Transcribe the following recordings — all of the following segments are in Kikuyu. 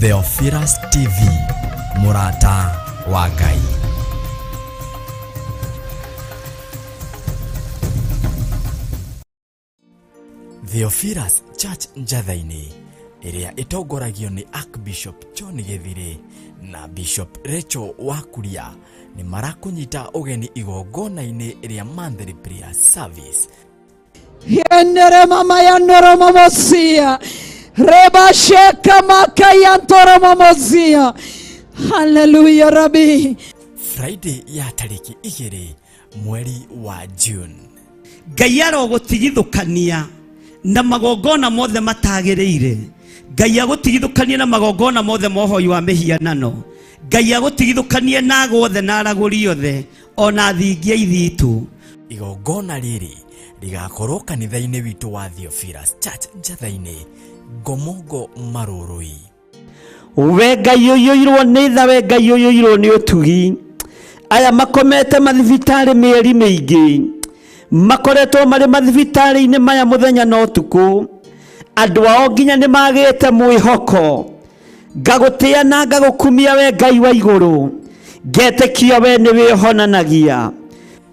Theophilus TV, mũrata wa Ngai. Theophilus Church Njatha-inĩ ĩrĩa ĩtongoragio nĩ Archbishop John Gĩthirĩ na Bishop Rachel Wakuria nĩ marakũnyita ũgeni igongona-inĩ rĩa monthly prayer service. Yenere mama yanoro mamosia. Reba sheka maka yantoro mamosia. Hallelujah Rabbi. Friday ya tarĩki 2 mweri wa June. Ngai arogũtigithũkania na magongona mothe matagĩrĩire. Ngai agũtigithũkanie na magongona mothe ma ũhoi wa mĩhianano. Ngai agũtigithũkanie na ago othe na aragũri othe ona thingia ithitũ. Igongona rĩrĩ rĩgakorwo kanitha-inĩ witũ wa Theophilus Church Njatha-inĩ, Ngomongo Marũrũi. We Ngai ũiyũirwo nĩ tha, we Ngai ũiyũirwo nĩ ũtugi. Aya makomete mathibitarĩ mĩeri mĩingĩ, makoretwo marĩ mathibitarĩ-inĩ maya mũthenya na ũtukũ. Andũ ao nginya nĩ magĩte mwĩhoko. Ngagũtĩa na ngagũkumia we Ngai wa igũrũ, ngetĩkia we nĩ wĩhonanagia.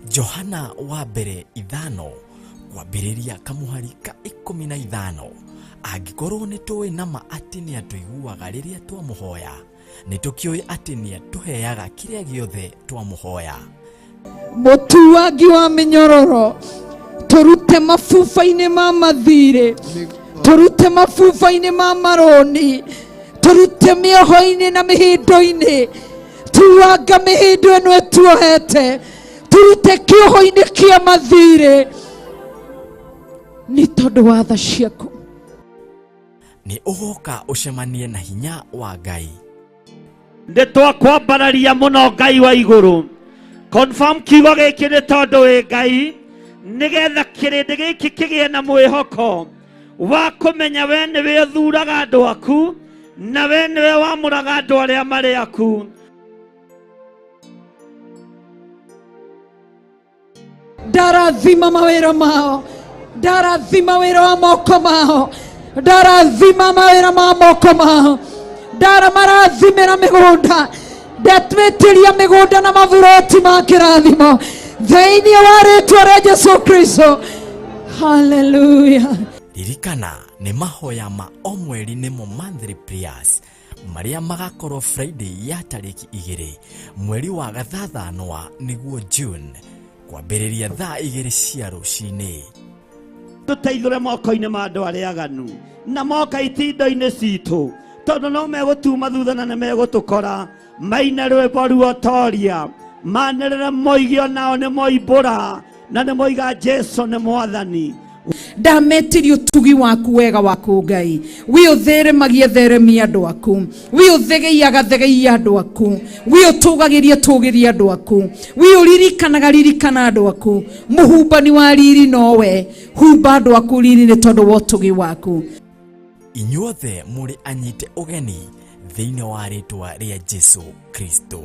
Johana wa mbere 5 kwambĩrĩria kamũhari ka 15. Angĩkorwo nĩ tũĩ na ma atĩ nĩ atũiguaga rĩrĩa twamũhoya, nĩ tũkĩũĩ atĩ nĩ atũheaga kĩrĩa gĩothe twamũhoya. Mũtuangi wa mĩnyororo, tũrute mabuba-inĩ ma mathirĩ, tũrute mabuba-inĩ ma marũni, tũrute mĩoho-inĩ na mĩhĩndo-inĩ, tuanga mĩhĩndo ĩno ĩtuohete, tũrute kĩoho-inĩ kĩa mathirĩ nĩ tondũ wa tha ciaku. Nĩ ũgoka ũcemanie na hinya wa Ngai. Nĩ twakwambararia mũno Ngai wa igũrũ. Confirm kiugo gĩkĩ nĩ tondũ wĩ Ngai, nĩgetha kĩrĩndĩ gĩkĩ kĩgĩe na mwĩhoko wa kũmenya we nĩwe ũthuraga andũ aku na we nĩwe wamũraga andũ arĩa marĩ aku. Ndarathima mawĩra mao, ndarathima wĩra wa moko mao, ndarathima mawĩra ma moko mao, ndaramarathimĩra mĩgũnda, ndatwĩtĩria mĩgũnda na maburoti ma kĩrathimo thĩinĩ wa rĩtwa rĩa Jesu Kristo. Hallelujah. Ririkana nĩ mahoya ma o mweri nĩmo monthly prayers marĩa magakorwo Friday ya tarĩki 2 mweri wa gathathanwa nĩguo June kwambĩrĩria thaa 2 cia rũcinĩ. Tũteithũre moko-inĩ ma andũ arĩa aganu na moka itindo-inĩ citũ, tondũ no megũtuma thutha na nĩ megũtũkora. Maine rwĩmbo ruotoria, manĩrĩre moige onao nĩ moimbũra na nĩ moiga Jesu nĩ Mwathani. Ndametirie ũtugi waku wega waku Ngai, wi ũtheremagia theremia andũ aku, wi ũthegeiaga thegeia andũ aku, wi ũtũgagĩria tũgĩria andũ aku, wi ũririkanaga ririkana andũ aku. Mũhumbani wa riri nowe, humba andũ aku riri nĩ tondũ wa ũtugi waku. Inyuothe mũrĩ anyite ũgeni thĩinĩ wa rĩtwa rĩa Jesu Kristo.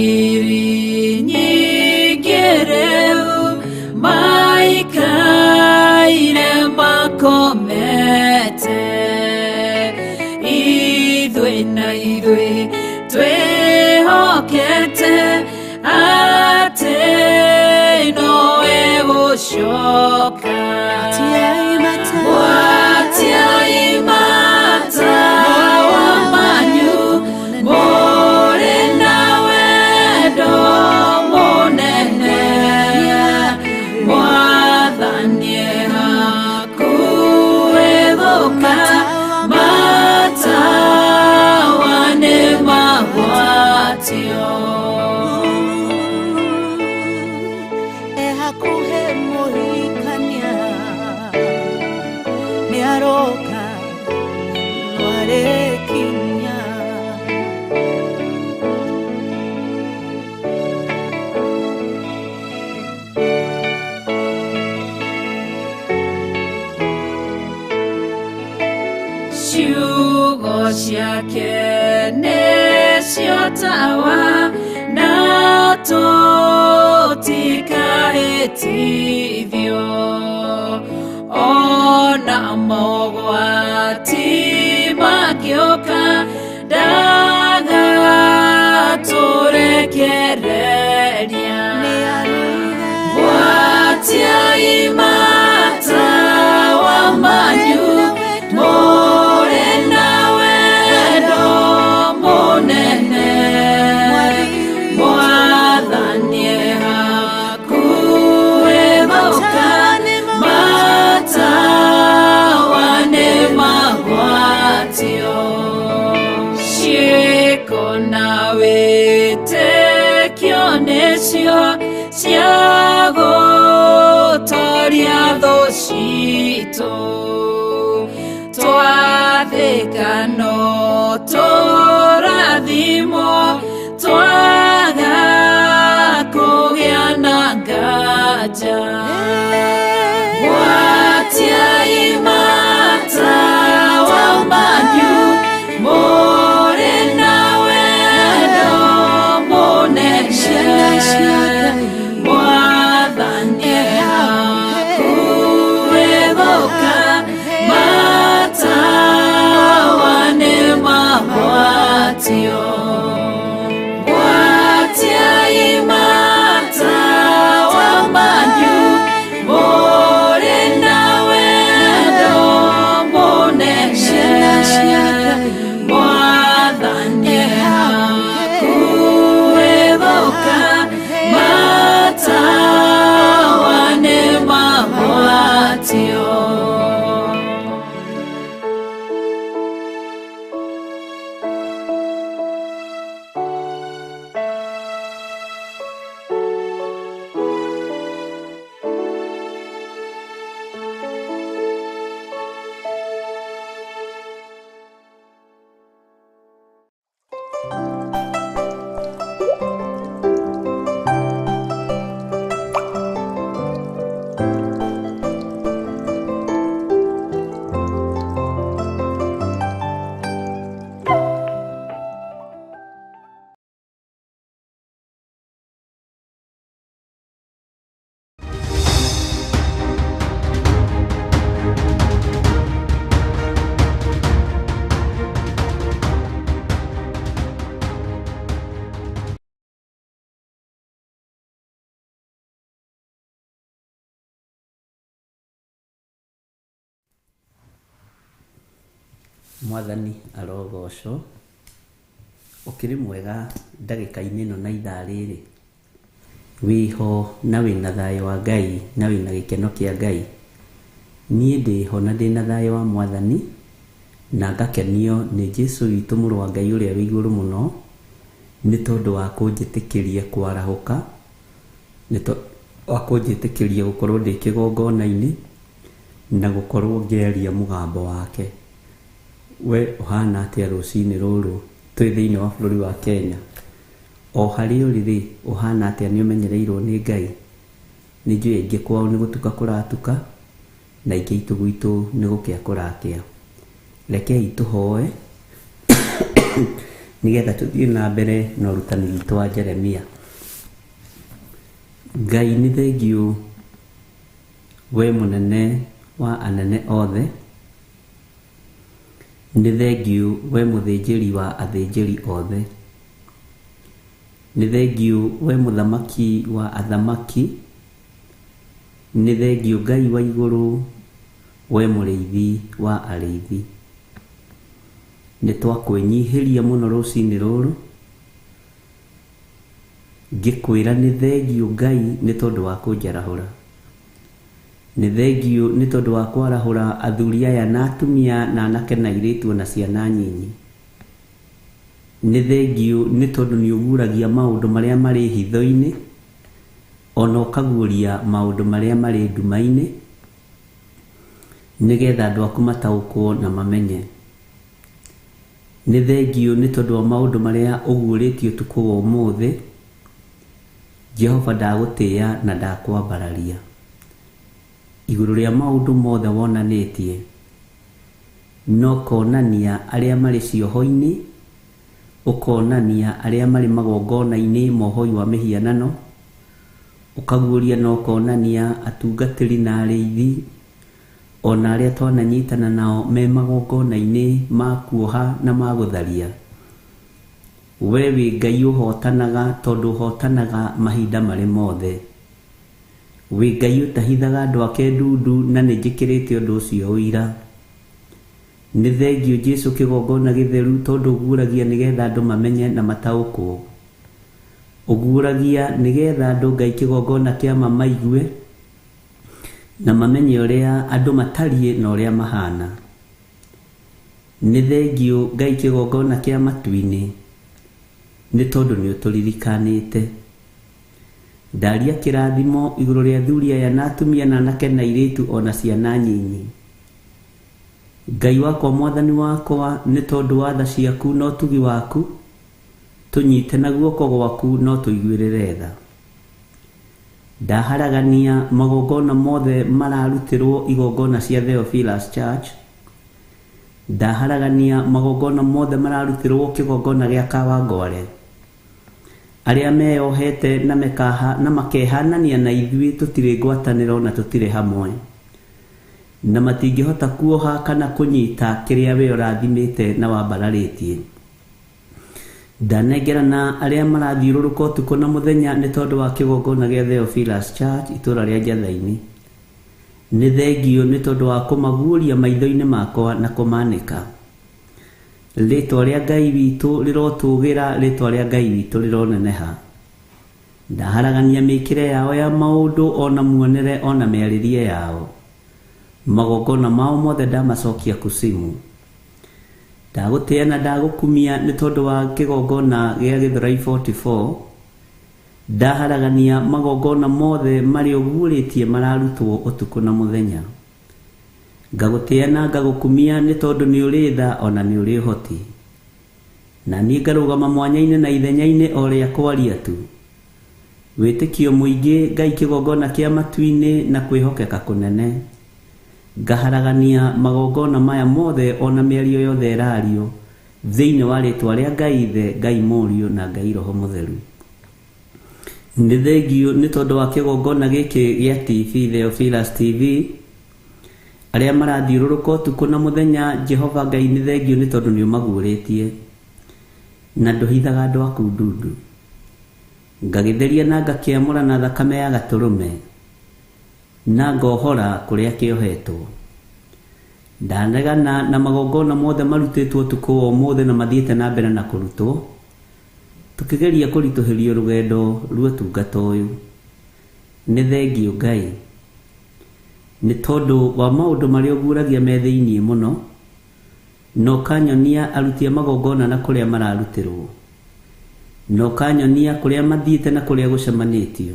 Ngiri nyingĩ rĩu maikaire makomete, ithuĩ na ithuĩ twĩhokete atĩ nowe gũcoka. Gwatiai matawa manyu mũrĩ na wendo mũnene, Mwathani e hakuhĩ gũka, matawa nĩ magwatio. Ehakuhe muhikania nĩaroka nĩarĩkinya. Ciugo ciake nĩcio tawa na tũtikahĩtithio, ona mogwati mangĩũka ndagatũrekereria. Gwatiai matawa manyu mũrĩ na wendo mũnene, Mwathani e hakuhĩ gũka, matawa nĩ magwatio. Ciĩko na wĩtĩkio nĩcio cia gũtoria thũ citũ, twathĩka no tũrathimwo, twaga kũgĩa na nganja. Gwatiai matawa manyu mũrĩ na wendo mũnene, Mwathani e hakuhĩ gũka, matawa nĩ magwatio. Gwatiai matawa manyu mũrĩ na wendo mũnene, Mwathani e hakuhĩ gũka, matawa nĩ magwatio. Mwathani arogocwo. Ũkĩrĩ mwega ndagĩka-inĩ ĩno na ithaa rĩrĩ, wĩho na wĩna thayũ wa Ngai na wĩna gĩkeno kĩa Ngai. Niĩ ndĩho na ndĩna thayũ wa Mwathani na ngakenio nĩ Jesũ witũ mũrũ wa Ngai ũrĩa wĩ igũrũ mũno, nĩ tondũ wa kũnjĩtĩkĩria kwarahũka, nĩ tondũ wa kũnjĩtĩkĩria gũkorwo ndĩ kĩgongona-inĩ na gũkorwo ngĩaria mũgambo wake. We ũhana atĩa rũcinĩ rũrũ twĩ thĩinĩ wa bũrũri wa Kenya? O harĩa ũrĩ rĩ, ũhana atĩa? Nĩ ũmenyereirwo nĩ Ngai? Nĩ njũĩ aingĩ kwao nĩ gũtuka kũratuka na aingĩ aitũ gwitũ nĩ gũkĩa kũrakĩa. Rekei tũhoe Nĩgetha tũthiĩ na mbere na ũrutani witũ wa Jeremia. Ngai nĩ thengiũ we mũnene wa anene othe, nĩ thengiũ we mũthĩnjĩri wa athĩnjĩri othe, nĩ thengiũ we mũthamaki wa athamaki, nĩ thengiũ Ngai wa igũrũ, we mũrĩithi wa arĩithi. Nĩ twakwĩnyihĩria mũno rũcinĩ rũrũ, ngĩkwĩra nĩ thengiũ Ngai nĩ tondũ wa kũnjarahũra. Nĩ thengiũ nĩ tondũ wa kwarahũra athuri aya na atumia na anake na airĩtu ona ciana nyinyi. Nĩ thengiũ nĩ tondũ nĩ ũguũragia maũndũ marĩa marĩ hitho-inĩ, ona ũkaguũria maũndũ marĩa marĩ nduma-inĩ, nĩgetha andũ aku mataũkwo na mamenye. Nĩ thengiũ nĩ tondũ wa maũndũ marĩa ũguũrĩtie ũtukũ wa ũmũthĩ. Jehova ndagũtĩĩa na ndakwambararia. Igũrũ rĩa maũndũ mothe wonanĩtie, no konania arĩa marĩ cioho-inĩ, ũkonania arĩa marĩ magongona-inĩ mohoi wa mĩhianano, ũkaguũria na ũkonania atungatĩri na arĩithi, ona arĩa twananyitana nao me magongona-inĩ ma kuoha na ma gũtharia. We wĩ Ngai ũhotanaga tondũ ũhotanaga mahinda marĩ mothe. Wĩ Ngai ũtahithaga andũ ake ndundu na nĩ njĩkĩrĩte ũndũ ũcio ũira. Nĩ thengiũ Jesu kĩgongona gĩtheru tondũ ũguũragia nĩgetha andũ mamenye na mataũkwo. Ũguũragia nĩgetha andũ Ngai kĩgongona kĩa ma maigue na mamenye ũrĩa andũ matariĩ na ũrĩa mahana. Nĩ thengiũ Ngai kĩgongona kĩa matu-inĩ nĩ tondũ nĩ ũtũririkanĩte. Ndaria kĩrathimo igũrũ rĩa athuri aya na atumia na anake na airĩtu ona ciana nyinyi. Ngai wakwa mwathani wakwa nĩ tondũ wa tha ciaku na ũtugi waku, tũnyite na guoko gwaku na ũtũiguĩrĩre tha. Ndaharagania magongona mothe mararutĩrwo igongona cia Theophilus Church. Ndaharagania magongona mothe mararutĩrwo kĩgongona gĩa Kawangware. Arĩa meyohete na mekaha na makehanania na ithuĩ tũtirĩ ngwatanĩro na tũtirĩ hamwe, na matingĩhota kuoha kana kũnyita kĩrĩa we ũrathimĩte na wambararĩtie. Ndanengerana arĩa marathiũrũrũka ũtukũ na mũthenya nĩ tondũ wa kĩgongona gĩa Theophilus Church itũũra rĩa Njathai-inĩ. Nĩ thengiũ nĩ tondũ wa kũmaguũria maitho-inĩ makwa na kũmanĩka. Rĩtwa rĩa Ngai witũ rĩrotũgĩra, rĩtwa rĩa Ngai witũ rĩroneneha. Ndaharagania mĩkĩre yao ya maũndũ ona muonere ona mĩarĩrie yao. Magongona mao mothe ndamacokia kusimu. Ndagũtĩĩa na ndagũkumia nĩ tondũ wa kĩgongona gĩa Gĩthũrai 44. Ndaharagania magongona mothe marĩa ũguũrĩtie mararutwo ũtukũ na mũthenya. Ngagũtĩĩa na ngagũkumia nĩ tondũ nĩ ũrĩ tha ona nĩ ũrĩ ũhoti. Na niĩ ngarũgama mwanya-inĩ na ithenya-inĩ o rĩa kwaria tu. Wĩtĩkio mũingĩ Ngai kĩgongona kĩa matu-inĩ na kwĩhokeka kũnene. Ngaharagania magongona maya mothe ona mĩario yothe ĩrario thĩinĩ wa rĩtwa rĩa Ngai Ithe, Ngai Mũriũ na Ngai Roho Mũtheru. Nĩ thengiũ nĩ tondũ wa kĩgongona gĩkĩ gĩa TV, Theophilus TV, arĩa marathiũrũrũka ũtukũ na mũthenya. Jehova Ngai nĩ thengiũ nĩ tondũ nĩ ũmaguũrĩtie na ndũhithaga andũ aku ndundu. Ngagĩtheria na ngakĩamũra na thakame ya gatũrũme na ngohora kũrĩa kĩohetwo. Ndanegana na magongona mothe marutĩtwo ũtukũ wa ũmũthĩ na mathiĩte na mbere na kũrutwo, tũkĩgeria kũritũhĩrio rũgendo rwa ũtungata ũyũ. Nĩ thengiũ Ngai nĩ tondũ wa maũndũ marĩa ũguũragia me thĩinĩ mũno, na ũkanyonia aruti a magongona na kũrĩa mararutĩrwo, na ũkanyonia kũrĩa mathiĩte na kũrĩa gũcemanĩtio.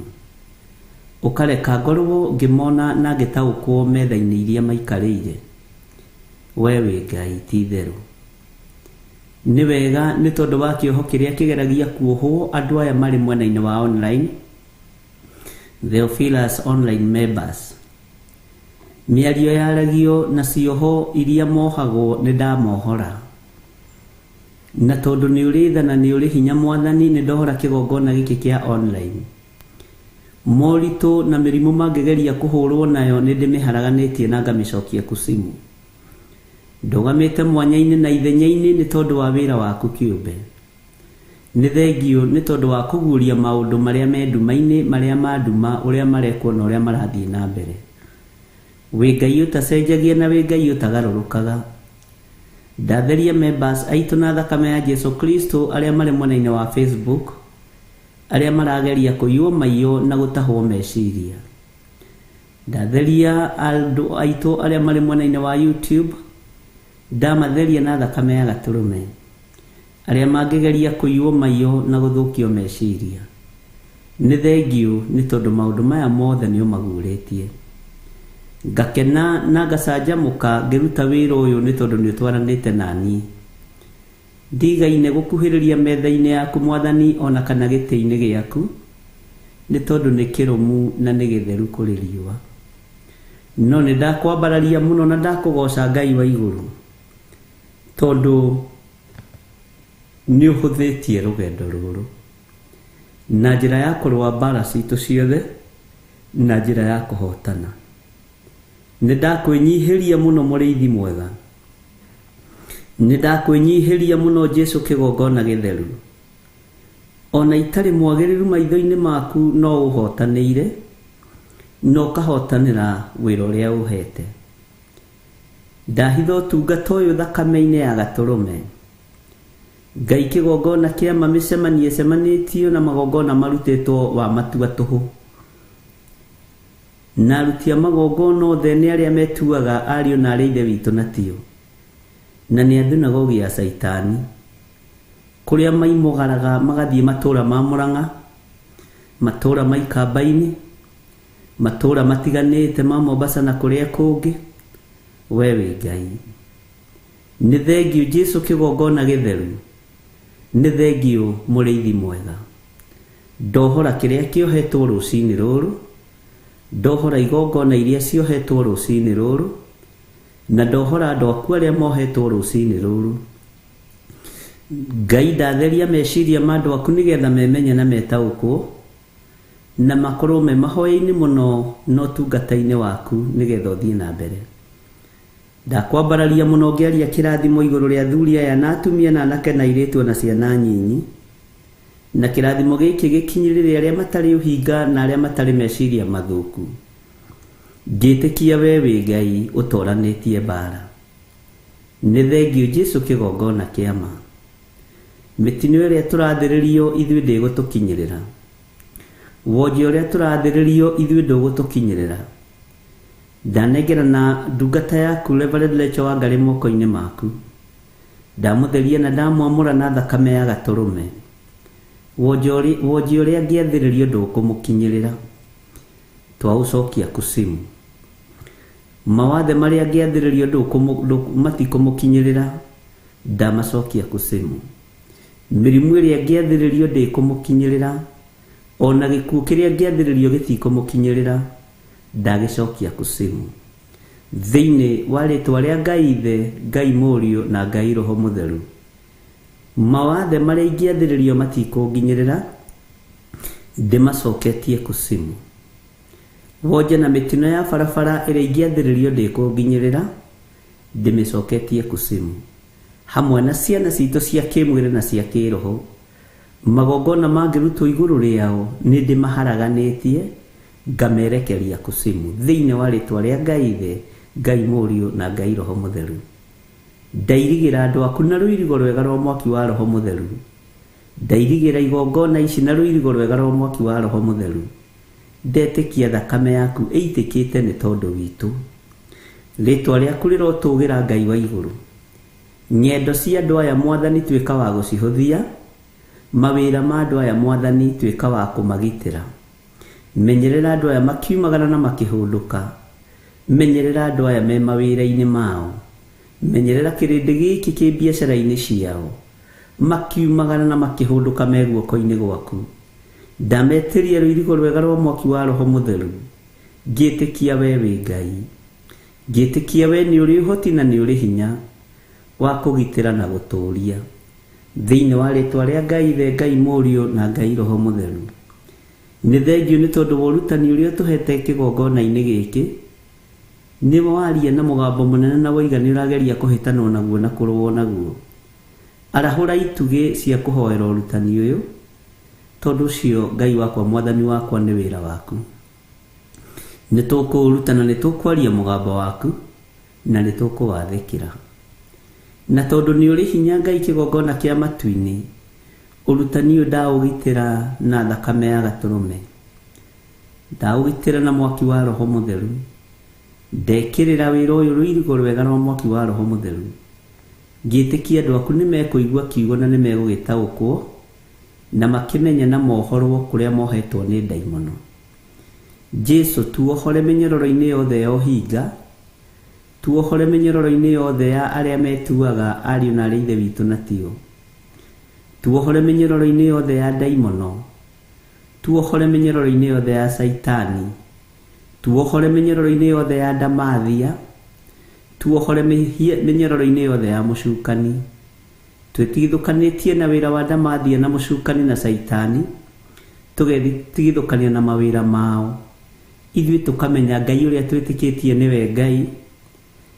Ũkareka ngorwo ngĩmona na ngĩtaũkwo metha-inĩ iria maikarĩire. We wĩ Ngai ti itherũ. Nĩ wega nĩ tondũ wa kĩoho kĩrĩa kĩgeragia kuohwo andũ aya marĩ mwena-inĩ wa online, Theophilus online members. Mĩario yaragio na cioho iria mohagwo nĩ ndamohora. Na tondũ nĩ ũrĩ tha na nĩ ũrĩ hinya Mwathani, nĩ ndohora kĩgongona gĩkĩ kĩa online. Moritũ na mĩrimũ mangĩgeria kũhũrwo nayo nĩ ndĩmĩharaganĩtie na ngamĩcokia kusimu. Ndũgamĩte mwanya-inĩ na ithenya-inĩ nĩ tondũ wa wĩra waku kĩũmbe. Nĩ thengiũ nĩ tondũ wa kũguũria maũndũ marĩa me nduma-inĩ, marĩa ma nduma, ũrĩa marekwo na ũrĩa marathiĩ na mbere. Wĩ Ngai ũtacenjagia na wĩ Ngai ũtagarũrũkaga. Ndatheria members aitũ na thakame ya Jesu Kristo arĩa marĩ mwena-inĩ wa Facebook, arĩa marageria kũiywo maiyo na gũtahwo meciria. Ndatheria andũ aitũ arĩa marĩ mwena-inĩ wa YouTube, ndamatheria na thakame ya Gatũrũme, arĩa mangĩgeria kũiywo maiyo na gũthũkio meciria. Nĩ thengiũ nĩ tondũ maũndũ maya mothe nĩ ũmaguũrĩtie. Ngakena na ngacanjamũka ngĩruta wĩra ũyũ nĩ tondũ nĩ ũtwaranĩte na niĩ. Ndigaine gũkuhĩrĩria metha-inĩ yaku Mwathani ona kana gĩtĩ-inĩ gĩaku, nĩ tondũ nĩ kĩrũmu na nĩ gĩtheru kũrĩ riũa. No nĩ ndakwambararia mũno na ndakũgoca Ngai wa igũrũ, tondũ nĩ ũhũthĩtie rũgendo rũrũ na njĩra ya kũrũa mbara citũ ciothe na njĩra ya kũhotana. Nĩ ndakwĩnyihĩria mũno mũrĩithi mwega, nĩ ndakwĩnyihĩria mũno Jesu kĩgongona gĩtheru. Ona itarĩ mwagĩrĩru maitho-inĩ maku no ũhotanĩire, no ũkahotanĩra wĩra ũrĩa ũhete. Ndahitha ũtungata ũyũ thakame-inĩ ya Gatũrũme. Ngai kĩgongona kĩa ma mĩcemanio ĩcemanĩtio na magongona marutĩtwo wa matua tũhũ. Na aruti a magongona othe nĩ arĩa metuaga ariũ na arĩa ithe witũ na tio, na nĩ a thunagogi ya Caitani, kũrĩa maimũgaraga magathiĩ matũũra ma Mũrang'a, matũũra ma Ikamba-inĩ, matũũra matiganĩte ma Mombasa na kũrĩa kũngĩ. We wĩ Ngai. Nĩ thengiũ Jesu kĩgongona gĩtheru, nĩ thengiũ mũrĩithi mwega. Ndohora kĩrĩa kĩohetwo rũcinĩ rũrũ, ndohora igongona iria ciohetwo rũcinĩ rũrũ, na ndohora andũ aku arĩa mohetwo rũcinĩ rũrũ. Ngai ndatheria meciria ma andũ aku nĩgetha memenye na metaũkwo, na makorwo me mahoya-inĩ mũno na ũtungata-inĩ waku nĩgetha ũthiĩ na mbere. Ndakwambararia mũno ngĩaria kĩrathimo igũrũ rĩa athuri aya na atumia na anake na airĩtu na ciana nyinyi, na kĩrathimo gĩkĩ gĩkinyĩrĩre arĩa matarĩ ũhinga na arĩa matarĩ meciria mathũku. Ngĩtĩkia we wĩ Ngai ũtoranĩtie mbara. Nĩ thengiũ Jesu kĩgongona kĩa ma. Mĩtino ĩrĩa tũrathĩrĩrio ithuĩ ndĩgũtũkinyĩrĩra, wonje ũrĩa tũrathĩrĩrio ithuĩ ndũgũtũkinyĩrĩra. Ndanengera na ndungata yaku Reverend Lecho Wangari moko-inĩ maku. Ndamũtheria na ndamwamũra na thakame ya Gatũrũme. Wonje ũrĩa angĩathĩrĩrio ndũkũmũkinyĩrĩra, twaũcokia kusimu. Mawathe marĩa angĩathĩrĩrio matikũmũkinyĩrĩra, ndamacokia kusimu. Mĩrimũ ĩrĩa angĩathĩrĩrio ndĩkũmũkinyĩrĩra, ona gĩkuũ kĩrĩa angĩathĩrĩrio gĩtikũmũkinyĩrĩra, ndagĩcokia kusimu. Thĩinĩ wa rĩtwa rĩa Ngai Ithe, Ngai Mũriũ na Ngai Roho Mũtheru, mawathe marĩa ingĩathĩrĩrio matikũnginyĩrĩra, ndĩmacoketie kusimu. Wonje na mĩtino ya barabara ĩrĩa ingĩathĩrĩrio ndĩkũnginyĩrĩra, ndĩmĩcoketie kusimu. Hamwe na ciana citũ cia kĩmwĩrĩ na cia kĩroho, magongona mangĩrutwo igũrũ rĩao nĩ ndĩmaharaganĩtie ngamerekeria kusimu. Thĩinĩ wa rĩtwa rĩa Ngai Ithe, Ngai Mũriũ na Ngai Roho Mũtheru. Ndairigĩra andũ aku na rũirigo rwega rwa mwaki wa Roho Mũtheru. Ndairigĩra igongona ici na rũirigo rwega rwa mwaki wa Roho Mũtheru. Ndetĩkia thakame yaku ĩitĩkĩte nĩ tondũ witũ. Rĩtwa rĩaku rĩrotũgĩra Ngai wa igũrũ. Ng'endo cia andũ aya Mwathani tuĩka wa gũcihũthia, mawĩra ma andũ aya Mwathani tuĩka wa kũmagitĩra. Menyerera andũ aya makiumagara na makĩhũndũka. Menyerera andũ aya me mawĩra-inĩ mao. Menyerera kĩrĩndĩ gĩkĩ kĩ biacara-inĩ ciao, makiumagara na makĩhũndũka me guoko-inĩ gwaku. Ndametĩria rũirigo rwega rwa mwaki wa Roho Mũtheru. Ngĩtĩkia we wĩ Ngai. Ngĩtĩkia we nĩ ũrĩ ũhoti na nĩ ũrĩ hinya wa kũgitĩra na gũtũũria. Thĩinĩ wa rĩtwa rĩa Ngai Ithe, Ngai Mũriũ na Ngai Roho Mũtheru. Nĩ thengiũ nĩ tondũ wa ũrutani ũrĩa ũtũhete kĩgongona-inĩ gĩkĩ. Nĩ waria na mũgambo mũnene na woiga nĩ ũrageria kũhĩtanwo naguo na kũrũo naguo. Arahũra itugĩ cia kũhoera ũrutani ũyũ, tondũ ũcio Ngai wakwa mwathani wakwa nĩ wĩra waku. Nĩ tũkũũrutana, nĩ tũkwaria mũgambo waku na nĩ tũkũwathĩkĩra. Na tondũ nĩ ũrĩ hinya Ngai kĩgongona kĩa matu-inĩ, ũrutani ũyũ ndaũgitĩra na thakame ya gatũrũme, ndaũgitĩra na mwaki wa Roho Mũtheru, ndekĩrĩra wĩra ũyũ rũirigo rwega rwa mwaki wa Roho Mũtheru. Ngĩtĩkia andũ aku nĩ mekũigua kiugo na nĩ megũgĩtaũkwo na makĩmenya na mohorwo kũrĩa mohetwo nĩ ndaimono. Jesu, tuohore mĩnyororo-inĩ yothe ya ũhinga, tuohore mĩnyororo-inĩ yothe ya arĩa metuaga ariũ na arĩ ithe witũ na tio. Tuohore mĩnyororo-inĩ yothe ya ndaimono, tuohore mĩnyororo-inĩ yothe ya Caitani, tuohore mĩnyororo-inĩ yothe ya ndamathia, tuohore mĩnyororo-inĩ yothe ya mũcukani. Twĩtigithũkanĩtie na wĩra wa ndamathia na mũcukani na Caitani, tũgetigithũkania na mawĩra mao. Ithuĩ tũkamenya Ngai ũrĩa twĩtĩkĩtie nĩwe Ngai,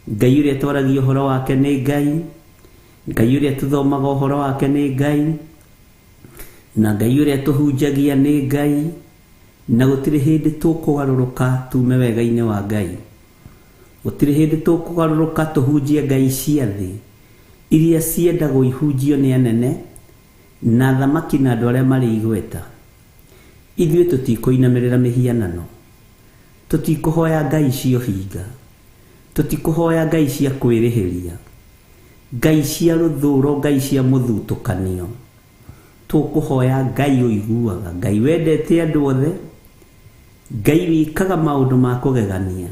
Ngai ũrĩa twaragia ũhoro wake nĩ Ngai, Ngai ũrĩa tũthomaga ũhoro wake nĩ Ngai, na Ngai ũrĩa tũhunjagia nĩ Ngai, na gũtirĩ hĩndĩ tũkũgarũrũka tume wega-inĩ wa Ngai. Gũtirĩ hĩndĩ tũkũgarũrũka tũhunjie ngai cia thĩ iria ciendagwo ihunjio nĩ anene na athamaki na andũ arĩa marĩ igweta. Ithuĩ tũtikũinamĩrĩra mĩhianano, tũtikũhoya ngai cia ũhinga, tũtikũhoya ngai cia kwĩrĩhĩria, ngai cia rũthũro, ngai cia mũthutũkanio. Tũkũhoya Ngai ũiguaga, Ngai wendete andũ othe, Ngai wĩkaga maũndũ ma kũgegania.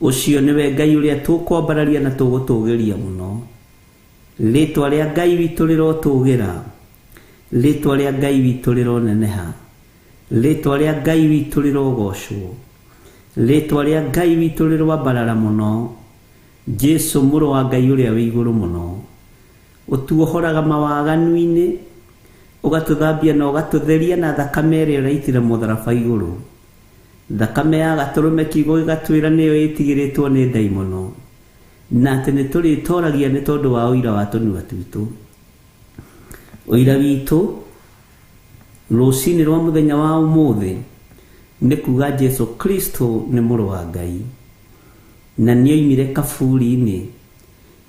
Ũcio nĩwe Ngai ũrĩa tũkwambararia na tũgũtũgĩria mũno. Rĩtwa rĩa Ngai witũ rĩrotũgĩra, rĩtwa rĩa Ngai witũ rĩroneneha, rĩtwa rĩa Ngai witũ rĩrogocwo, rĩtwa rĩa Ngai witũ rĩroambarara mũno. Jesu mũrũ wa Ngai ũrĩa wĩ igũrũ mũno, ũtuohoraga mawaganu-inĩ, ũgatũthambia na ũgatũtheria na thakame ĩrĩa ũraitire mũtharaba igũrũ. Thakame ya gatũrũme kiugo gĩgatwĩra nĩyo ĩtigĩrĩtwo nĩ ndaimono, na atĩ nĩ tũrĩtoragia nĩ tondũ wa ũira wa tũnua twitũ. Ũira witũ rũcinĩ rwa mũthenya wa ũmũthĩ nĩ kuga Jesu Kristo nĩ mũrũ wa Ngai, na nĩoimire kaburi-inĩ,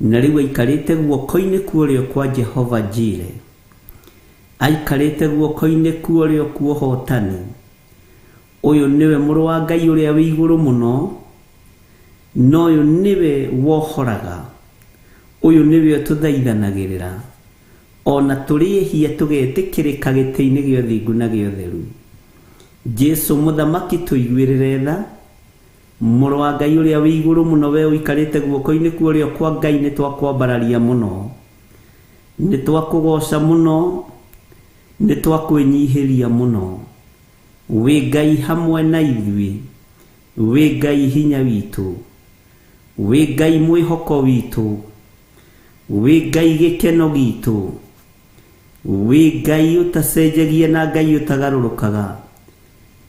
na rĩu aikarĩte guoko-inĩ kwa ũrĩo kwa Jehova Jire, aikarĩte guoko-inĩ kwa ũrĩo kwa ũhotani. Ũyũ nĩwe mũrũ wa Ngai ũrĩa wĩ igũrũ mũno, na ũyũ nĩwe wohoraga, ũyũ nĩwe ũtũthaithanagĩrĩra, ona tũrĩ ehia tũgetĩkĩrĩka gĩtĩ-inĩ gĩa ũthingu na gĩa ũtheru. Jesu mũthamaki tũiguĩrĩre tha, mũrũ wa Ngai ũrĩa wĩ igũrũ mũno, we ũikarĩte guoko-inĩ kwa ũrĩo kwa Ngai, nĩ twakwambararia mũno, nĩ twakũgoca mũno, nĩ twakwĩnyihĩria mũno. Wĩ Ngai hamwe na ithuĩ, wĩ Ngai hinya witũ, wĩ Ngai mwĩhoko witũ, wĩ Ngai gĩkeno gitũ, wĩ Ngai ũtacenjagia na Ngai ũtagarũrũkaga.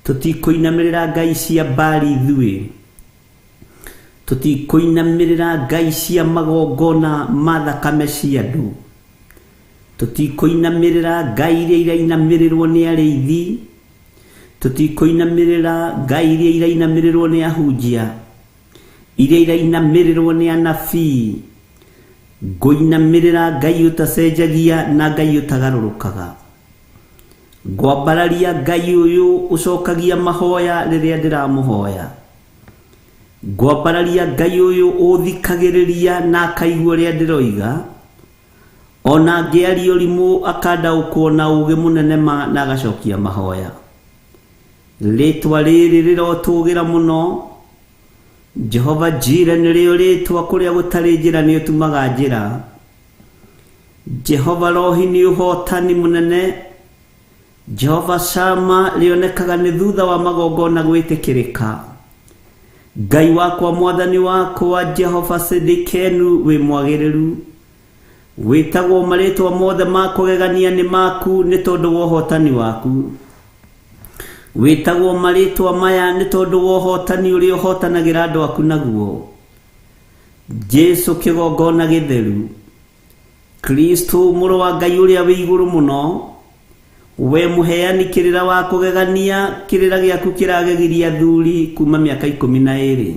Tũtikũinamĩrĩra ngai cia Baali ithuĩ, tũtikũinamĩrĩra ngai cia magongona ma thakame cia andũ, tũtikũinamĩrĩra ngai iria irainamĩrĩrwo nĩ arĩithi, tũtikũinamĩrĩra ngai iria irainamĩrĩrwo nĩ ahunjia, iria irainamĩrĩrwo nĩ anabii. Ngũinamĩrĩra Ngai ũtacenjagia na Ngai ũtagarũrũkaga. Ngwambararia Ngai ũyũ ũcokagia mahoya rĩrĩa ndĩramũhoya. Ngwambararia Ngai ũyũ ũthikagĩrĩria na akaigua ũrĩa ndĩroiga, ona ngĩaria ũrimũ akandaũkwo na ũũgĩ mũnene ma na agacokia mahoya. Rĩtwa rĩrĩ rĩrotũgĩra mũno. Jehova Jire nĩrĩo rĩtwa kũrĩa gũtarĩ njĩra nĩ ũtumaga njĩra. Jehova Rohi nĩ ũhotani mũnene. Jehova Shama rĩonekaga nĩ thutha wa magongona gwĩtĩkĩrĩka. Ngai wakwa mwathani wakwa Jehova Sidikenu wĩ mwagĩrĩru. Wĩtagwo marĩtwa mothe ma kũgegania nĩ maku nĩ tondũ wa ũhotani waku. Wĩtagwo marĩtwa maya nĩ tondũ wa ũhotani ũrĩa ũhotanagĩra andũ aku naguo. Jesu kĩgongona gĩtheru, Kristo mũrũ wa Ngai ũrĩa wĩ igũrũ mũno, we mũheani kĩrĩra wa kũgegania, kĩrĩra gĩaku kĩragegirie athuri kuma mĩaka 12.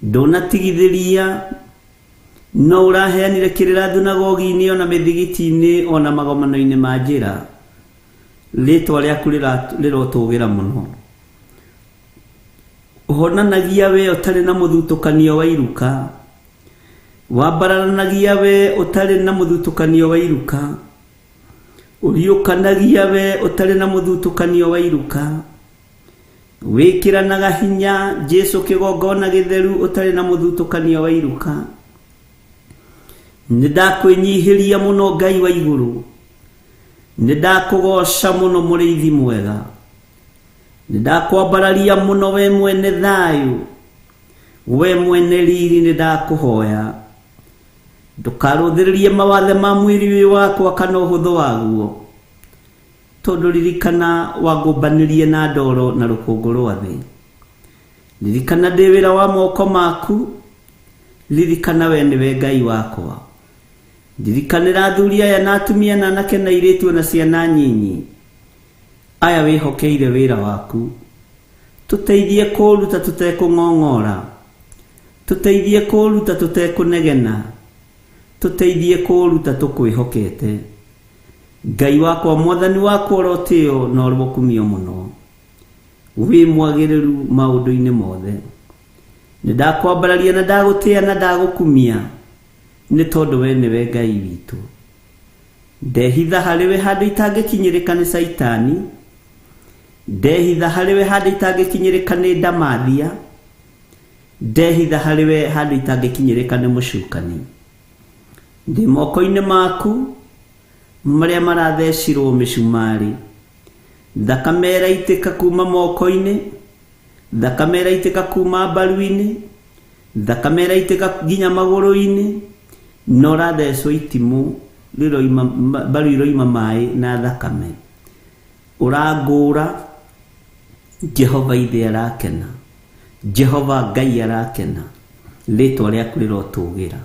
Ndũnatigithĩria, no ũraheanire kĩrĩra thunagogi-inĩ ona mĩthigiti-inĩ ona magomano-inĩ ma njĩra. Rĩtwa rĩaku rĩrotũgĩra mũno. Ũhonanagia we ũtarĩ na mũthutũkanio wa iruka, wambararanagia we ũtarĩ na mũthutũkanio wa iruka, ũriũkanagia we ũtarĩ na mũthutũkanio wa iruka, wĩkĩranaga hinya Jesu kĩgongona gĩtheru ũtarĩ na mũthutũkanio wa iruka. Nĩ ndakwĩnyihĩria mũno Ngai wa igũrũ, nĩ ndakũgoca mũno mũrĩithi mwega, nĩ ndakwambararia mũno we mwene thayũ, we mwene riri, nĩ ndakũhoya ndũkarũthĩrĩrie mawathe ma mwĩrĩ ũyũ wakwa kana ũhũthũ waguo, tondũ ririkana wangũmbanĩrie na ndoro na rũkũngũ rwa thĩ. Ririkana ndĩ wĩra wa moko maku, ririkana we nĩwe Ngai wakwa. Ririkanĩra athuri aya na atumia na anake na airĩtu na ciana nyinyi, aya wĩhokeire wĩra waku. Tũteithie kũũruta tũtekũng'ong'ora, tũteithie kũũruta tũtekũnegena, tũteithie kũũruta tũkwĩhokete. Ngai wakwa, mwathani wakwa, ũrotĩo na ũrokumio mũno, wĩ mwagĩrĩru maũndũ-inĩ mothe. Nĩ ndakwambararia na ndagũtĩa na ndagũkumia, nĩ tondũ we nĩwe Ngai witũ. Ndehitha harĩ we handũ itangĩkinyĩrĩka nĩ Caitani, ndehitha harĩ we handũ itangĩkinyĩrĩka nĩ ndamathia, ndehitha harĩ we handũ itangĩkinyĩrĩka nĩ mũcukani. Ndĩ moko-inĩ maku marĩa marathecirwo mĩcumarĩ, thakame ĩraitĩka kuma moko-inĩ, thakame ĩraitĩka kuma mbaru-inĩ, thakame ĩraitĩka nginya magũrũ-inĩ, na ũrathecwo itimũ rĩroima mbaru iroima maĩ na thakame. Ũrangũra, Jehova ithe arakena, Jehova Ngai arakena, rĩtwa rĩaku rĩrotũgĩra.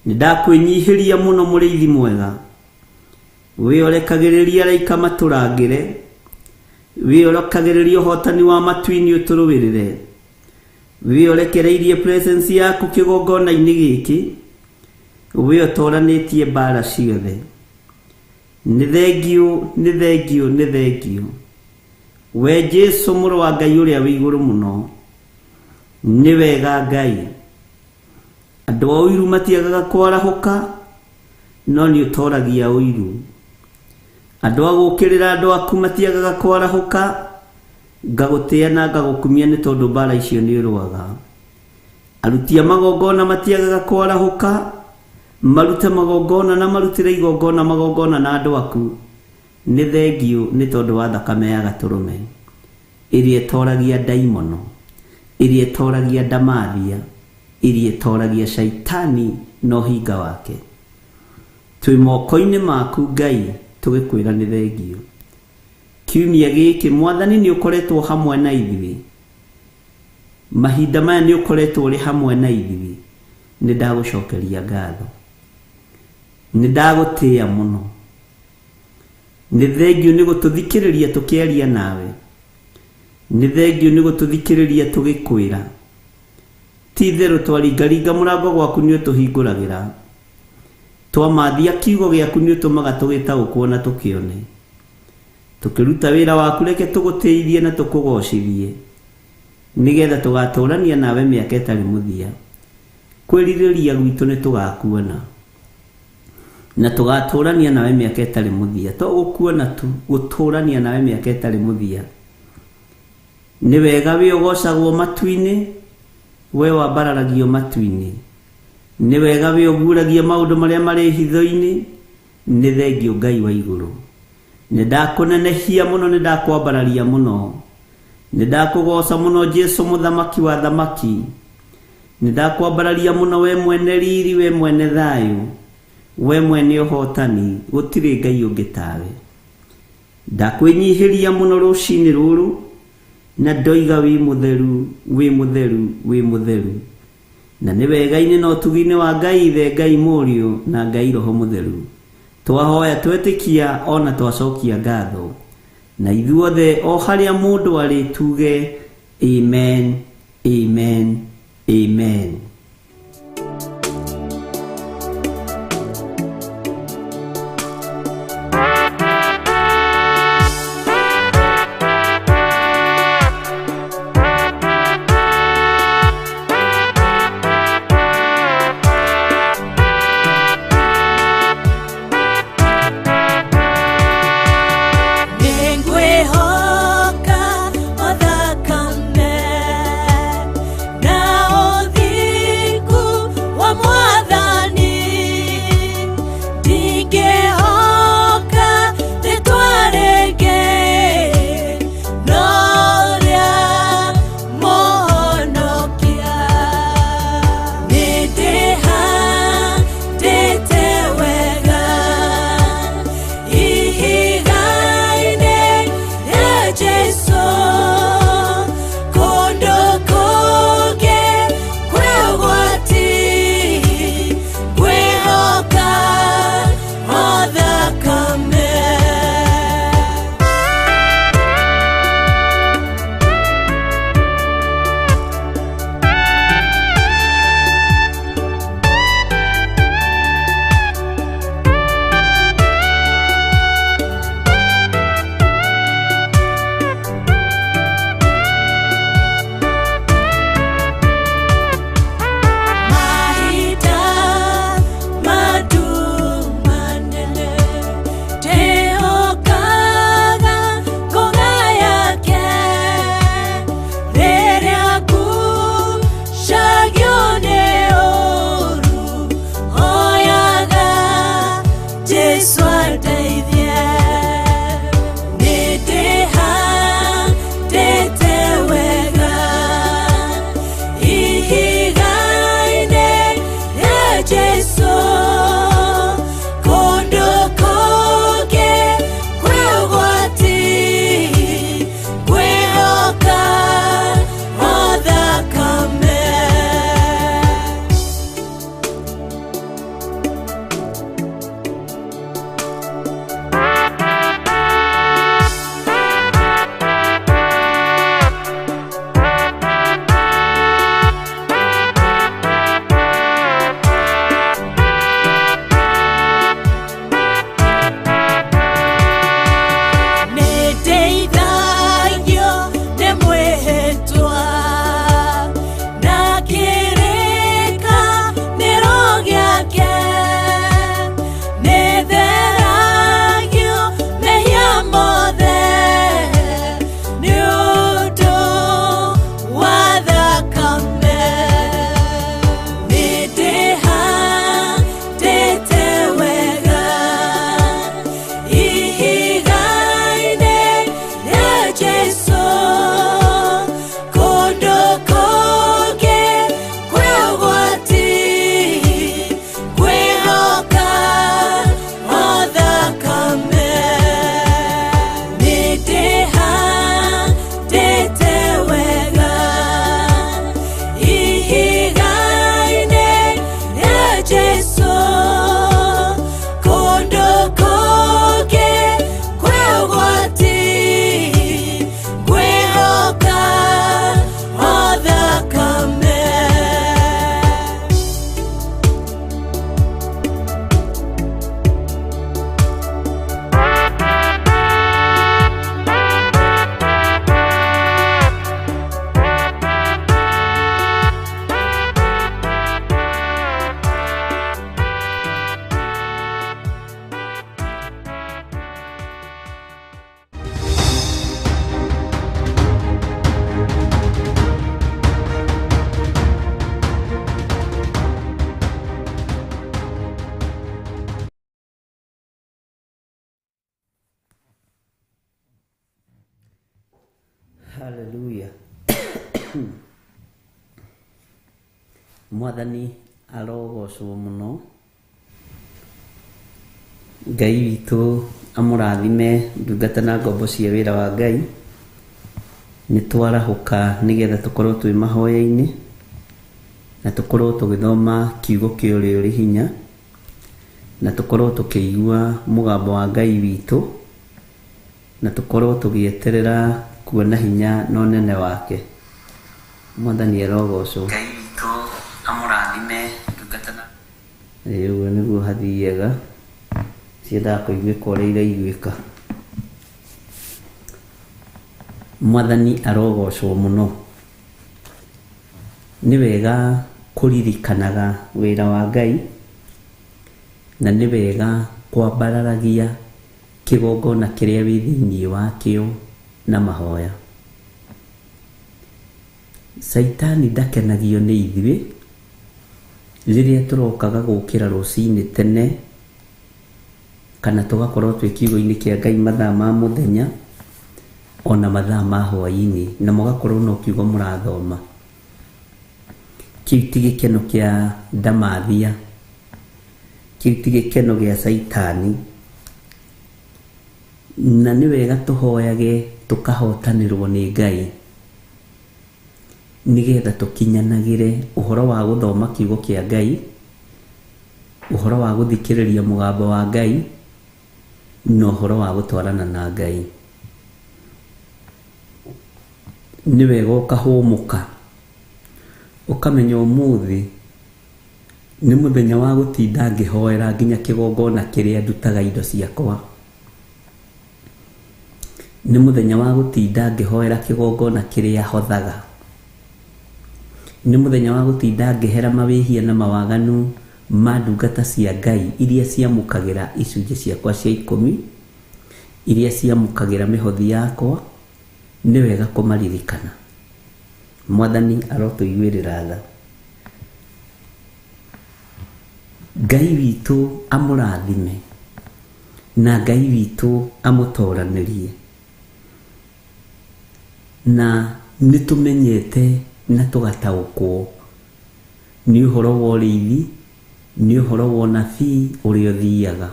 Nĩ ndakwĩnyihĩria mũno mũrĩithi mwega, wĩorekagĩrĩria araika matũrangĩre, wĩorekagĩrĩria ũhotani wa matu-inĩ ũtũrũĩrĩre, wĩorekereirie presence yaku kĩgongona-inĩ gĩkĩ, wĩotoranĩtie mbara ciothe. Nĩ thengiũ, nĩ thengiũ, nĩ thengiũ, we Jesu mũrũ wa Ngai ũrĩa wĩ igũrũ mũno. Nĩ wega Ngai, andũ a ũiru matiagaga kwarahũka, no nĩ ũtoragia ũiru. Andũ a gũũkĩrĩra andũ aku matiagaga kwarahũka, ngagũtĩa na ngagũkumia nĩ tondũ mbara icio nĩ ũrũaga. Aruti a magongona matiagaga kwarahũka, marute magongona na marutĩre igongona magongona na andũ aku. Nĩ thengiũ nĩ tondũ wa thakame ya gatũrũme ĩrĩa ĩtoragia ndaimono, ĩrĩa ĩtoragia ndamathia, ĩrĩa ĩtoragia caitani na ũhinga wake. Twĩ moko-inĩ maku Ngai, tũgĩkwĩra nĩ thengiũ. Kiumia gĩkĩ mwathani nĩ ũkoretwo hamwe na ithuĩ, mahinda maya nĩ ũkoretwo ũrĩ hamwe na ithuĩ. Nĩ ndagũcokeria ngatho, nĩ ndagũtĩa mũno, nĩ thengiũ nĩ gũtũthikĩrĩria tũkĩaria nawe, nĩ thengiũ nĩ gũtũthikĩrĩria tũgĩkwĩra. Ti itherũ twaringaringa mũrango gwaku nĩ ũtũhingũragĩra, twamathia kiugo gĩaku nĩ ũtũmaga tũgĩtaũkwo na tũkĩone. Tũkĩruta wĩra waku reke tũgũtĩithie na tũkũgocithie, nĩgetha tũgatũrania nawe mĩaka ĩtarĩ mũthia. Kwĩrirĩria gwitũ nĩ tũgakuona na tũgatũrania nawe mĩaka ĩtarĩ mũthia, to gũkuona tu, gũtũrania nawe mĩaka ĩtarĩ mũthia. Nĩ wega wĩ ũgocagwo matu-inĩ, we wambararagio matu-inĩ. Nĩ wega wĩ ũguũragia maũndũ marĩa marĩ hitho-inĩ. Nĩ thengiũ Ngai wa igũrũ. Nĩ ndakũnenehia mũno, nĩ ndakwambararia mũno, nĩ ndakũgoca mũno Jesu mũthamaki wa thamaki. Nĩ ndakwambararia mũno we mwene riri, we mwene thayũ. We mwene ũhotani, gũtirĩ Ngai ũngĩ tawe. Ndakwĩnyihĩria mũno rũcinĩ rũrũ, na ndoiga wĩ mũtheru, wĩ mũtheru, wĩ mũtheru. Na nĩ wega-inĩ na ũtugi-inĩ wa Ngai Ithe, Ngai Mũriũ na Ngai Roho Mũtheru. Twahoya twetĩkia ona twacokia ngatho. Na ithuothe o harĩa mũndũ arĩ tuge amen, amen, amen. Nĩngwĩhoka o thakame na ũthingu wa Mwathani, ndingĩhoka rĩtwa rĩngĩ no rĩa Mũhonokia. Nĩndĩhandĩte wega ihiga-inĩ rĩa Jesũ, kũndũ kũngĩ kwĩ ũgwati, ngwĩhoka o thakame. Mahinda manene ndĩhokaga ngũga yake, rĩrĩa ngucagio nĩ ũũru, hoyaga Jesũ andeithie. Nĩndĩhandĩte wega ihiga-inĩ rĩa Jesũ, kũndũ kũngĩ kwĩ ũgwati, ngwĩhoka o thakame. Nĩndeithagio nĩ mwĩhĩtwa na kĩrĩkanĩro gĩake, nĩtheragio mehia mothe nĩ ũndũ wa thakame. Nĩndĩhandĩte wega ihiga-inĩ rĩa Jesũ, kũndũ kũngĩ kwĩ ũgwati, ngwĩhoka o thakame. Nĩndĩhandĩte wega ihiga-inĩ rĩa Jesũ, kũndũ kũngĩ kwĩ ũgwati, ngwĩhoka o thakame. Hallelujah. Mwathani arogocwo mũno. Ngai witũ amũrathime ndungata na ngombo cia wĩra wa Ngai. Nĩ twarahũka nĩgetha tũkorwo twĩ mahoya-inĩ na tũkorwo tũgĩthoma kiugo kĩa ũrĩa ũrĩ hinya na tũkorwo tũkĩigua mũgambo wa Ngai witũ na tũkorwo tũgĩeterera kuona hinya na ũnene wake. Mwathani arogocwo. Ngai witũ amũrathime ndungata na ĩĩ ũguo nĩguo hathiaga, ciendaga kũiguĩka ũrĩa iraiguĩka. Mwathani arogocwo mũno. Nĩ wega kũririkanaga wĩra wa Ngai na nĩ wega kwambararagia kĩgongona kĩrĩa wĩ thĩinĩ wakĩo na mahoya. Caitani ndakenagio nĩ ithuĩ rĩrĩa tũrokaga gũkĩra rũcinĩ tene kana tũgakorwo twĩ kiugo-inĩ kĩa Ngai mathaa ma mũthenya ona mathaa ma hwaĩ-inĩ na mũgakorwo no kiugo mũrathoma. Kĩu ti gĩkeno kĩa ndamathia, kĩu ti gĩkeno gĩa caitani. Na nĩ wega tũhoyage tũkahotanĩrwo nĩ Ngai nĩgetha tũkinyanagĩre ũhoro wa gũthoma kiugo kĩa Ngai, ũhoro wa gũthikĩrĩria mũgambo wa Ngai na ũhoro wa gũtwarana na Ngai. Nĩ wega ũkahũmũka ũkamenya ũmũthĩ nĩ mũthenya wa gũtinda ngĩhoera nginya kĩgongona kĩrĩa ndutaga indo ciakwa. Nĩ mũthenya wa gũtinda ngĩhoera kĩgongona kĩrĩa hothaga. Nĩ mũthenya wa gũtinda ngĩhera mawĩhia na mawaganu ma ndungata cia Ngai iria ciamũkagĩra icunjĩ ciakwa cia ikũmi, iria ciamũkagĩra mĩhothi yakwa. Nĩ wega kũmaririkana. Mwathani arotũiguĩrĩra tha. Ngai witũ amũrathime na Ngai witũ amũtoranĩrie. Na nĩ tũmenyete na tũgataũkwo nĩ ũhoro wa ũrĩithi, nĩ ũhoro wa ũnabii ũrĩa ũthiaga.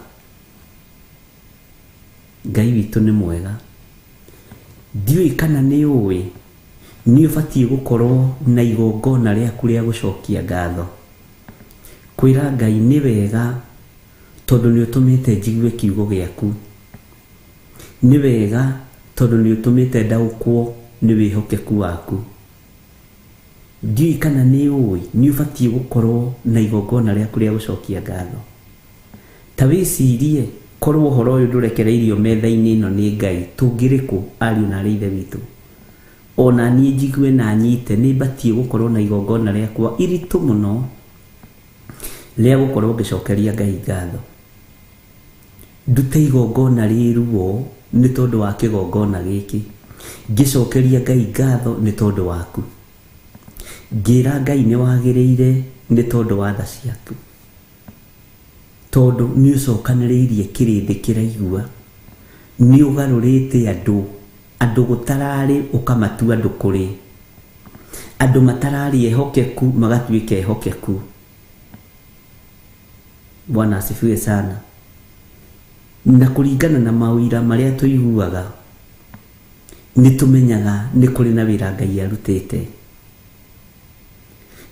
Ngai witũ nĩ mwega. Ndiũĩ kana nĩ ũĩ nĩ ũbatiĩ gũkorwo na igongona rĩaku rĩa gũcokia ngatho. Kwĩra Ngai nĩ wega tondũ nĩ ũtũmĩte njigue kiugo gĩaku. Nĩ wega tondũ nĩ ũtũmĩte ndaũkwo nĩ wĩhokeku waku. Ndiũĩ kana nĩ ũĩ nĩ ũbatiĩ gũkorwo na igongona rĩaku rĩa gũcokia ngatho. Ta wĩcirie korwo ũhoro ũyũ ndũrekereirio metha-inĩ ĩno nĩ Ngai, tũngĩrĩ kũ ariũ na arĩ ithe witũ? Ona niĩ njigue na nyite nĩ batiĩ gũkorwo na igongona rĩakwa iritũ mũno rĩa gũkorwo ngĩcokeria Ngai ngatho. Ndute igongona rĩ ruo nĩ tondũ wa kĩgongona gĩkĩ, ngĩcokeria Ngai ngatho nĩ tondũ waku, ngĩra Ngai nĩ wagĩrĩire nĩ tondũ wa tha ciaku, tondũ nĩ ũcokanĩrĩirie kĩrĩndĩ kĩraigua, nĩ ũgarũrĩte andũ, andũ gũtararĩ ũkamatua andũ kũrĩ, andũ matararĩ ehokeku magatuĩka ehokeku. Bwana asifiwe sana. Na kũringana na mawĩra marĩa tũiguaga nĩ tũmenyaga nĩ kũrĩ na wĩra Ngai arutĩte.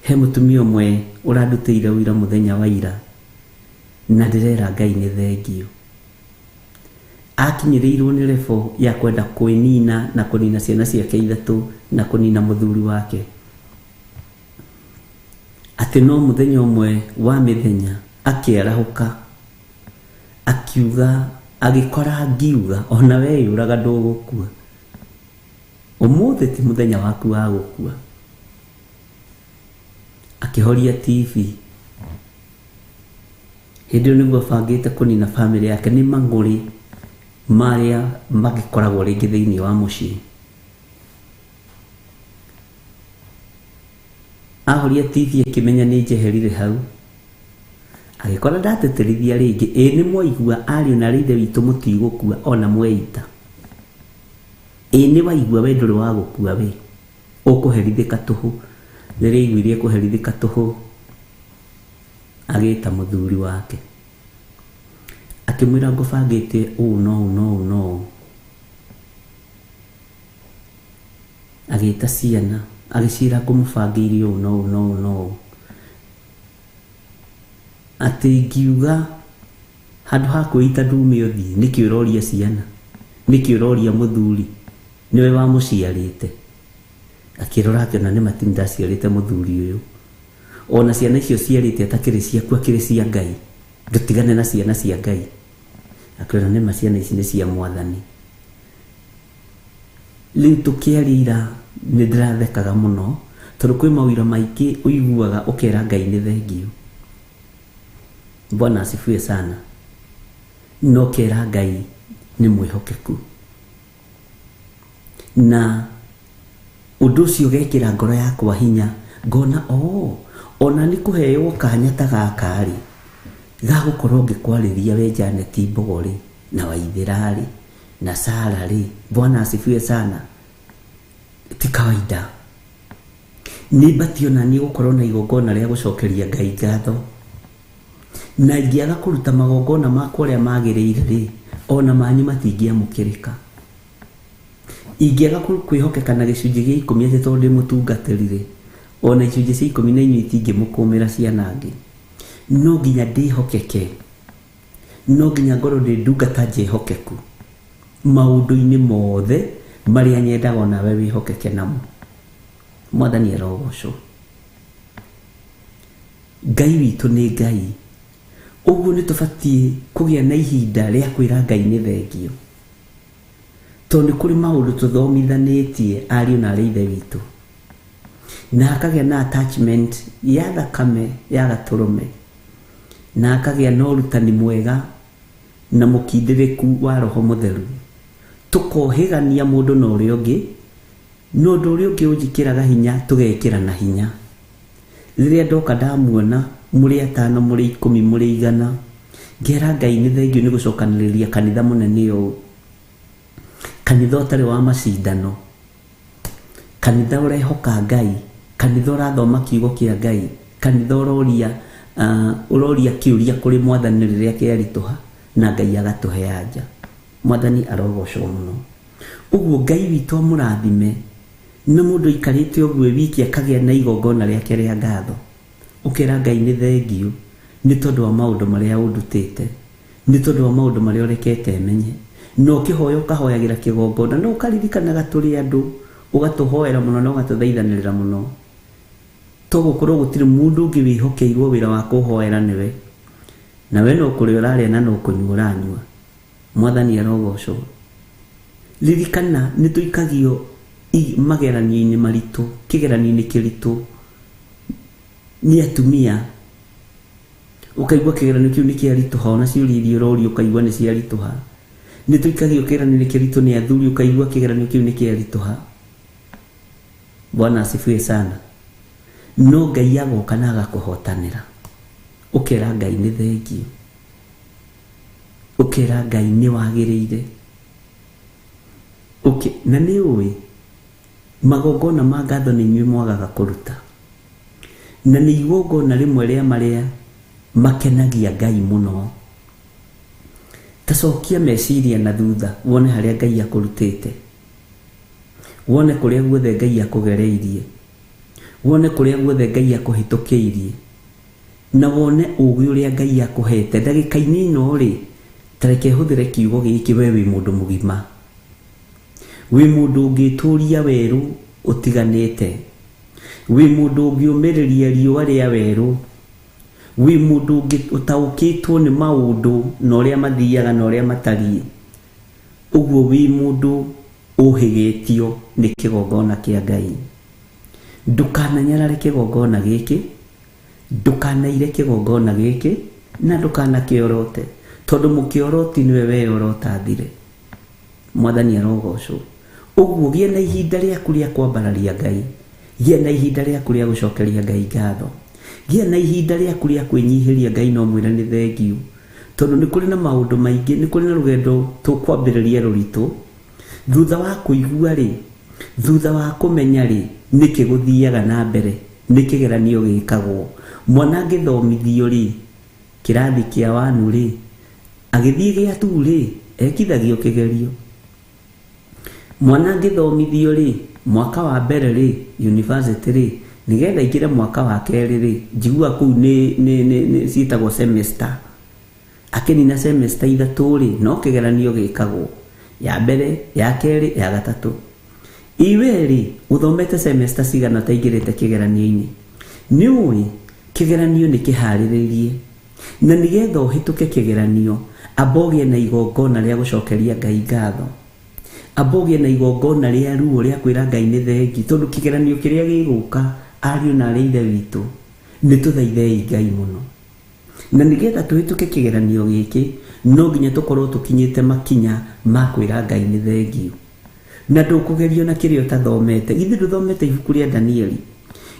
He mũtumia ũmwe ũrandutĩire ũira mũthenya wa ira na ndĩrera Ngai nĩ thengio. Akinyĩrĩirwo nĩ rebo ya kwenda kwĩnina na kũnina ciana ciake ithatũ na kũnina mũthuri wake. Atĩ no mũthenya ũmwe wa mĩthenya akĩarahũka akiuga, agĩkora ngiuga ona we yũraga ndũgũkua, ũmũthĩ ti mũthenya waku wa gũkua. Akĩhoria TV. Hĩndĩ ĩyo nĩguo abangĩte kũnina bamĩrĩ yake nĩ mang'ũrĩ marĩa magĩkoragwo rĩngĩ thĩinĩ wa mũciĩ. Ahoria TV akĩmenya nĩ njeherire hau, agĩkora ndatĩtĩrithia rĩngĩ, ĩĩ nĩ mwaigua ariũ na arĩ ithe witũ mũtigũkua ona mweita. Ĩĩ nĩ waigua we ndũrĩ wa gũkua we, ũkũherithĩka tũhũ. Rĩrĩa aiguire kũherithĩka tũhũ, agĩta mũthuri wake. Akĩmwĩra ngũbangĩte ũũ no ũũ no ũũ no ũũ. Agĩta ciana agĩciĩra ngũmũbangĩire ũũ no ũũ no ũũ no ũũ. Atĩ ngiuga handũ ha kwĩita ndume ũthiĩ, nĩkĩ ũroria ciana, nĩkĩ ũroria mũthuri, nĩwe wamũciarĩte. Akĩrora akĩona nĩ ma ti ndaciarĩte mũthuri ũyũ, ona ciana icio ciarĩte atakĩrĩ ciaku, akĩrĩ cia Ngai, ndũtigane na ciana cia Ngai. Akĩona nĩ ma ciana ici nĩ cia Mwathani. Rĩu tũkĩaria ira nĩ ndĩrathekaga mũno, tondũ kwĩ mawĩra maingĩ ũiguaga ũkera Ngai nĩ thengiũ. Bwana asifiwe sana. No kera Ngai nĩ mwĩhokeku, na ũndũ ũcio ũgekĩra ngoro yakwa hinya, ngona o ona nĩ kũheo kanya ta gaka rĩ, ga gũkorwo ngĩkwarĩria we Janet Mbogo rĩ, na Waithĩra rĩ, na Sara rĩ. Bwana asifiwe sana. Ti kawaida. Nĩ batiĩ ona niĩ gũkorwo na igongona rĩa gũcokeria Ngai ngatho, na ingĩaga kũruta magongona makwa ũrĩa magĩrĩire rĩ, ona manyu matingĩamũkĩrĩka. Ingĩaga kwĩhokeka na gĩcunjĩ gĩa 10 atĩ tondũ ndĩ mũtungatĩri rĩ, ona icunjĩ cia 10 na inyuĩ itingĩmũkũmĩra ciana angĩ. No nginya ndĩhokeke, no nginya ngorwo ndĩ ndungata njĩhokeku maũndũ-inĩ mothe marĩa nyendaga onawe wĩhokeke namo. Mwathani arogocwo. Ngai witũ nĩ Ngai. Ũguo nĩ tũbatiĩ kũgĩa na ihinda rĩa kwĩra Ngai nĩ thengio, tondũ nĩ kũrĩ maũndũ tũthomithanĩtie ariũ na arĩ ithe witũ, na hakagĩa na attachment ya thakame ya gatũrũme, na hakagĩa na ũrutani mwega na mũkindĩrĩku wa Roho Mũtheru, tũkohĩgania mũndũ na ũrĩa ũngĩ, na ũndũ ũrĩa ũngĩ ũnjĩkĩraga hinya tũgekĩrana hinya. Rĩrĩa ndoka ndamuona mũrĩ 5, mũrĩ 10, mũrĩ 100, ngera Ngai nĩ thengio nĩ gũcokanĩrĩria kanitha mũnene ũũ, kanitha ũtarĩ wa macindano, kanitha ũrehoka Ngai, kanitha ũrathoma kiugo kĩa Ngai, kanitha ũroria ũroria kĩũria kũrĩ Mwathani rĩrĩa kĩaritũha, na Ngai agatũhe anja. Mwathani arogocwo mũno. Ũguo Ngai witũ amũrathime, na mũndũ aikarĩte ũguo wiki akagĩa na igongona rĩake rĩa ngatho, ũkera Ngai nĩ thengio nĩ tondũ wa maũndũ marĩa ũndutĩte, nĩ tondũ wa maũndũ marĩa ũrekete menye. Na ũkĩhoya ũkahoyagĩra kĩgongona, na ũkaririkanaga tũrĩ andũ, ũgatũhoera mũno na ũgatũthaithanĩrĩra mũno, to gũkorwo gũtirĩ mũndũ ũngĩ wĩhokeirwo wĩra wa kũhoera nĩwe, na we no kũrĩa ũrarĩa na no kũnyua ũranyua. Mwathani arogocwo. Ririkana nĩ tũikagio mageranio-inĩ maritũ, kĩgeranio-inĩ kĩritũ nĩ atumia, ũkaigua kĩgeranio kĩu nĩ kĩaritũha, ona ciũria iria ũroria ũkaigua nĩ ciaritũha. Nĩ tũikagio kĩgeranio-inĩ kĩritũ nĩ athuri, ũkaigua kĩgeranio kĩu nĩ kĩaritũha. Bwana asifiwe sana. No Ngai agoka na agakũhotanĩra, ũkera Ngai nĩ thengio, ũkera Ngai nĩ wagĩrĩire. Na nĩ ũĩ magongona ma ngatho nĩ inyuĩ mwagaga kũruta, na nĩ igongona rĩmwe rĩa marĩa makenagia Ngai mũno. Ta cokia meciria na thutha wone harĩa Ngai akũrutĩte, wone kũrĩa guothe Ngai akũgereirie, wone kũrĩa guothe Ngai akũhĩtũkĩirie, na wone ũũgĩ ũrĩa Ngai akũhete. Ndagĩka-inĩ ĩno rĩ, ta reke hũthĩre kiugo gĩkĩ, we wĩ mũndũ mũgima, wĩ mũndũ ũngĩtũria werũ ũtiganĩte, wĩ mũndũ ũngĩũmĩrĩria riũa rĩa werũ, wĩ mũndũ ũtaũkĩtwo nĩ maũndũ na ũrĩa mathiaga na ũrĩa matariĩ. Ũguo wĩ mũndũ ũhĩgĩtio nĩ kĩgongona kĩa Ngai. Ndũkananyarare kĩgongona gĩkĩ, ndũkanaire kĩgongona gĩkĩ, na ndũkanakĩorote, tondũ mũkĩoroti nĩwe weyorotathire. Mwathani arogocwo. Ũguo gĩa na ihinda rĩaku rĩa kwambararia Ngai, gĩa na ihinda rĩaku rĩa gũcokeria Ngai ngatho, gĩa na ihinda rĩaku rĩa kwĩnyihĩria Ngai na ũmwĩre nĩ thengio, tondũ nĩ kũrĩ na maũndũ maingĩ, nĩ kũrĩ na rũgendo tũkwambĩrĩria rũritũ. Thutha wa kũigua rĩ, thutha wa kũmenya rĩ, nĩkĩ gũthiaga na mbere, nĩ kĩgeranio gĩkagwo. Mwana angĩthomithio rĩ, kĩrathi kĩa wanu rĩ, Agĩthiĩ gĩa tu rĩ, ekithagio kĩgerio. Mwana angĩthomithio rĩ, mwaka wa mbere rĩ, university rĩ, nĩgetha aingĩre mwaka wa kerĩ rĩ, njiguaga kũu nĩ, nĩ, nĩ, nĩ ciĩtagwo semester. Akĩnina semester ithatũ rĩ, no kĩgeranio gĩkagwo. Ya mbere, ya kerĩ, ya gatatũ. Ĩ we rĩ, ũthomete semester cigana ũtaingĩrĩte kĩgeranio-inĩ? Nĩ ũĩ kĩgeranio nĩ kĩharĩrĩrie. Na nĩgetha ũhĩtũke kĩgeranio, amba ũgĩe na igongona rĩa gũcokeria Ngai ngatho. Amba ũgĩe na igongona rĩa ruo rĩa kwĩra Ngai nĩ thengi, tondũ kĩgeranio kĩrĩa gĩgũka, ariũ na aarĩ a Ithe witũ, nĩ tũthaithei Ngai mũno. Na nĩgetha tũhĩtũke kĩgeranio gĩkĩ, no nginya tũkorwo tũkinyĩte makinya ma kwĩra Ngai nĩ thengiũ. Na ndũkũgerio na kĩrĩa ũtathomete. Githĩ ndũthomete ibuku rĩa Danieli?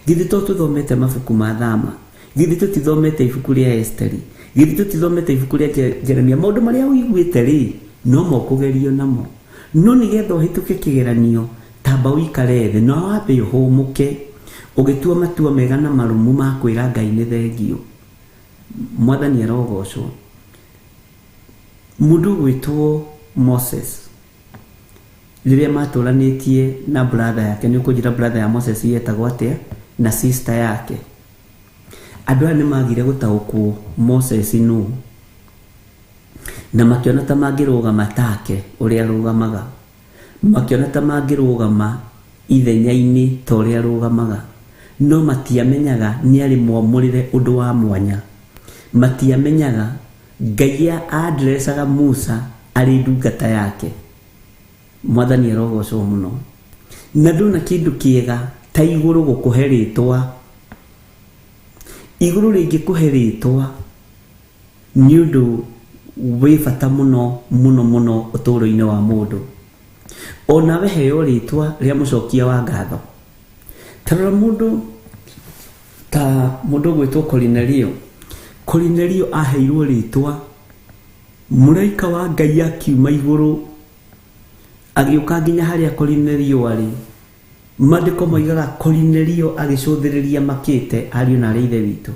Githĩ to tũthomete mabuku ma Thama? Githĩ tũtithomete ibuku rĩa Esiteri? Githĩ tũtithomete ibuku rĩa Jeremia? Maũndũ marĩa ũiguĩte rĩ, no mo ũkũgerio namo. No nĩgetha ũhĩtũke kĩgeranio, tamba ũikare thĩ na wambe ũhũmũke, ũgĩtua matua mega na marũmu ma kwĩra Ngai nĩ thengiũ. Mwathani arogocwo. Mũndũ ũgwĩtwo Moses, rĩrĩa matũranĩtie na brother yake, nĩ ũkũnjĩra brother ya Moses yetagwo atĩa, na sister yake. Andũ aya nĩ magire gũtaũkwo Moses nũ, na makĩona ta mangĩrũgama take ũrĩa arũgamaga, makĩona ta mangĩrũgama ithenya-inĩ ta ũrĩa arũgamaga, no matiamenyaga nĩ arĩ mwamũrĩre ũndũ wa mwanya. Matiamenyaga Ngai aandrecaga Musa arĩ ndungata yake. Mwathani arogocwo mũno. Na ndona kĩndũ kĩega ta igũrũ gũkũhe rĩtwa. Igũrũ rĩngĩkũhe rĩtwa nĩ ũndũ wĩ bata mũno mũno mũno ũtũũro-inĩ wa mũndũ. Onawe heo rĩtwa rĩa mũcokia wa ngatho. Ta rora mũndũ ta mũndũ ũgwĩtwo Korinelio. Korinelio aheirwo rĩtwa, mũraika wa Ngai akiuma igũrũ agĩũka nginya harĩa Korinelio arĩ. Maandĩko moigaga Korinelio agĩcũthĩrĩria makĩte ariũ na arĩ ithe witũ.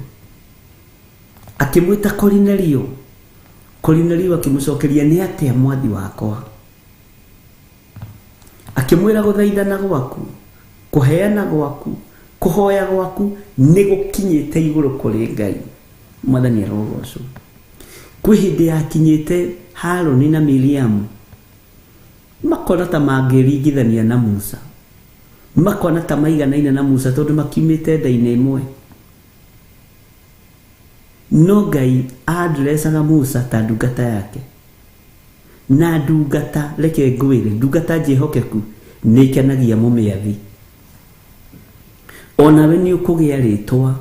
Akĩmwĩta Korinelio. Korinelio akĩmũcokeria, nĩ atĩa mwathi wakwa? Akĩmwĩra, gũthaithana gwaku, kũheana gwaku, kũhoya gwaku nĩ gũkinyĩte igũrũ kũrĩ Ngai. Mwathani arogocwo. Kwĩ hĩndĩ yakinyĩte Harũni na Miriamu makona ta mangĩringithania na Musa, makona ta maiganaine na Musa tondũ makiumĩte nda-inĩ ĩmwe. No Ngai andrecaga Musa ta ndungata yake. Na ndungata, reke ngwĩre, ndungata njĩhokeku nĩ ikenagia mũmĩathi. Onawe nĩ ũkũgĩa rĩtwa,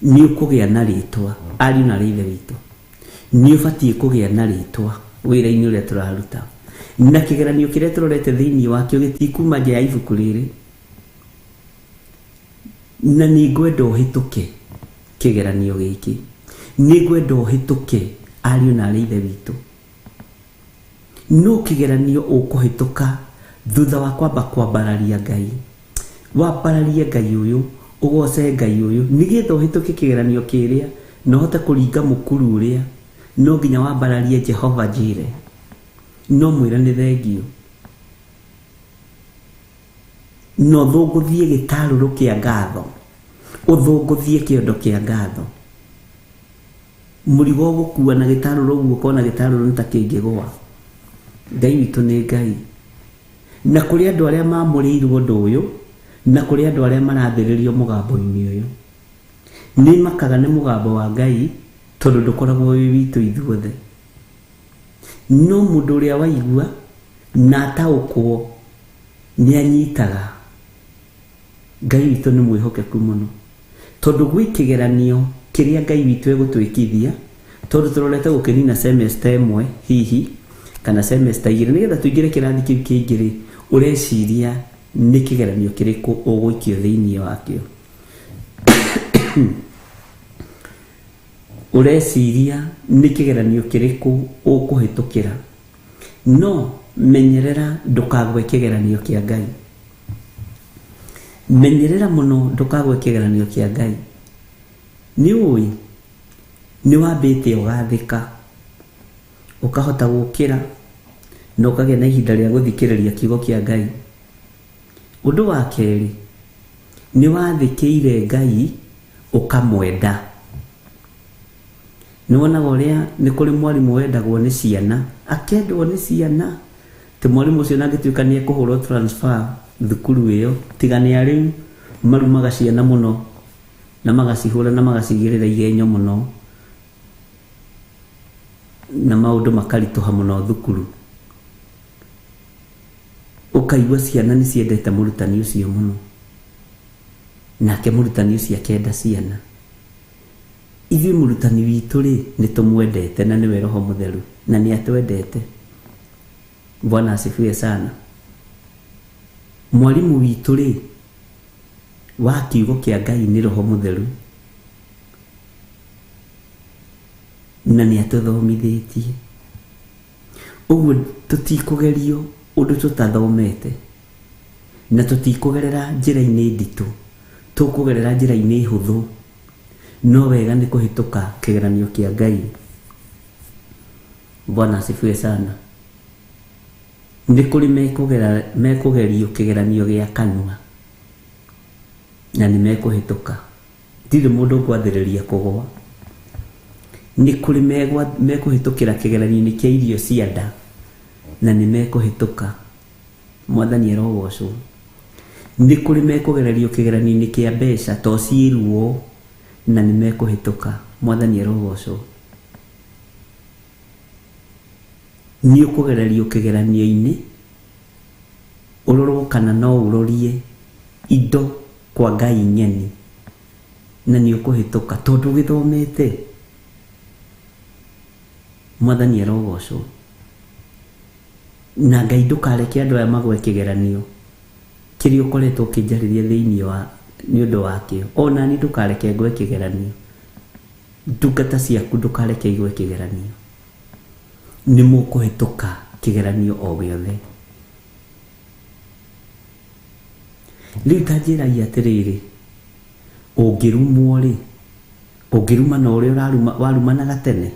nĩ ũkũgĩa na rĩtwa, ariũ na arĩ ithe witũ. Nĩ ũbatiĩ kũgĩa na rĩtwa wĩra-inĩ ũrĩa tũraruta. Na kĩgeranio kĩrĩa tũrorete thĩinĩ wakĩo gĩtikuma nja ya ibuku rĩrĩ. Na nĩ ngwenda ũhĩtũke kĩgeranio gĩkĩ. Nĩ ngwenda ũhĩtũke ariũ na arĩ ithe witũ. No kĩgeranio ũkũhĩtũka thutha wa kwamba kwambararia Ngai. Wambararie Ngai ũyũ, ũgoce Ngai ũyũ, nĩgetha ũhĩtũke kĩgeranio kĩrĩa na ũhote kũringa mũkuru ũrĩa, no nginya wambararie Jehova Jireh. No mwĩre nĩ thengiũ. Na ũthũngũthie gĩtarũrũ kĩa ngatho, ũthũngũthie kĩondo kĩa ngatho. Mũrigo ũgũkua na gĩtarũrũ ũguo ũkona gĩtarũrũ nĩ ta kĩngĩgũa. Ngai witũ nĩ Ngai. Na kũrĩ andũ arĩa mamũrĩirwo ũndũ ũyũ, na kũrĩ andũ arĩa marathĩrĩrio mũgambo-inĩ ũyũ. Nĩ makaga nĩ mũgambo wa Ngai tondũ ndũkoragwo wĩ witũ ithuothe. No mũndũ ũrĩa waigua na ataũkwo nĩ anyitaga. Ngai witũ nĩ mwĩhokeku mũno. Tondũ gwĩ kĩgeranio kĩrĩa Ngai witũ egũtwĩkithia, tondũ tũrorete gũkĩnina semester ĩmwe hihi, kana semester igĩrĩ, nĩgetha tũingĩre kĩrathi kĩu kĩngĩ rĩ, ũreciria nĩ kĩgeranio kĩrĩkũ ũgũikio thĩinĩ wakĩo. Ũreciria nĩ kĩgeranio kĩrĩkũ ũkũhĩtũkĩra. No menyerera ndũkagwe kĩgeranio kĩa Ngai. Menyerera mũno ndũkagwe kĩgeranio kĩa Ngai. Nĩ ũĩ Nĩ wambĩte ũgathĩka, ũkahota gũkĩra na ũkagĩa na ihinda rĩa gũthikĩrĩria kiugo kĩa Ngai. Ũndũ wa kerĩ, nĩ wathĩkĩire Ngai ũkamwenda. Nĩ wonaga ũrĩa nĩ kũrĩ mwarimũ wendagwo nĩ ciana, akendwo nĩ ciana, ti mwarimũ ũcio na angĩtuĩka nĩ ekũhũrwo transfer thukuru ĩyo, tiga nĩ arĩu marumaga ciana mũno na magacihũra na magacigĩrĩra igenyo mũno na maũndũ makaritũha mũno thukuru. Ũkaigua ciana nĩ ciendete mũrutani ũcio mũno, nake mũrutani ũcio akenda ciana. Ithuĩ mũrutani witũ rĩ, nĩ tũmwendete na nĩwe Roho Mũtheru na nĩ atwendete. Bwana asifiwe sana. Mwarimu witũ rĩ wa kiugo kĩa Ngai nĩ Roho Mũtheru na nĩ atũthomithĩtie. Ũguo tũtikũgerio ũndũ tũtathomete na tũtikũgerera njĩra-inĩ nditũ, tũkũgerera njĩra-inĩ hũthũ. No wega nĩ kũhĩtũka kĩgeranio kĩa Ngai. Bwana asifiwe sana. Nĩ kũrĩ mekũgerio kĩgeranio gĩa kanua na nĩ mekũhĩtũka. Ndirĩ mũndũ ũgwathĩrĩria kũgũa. Nĩ kũrĩ mekũhĩtũkĩra kĩgeranio-inĩ kĩa irio cia nda na nĩ mekũhĩtũka. Mwathani arogocwo. Nĩ kũrĩ mekũgererio kĩgeranio-inĩ kĩa mbeca to ciĩruo na nĩ mekũhĩtũka. Mwathani arogocwo. Nĩ ũkũgererio kĩgeranio-inĩ ũrorwo kana no ũrorie indo kwa Ngai ng'eni na nĩ ũkũhĩtũka tondũ ũgĩthomete. Mwathani arogocwo. Na Ngai ndũkareke andũ aya magwe kĩgeranio kĩrĩa ũkoretwo ũkĩnjarĩria thĩinĩ wa nĩ ũndũ wakĩo. Ona niĩ ndũkareke ngwe kĩgeranio. Ndungata ciaku ndũkareke igwe kĩgeranio. Nĩ mũkũhĩtũka kĩgeranio o gĩothe. Rĩu ta njĩrai atĩrĩrĩ, ũngĩrumwo rĩ, ũngĩruma na ũrĩa warumanaga tene?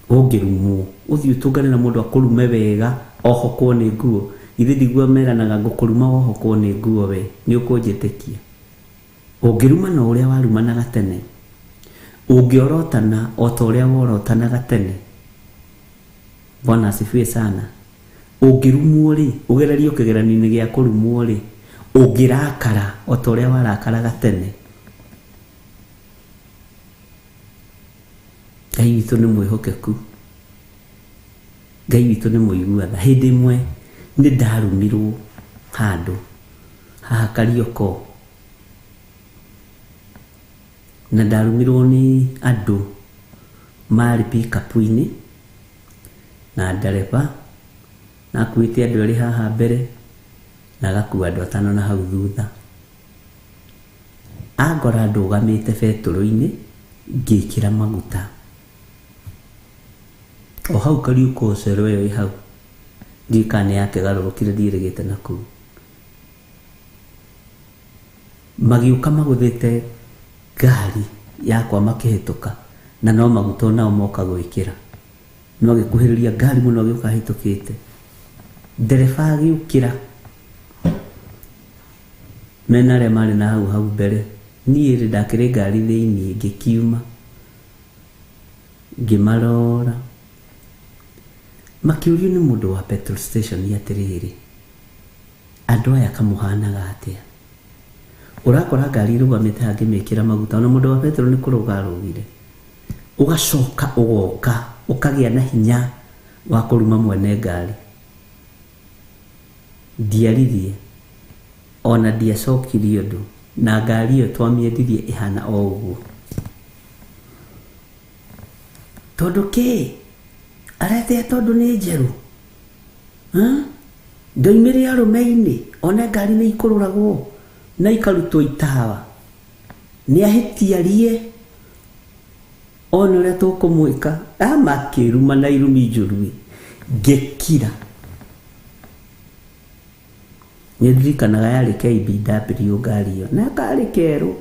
Ũngĩrumwo ũthiĩ ũtũngane na mũndũ akũrume wega ohokwo nĩ nguo. Ithe ndiguo meranaga ngũkũruma wohokwo nĩ nguo we, nĩ ũkũnjĩtĩkia. Ũngĩruma na ũrĩa warumanaga tene, ũngĩorotana o ta ũrĩa worotanaga tene. Bwana asifiwe sana. Ũngĩrumwo rĩ, ũgererio kĩgeranio-inĩ gĩa kũrumwo rĩ, ũngĩrakara o ta ũrĩa warakaraga tene. Ngai witũ nĩ mwĩhokeku. Ngai witũ nĩ mũigua tha. Hĩndĩ ĩmwe nĩ ndarumirwo handũ haha Karioko, na ndarumirwo nĩ andũ marĩ pickup-inĩ na ndereba na akuĩte andũ erĩ haha mbere na agakua andũ atano na hau thutha. Angora ndũgamĩte betũrũ-inĩ ngĩkĩra maguta o hau Karioko cero ĩyo ĩ hau. Ndiũĩ kana nĩ yakĩgarũrũkire ndiĩrĩgĩte na kũu. Magĩũka magũthĩte ngari yakwa makĩhĩtũka na no maguta onao moka gwĩkĩra. No agĩkuhĩrĩria ngari mũno agĩũka ahĩtũkĩte. Ndereba agĩũkĩra mena arĩa marĩ na hau hau mbere. Niĩ rĩ ndakĩrĩ ngari thĩinĩ ngĩkiuma ngĩmarora. Makĩũrio nĩ mũndũ wa petrol station atĩrĩrĩ, andũ aya kamũhanaga atĩa? Ũrakora ngari ĩrũgamĩte haha ngĩmĩkĩra maguta, ona mũndũ wa petrol nĩ kũrũga arũgire. Ũgacoka ũgoka ũkagĩa na hinya wa kũruma mwene ngari. Ndiaririe ona ndiacokirie ũndũ, na ngari ĩyo twamĩendirie ĩhana o ũguo. Tondũ kĩ? Aretea tondũ nĩ njerũ. Ndoimire arũme-inĩ, one ngari nĩ ikũrũragwo na ikarutwo itawa. Nĩ ahĩtiarie one ũrĩa tũkũmwĩka. Amakĩruma na irumi njũru. Ngĩkira. Nĩ ndirikanaga yarĩ KBW ngari ĩyo, na karĩ kerũ.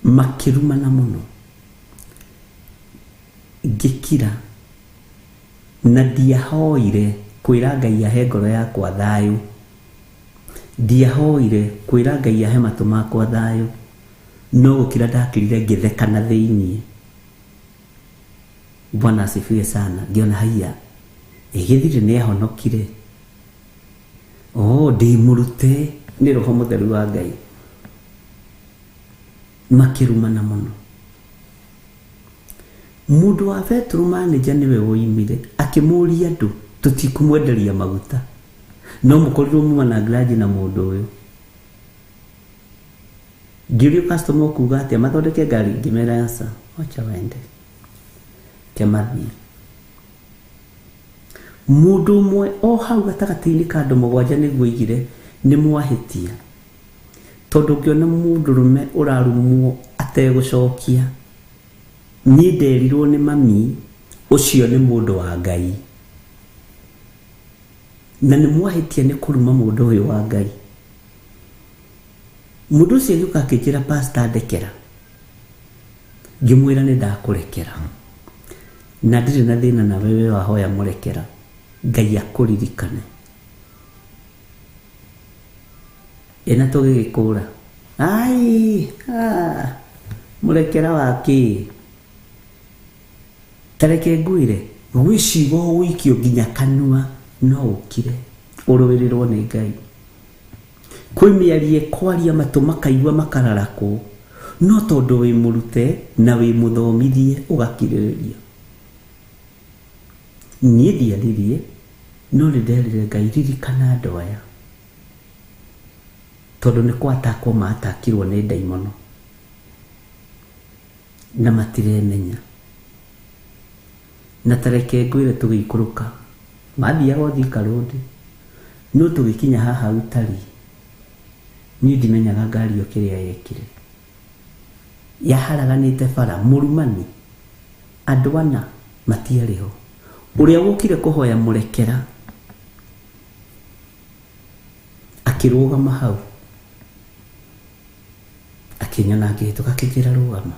Makĩrumana mũno. Ngĩkira na ndiahoire kwĩra Ngai ahe ngoro yakwa thayũ. Ndiahoire kwĩra Ngai ahe matũ makwa thayũ. No gũkira ndakirire ngĩtheka na thĩiniĩ. Bwana asifiwe sana. Ngĩona haiya, ĩgĩthire nĩ ahonokire. Oh, ndĩ mũrute nĩ Roho Mũtheru wa Ngai. Makĩrumana mũno. Mũndũ wa Petro manager nĩwe woimire akĩmũria andũ tũtikũmwenderia maguta no mũkorirwo muma na grudge na mũndũ ũyũ. Ngĩũrio customer ũkuga atĩa mathondeke ngari, ngĩmera aca, wacha waende, kemathiĩ. Mũndũ ũmwe o hau gatagatĩ-inĩ ka andũ mũgwanja nĩguo oigire nĩ mwahĩtia, tondũ ũngĩona mũndũrũme ũrarumwo ategũcokia, niĩ nderirwo nĩ mami ũcio nĩ mũndũ wa Ngai, na nĩ mwahĩtia nĩ kũruma mũndũ ũyũ wa Ngai. Mũndũ ũcio agĩũka akĩnjĩra pastor ndekera, ngĩmwĩra nĩ ndakũrekera na ndirĩ na thĩna nawe, we wahoya mũrekera, Ngai akũririkane. Ĩna tũgĩgĩkũra ai mũrekera wa kĩ? Tareke ngwĩre, gwĩ ciugo ũgũikio nginya kanua no ũkire ũrũĩrĩrwo nĩ Ngai. Kwĩ mĩario ĩkwaria matũ makaigua makararakwo, no tondũ wĩ mũrute na wĩ mũthomithie ũgakirĩrĩria. Niĩ ndiaririe, no nĩ nderire Ngai ririkana andũ aya, tondũ nĩ kwatakwo matakirwo nĩ ndaimono na matiremenya. Na tareke ngwĩre tũgĩikũrũka, mathiaga o Thika Road, no tũgĩkinya haha Utari, niĩ ndimenyaga ngari ĩyo kĩrĩa yekire. Yaharaganĩte bara, mũrumani, andũ ana matiarĩ ho. Ũrĩa wokire kũhoya mũrekera akĩrũgama hau, akĩnyona ngĩhĩtũka, akĩnjĩra rũgama,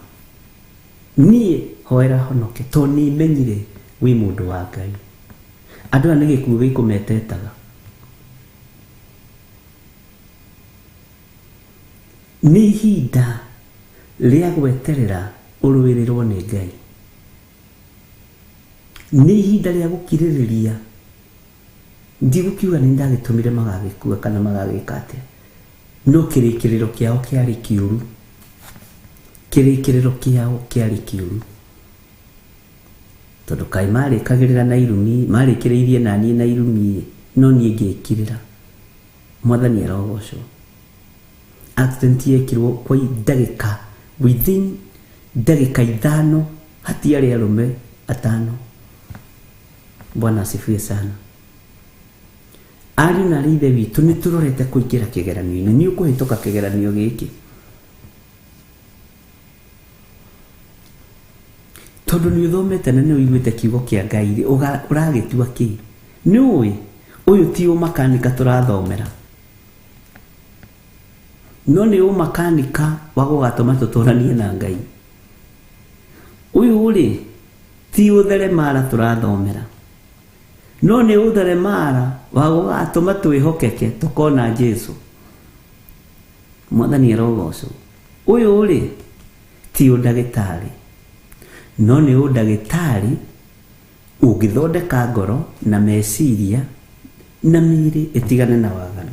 niĩ hoera honoke, tondũ nĩ menyire wĩ mũndũ wa Ngai. Andũ aya nĩ gĩkuũ gĩkũmetetaga. Nĩ ihinda rĩa gweterera ũrũĩrĩrwo nĩ Ngai. Nĩ ihinda rĩa gũkirĩrĩria. Ndigũkiuga nĩ ndagĩtũmire magagĩkua kana magagĩka atĩa, no kĩrĩkĩrĩro kĩao kĩarĩ kĩũru. Kĩrĩkĩrĩro kĩao kĩarĩ kĩũru, tondũ kaĩ marĩkagĩrĩra na irumi, marĩkĩrĩirie na niĩ na irumi, no niĩ ngĩkirĩra. Mwathani arogocwo. Accident yekirwo kwa ndagĩka, within ndagĩka 5 hatiarĩ arũme 5. Bwana asifiwe sana. Ariũ na aarĩ ithe witũ, nĩ tũrorete kũingĩra kĩgeranio-inĩ. Nĩ ũkũhĩtũka kĩgeranio gĩkĩ, tondũ nĩ ũthomete na nĩ ũiguĩte kiugo kĩa Ngai rĩ, ũragĩtua kĩ? Nĩ ũĩ ũyũ ti ũmakanika tũrathomera, no nĩ ũmakanika wa gũgatũma tũtũranie na Ngai. Ũyũ rĩ ti ũtheremara tũrathomera, no nĩ ũtheremara wa gũgatũma twĩhokeke tũkona Jesu. Mwathani arogocwo. Ũyũ rĩ ti ũndagĩtarĩ, no nĩ ũndagĩtarĩ ũngĩthondeka ngoro na meciria na mĩĩrĩ ĩtigane na waganu.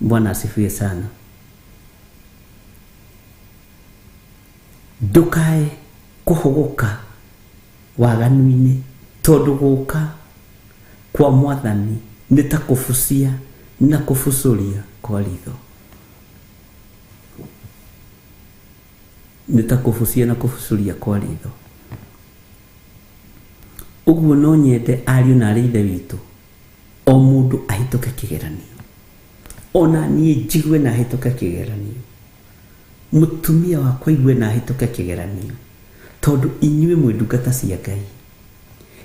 Bwana asifiwe sana. Ndũkae kũhũgũka waganu-inĩ, tondũ gũka kwa Mwathani nĩ ta kũbucia na kũbucũria kwa ritho. Nĩ ta kũbucia na kũbucũria kwa ritho. Ũguo no nyende ariũ na aarĩ ithe witũ, o mũndũ ahĩtũke kĩgeranio, ona niĩ njigue na ahĩtũke kĩgeranio, mũtumia wakwa aigue na ahĩtũke kĩgeranio, tondũ inyuĩ mwĩ ndungata cia Ngai.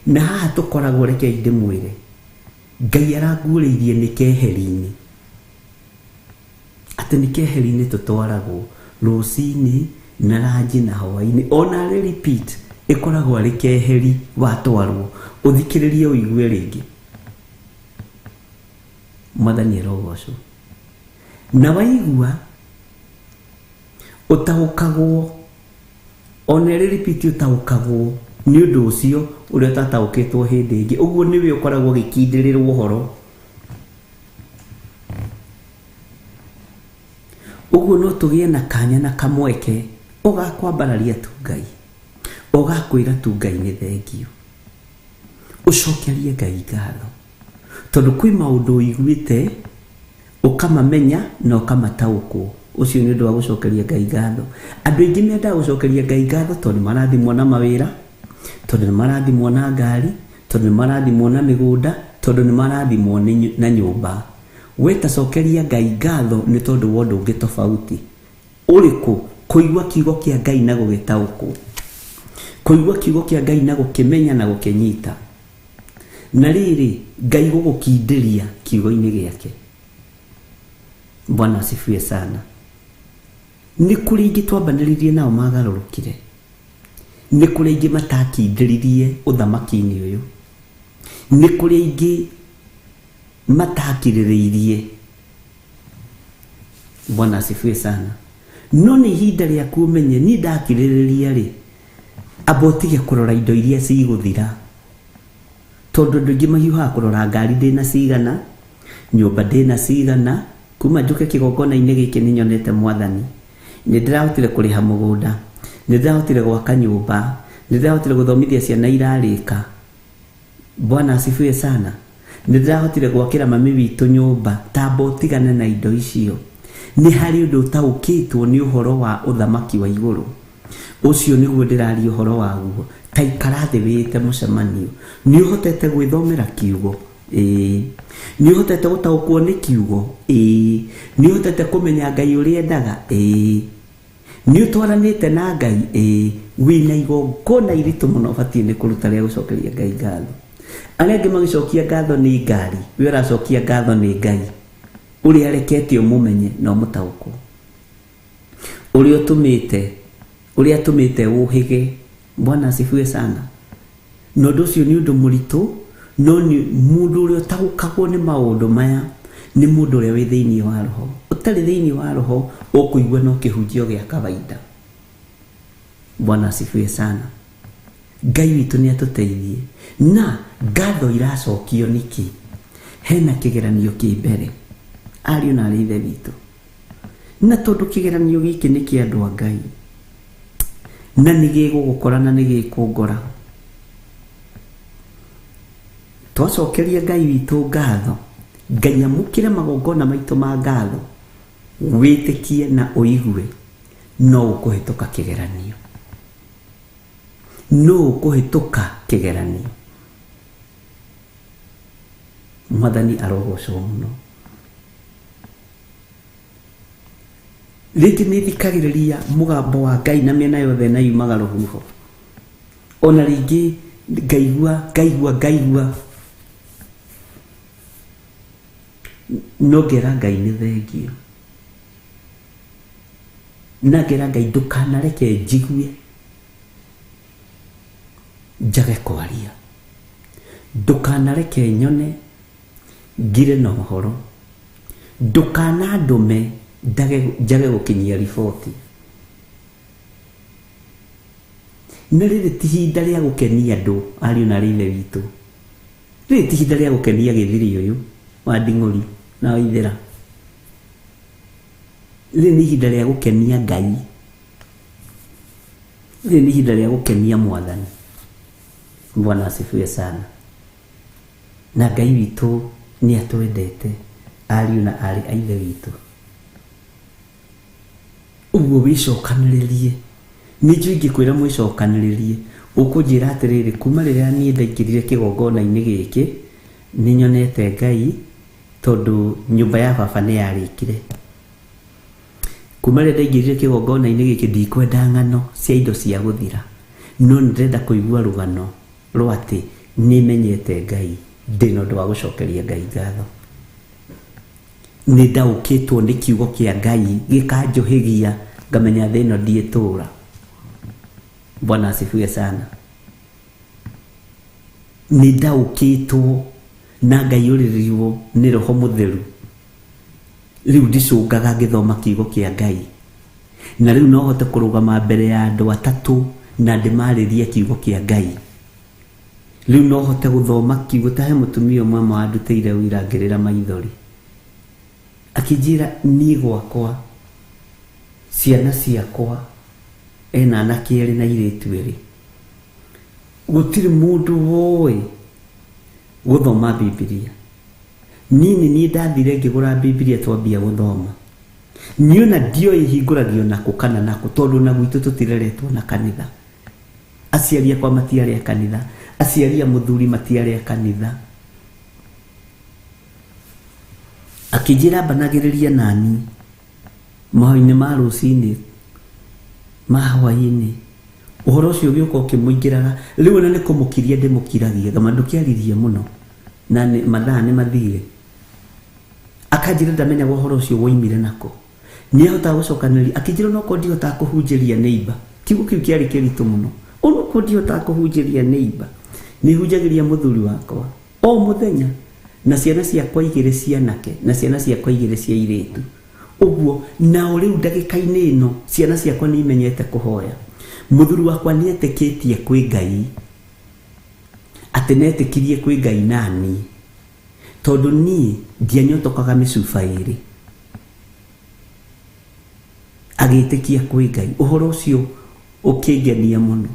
Na haha tũkoragwo, rekei ndĩmwĩre, Ngai aranguũrĩirie nĩ keheri-inĩ. Atĩ nĩ keheri-inĩ tũtwaragwo rũcinĩ na ranji na hwaĩ-inĩ, ona arĩ repeat ĩkoragwo arĩ keheri watwarwo, ũthikĩrĩrie ũigue rĩngĩ. Mwathani arogocwo. Na waigua ũtaũkagwo, ona ĩrĩ repeat ũtaũkagwo nĩ ũndũ ũcio ũrĩa ũtataũkĩtwo hĩndĩ ĩngĩ. Ũguo nĩwe ũkoragwo ũgĩkindĩrĩrwo ũhoro. Ũguo no tũgĩe na kanya na kamweke ũgakwambararia tu Ngai, ũgakwĩra tu Ngai nĩ thengio, ũcokerie Ngai ngatho, tondũ kwĩ maũndũ ũiguĩte ũkamamenya na ũkamataũkwo. Ũcio nĩ ũndũ wa gũcokeria Ngai ngatho. Andũ aingĩ mendaga gũcokeria Ngai ngatho tondũ nĩ marathimwo na mawĩra, tondũ nĩ marathimwo na ngari, tondũ nĩ marathimwo na mĩgũnda, tondũ nĩ marathimwo na nyũmba. We ta cokeria Ngai ngatho nĩ tondũ wa ũndũ ũngĩ tofauti. Ũrĩkũ? Kũigua kiugo kĩa Ngai na gũgĩtaũkwo, kũigua kiugo kĩa Ngai na gũkĩmenya na gũkĩnyita. Na rĩrĩ, Ngai gũgũkindĩria kiugo-inĩ gĩake. Bwana asifiwe sana. Nĩ kũrĩ ingĩ twambanĩrĩirie nao magarũrũkire, nĩ kũrĩ aingĩ matakindĩririe ũthamaki-inĩ ũyũ, nĩ kũrĩ aingĩ matakirĩrĩirie. Bwana asifiwe sana. No nĩ ihinda rĩaku ũmenye niĩ ndakirĩrĩria rĩ, amba ũtige kũrora indo iria cigũthira, tondũ andũ aingĩ mahiũhaga kũrora ngari ndĩna cigana, nyũmba ndĩna cigana. Kuma njũke kĩgongona-inĩ gĩkĩ nĩ nyonete Mwathani, nĩ ndĩrahotire kũrĩha mũgũnda, nĩ ndĩrahotire gwaka nyũmba, nĩ ndĩrahotire gũthomithia ciana irarĩka. Bwana asifiwe sana. Nĩ ndĩrahotire gwakĩra mami witũ nyũmba. Tamba ũtigane na indo icio. Nĩ harĩ ũndũ ũtaũkĩtwo nĩ ũhoro wa ũthamaki wa igũrũ. Ũcio nĩguo ndĩraria ũhoro waguo. Ta ikara thĩ wĩĩte mũcemanio. Nĩ ũhotete gwĩthomera kiugo? Ĩĩ. Nĩ ũhotete gũtaũkwo nĩ kiugo? Ĩĩ. Nĩ ũhotete kũmenya Ngai ũrĩa endaga? Ĩĩ. Nĩ ũtwaranĩte na Ngai? Ĩĩ. Wĩna igongona iritũ mũno ũbatiĩ nĩ kũruta rĩa gũcokeria Ngai ngatho. Arĩa angĩ magĩcokia ngatho nĩ ngari, we ũracokia ngatho nĩ Ngai ũrĩa arekete ũmũmenye na ũmũtaũkwo, ũrĩa ũtũmĩte, ũrĩa atũmĩte ũhĩge. Bwana asifiwe sana. Na ũndũ ũcio nĩ ũndũ mũritũ, no nĩ mũndũ ũrĩa ũtaũkagwo nĩ maũndũ maya nĩ mũndũ ũrĩa wĩ thĩinĩ wa roho. Ũtarĩ thĩinĩ wa roho ũkũigua no kĩhunjio gĩa kawaida. Bwana asifiwe sana. Ngai witũ nĩ atũteithie. Na ngatho iracokio nĩkĩ? Hena kĩgeranio kĩ mbere, ariũ na arĩ ithe witũ. Na tondũ kĩgeranio gĩkĩ nĩ kĩa andũ a Ngai, na nĩ gĩgũgũkora na nĩ gĩkũngora, twacokeria Ngai witũ ngatho, Ngai amũkĩre magongona maitũ ma ngatho, wĩtĩkie na ũigue no ũkũhĩtũka kĩgeranio. No ũkũhĩtũka kĩgeranio. Mwathani arogocwo mũno. Rĩngĩ nĩ thikagĩrĩria mũgambo wa Ngai na mĩena yothe na yumaga rũhuho. Ona rĩngĩ ngaigua, ngaigua, ngaigua. No ngera Ngai nĩ thengio. Na ngera Ngai ndũkanareke njigue njage kwaria. Ndũkanareke nyone ngire na ũhoro. Ndũkanandũme njage gũkinyia riboti. Na rĩrĩ ti ihinda rĩa gũkenia andũ, ariũ na arĩ ithe witũ. Rĩrĩ ti ihinda rĩa gũkenia gĩthiri ũyũ wa nding'ũri na waithĩra. Rĩrĩ nĩ ihinda rĩa gũkenia Ngai. Rĩrĩ nĩ ihinda rĩa gũkenia Mwathani. Bwana asifiwe sana. Na Ngai witũ nĩ atwendete, ariũ na arĩ a ithe witũ. Ũguo wĩcokanĩrĩrie. Nĩ njũĩ ingĩkwĩra mwĩcokanĩrĩrie, ũkũnjĩra atĩrĩrĩ, kuma rĩrĩa niĩ ndaingĩrire kĩgongona-inĩ gĩkĩ, nĩ nyonete Ngai, tondũ nyũmba ya baba nĩ yarĩkire. Kuma rĩrĩa ndaingĩrire kĩgongona-inĩ gĩkĩ, ndikwenda ng'ano cia indo cia gũthira, no nĩ ndĩrenda kũigua rũgano rwa atĩ nĩ menyete Ngai, ndĩna ũndũ wa gũcokeria Ngai ngatho. Nĩ ndaũkĩtwo nĩ kiugo kĩa Ngai gĩkanjũhĩgia ngamenya thĩ ĩno ndiĩtũra. Bwana asifiwe sana. Nĩ ndaũkĩtwo na ngaiyũrĩrĩrwo nĩ Roho Mũtheru. Rĩu ndicũngaga ngĩthoma kiugo kĩa Ngai. Na rĩu no hote kũrũgama mbere ya andũ atatũ na ndĩmarĩrie kiugo kĩa Ngai. Rĩu no hote gũthoma kiugo ta he mũtumia ũmwe ma wandutĩire ũira ngĩrĩra maithori. Akĩnjĩra niĩ gwakwa ciana ciakwa ena anake erĩ na airĩtu erĩ. Gũtirĩ mũndũ woĩ gũthoma Bibilia. Niĩ nĩ niĩ ndathire ngĩgũra Bibilia twambia gũthoma. Niĩ ona ndioĩ hingũragio nakũ kana nakũ tondũ ona gwitũ tũtireretwo na kanitha. Aciari akwa matiarĩ a kanitha, aciari a mũthuri matiarĩ a kanitha. Akĩnjĩra mbanagĩrĩria nani mahoya-inĩ ma rũcinĩ ma hwaĩ-inĩ. Ũhoro ũcio ũgĩũka ũkĩmũingĩraga. Rĩu ona nĩ kũmũkiria ndĩmũkiragia, ngama ndũkĩaririe mũno na mathaa nĩ mathire. Akanjĩra ndamenyaga ũhoro ũcio woimire nako. Nĩahotaga gũcokanĩrĩria. Akĩnjĩra onokorwo ndihotaga kũhunjĩria neighbor. Kiugo kĩu kĩarĩ kĩritũ mũno. Onokorwo ndihotaga kũhunjĩria neighbor, nĩhunjagĩria mũthuri wakwa o mũthenya na ciana ciakwa igĩrĩ cia anake na ciana ciakwa igĩrĩ cia airĩtu. Ũguo nao rĩu ndagĩka-inĩ ĩno ciana ciakwa nĩ imenyete kũhoya. Mũthuri wakwa nĩetĩkĩtie kwĩ Ngai, atĩ netĩkirie kwĩ Ngai nani, tondũ niĩ ndianyotokaga mĩcuba ĩrĩ. Agĩtĩkia kwĩ Ngai. Ũhoro ũcio ũkĩngenia mũno.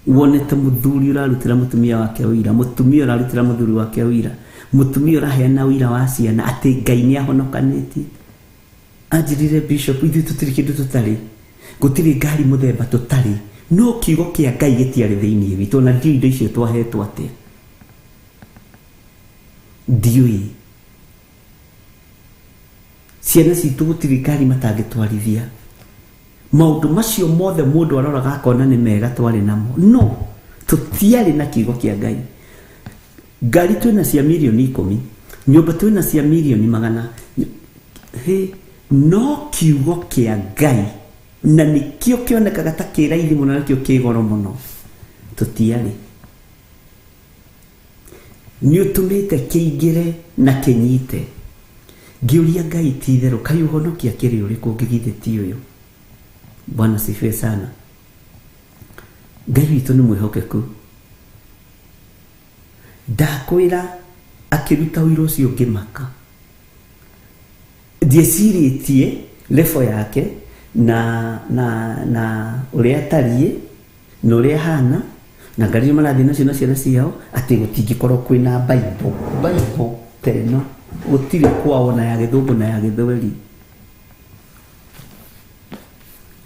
Wonete mũthuri ũrarutĩra mũtumia wake ũira, mũtumia ũrarutĩra mũthuri wake ũira, mũtumia ũraheana ũira wa ciana atĩ Ngai nĩ ahonokanĩtie. Anjĩrire Bishop, ithuĩ tũtirĩ kĩndũ tũtarĩ, gũtirĩ ngari mũthemba tũtarĩ, no kiugo kĩa Ngai gĩtiarĩ thĩinĩ witũ, ona ndiũĩ indo icio twahetwo atĩa. Ndiũĩ. Ciana citũ gũtirĩ ngari matangĩtwarithia. Maũndũ macio mothe mũndũ aroraga akona nĩ mega twarĩ namo, no tũtiarĩ na kiugo kĩa Ngai. Ngari twĩna cia mirioni ikũmi, nyũmba twĩna cia mirioni magana, he, no kiugo kĩa Ngai na nĩkĩo kĩonekaga ta kĩ raithi mũno nakĩo kĩ goro mũno, tũtiarĩ. Nĩ ũtũmĩte kĩingĩre na kĩnyite. Ngĩũria Ngai ti itherũ, kaĩ ũhonokia kĩrĩ ũrĩkũ ũngĩgithĩ ti ũyũ? Bwana sifiwe sana. Ngai witũ nĩ mwĩhokeku. Ndakwĩra akĩruta ũira ũcio ngĩmaka. Ndiecirĩtie level yake na na na ũrĩa atariĩ na ũrĩa ahana na ngari iria marathiĩ nacio na ciana ciao atĩ gũtingĩkorwo kwĩna Bible. Bible ta ĩno gũtirĩ kwao na ya gĩthũngũ na ya gĩthweri.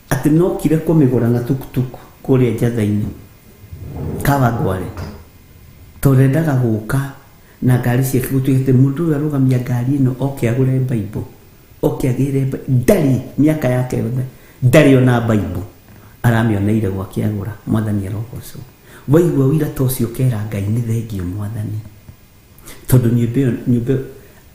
Atĩ nokire kũmĩgũra na tuktuk kũrĩa njatha-inĩ Kawangware, tondũ endaga gũka na ngari ciake gũtuĩke atĩ mũndũ ũyũ arũgamia ngari ĩno oke agũre Bible, oke agĩre Bible. Ndarĩ mĩaka yake yothe ndarĩ ona Bible aramĩoneire gwake agũra. Mwathani arogocwo. Waigua ũira ta ũcio ũkera Ngai nĩ thengio Mwathani, tondũ nyũmba ĩyo, nyũmba ĩyo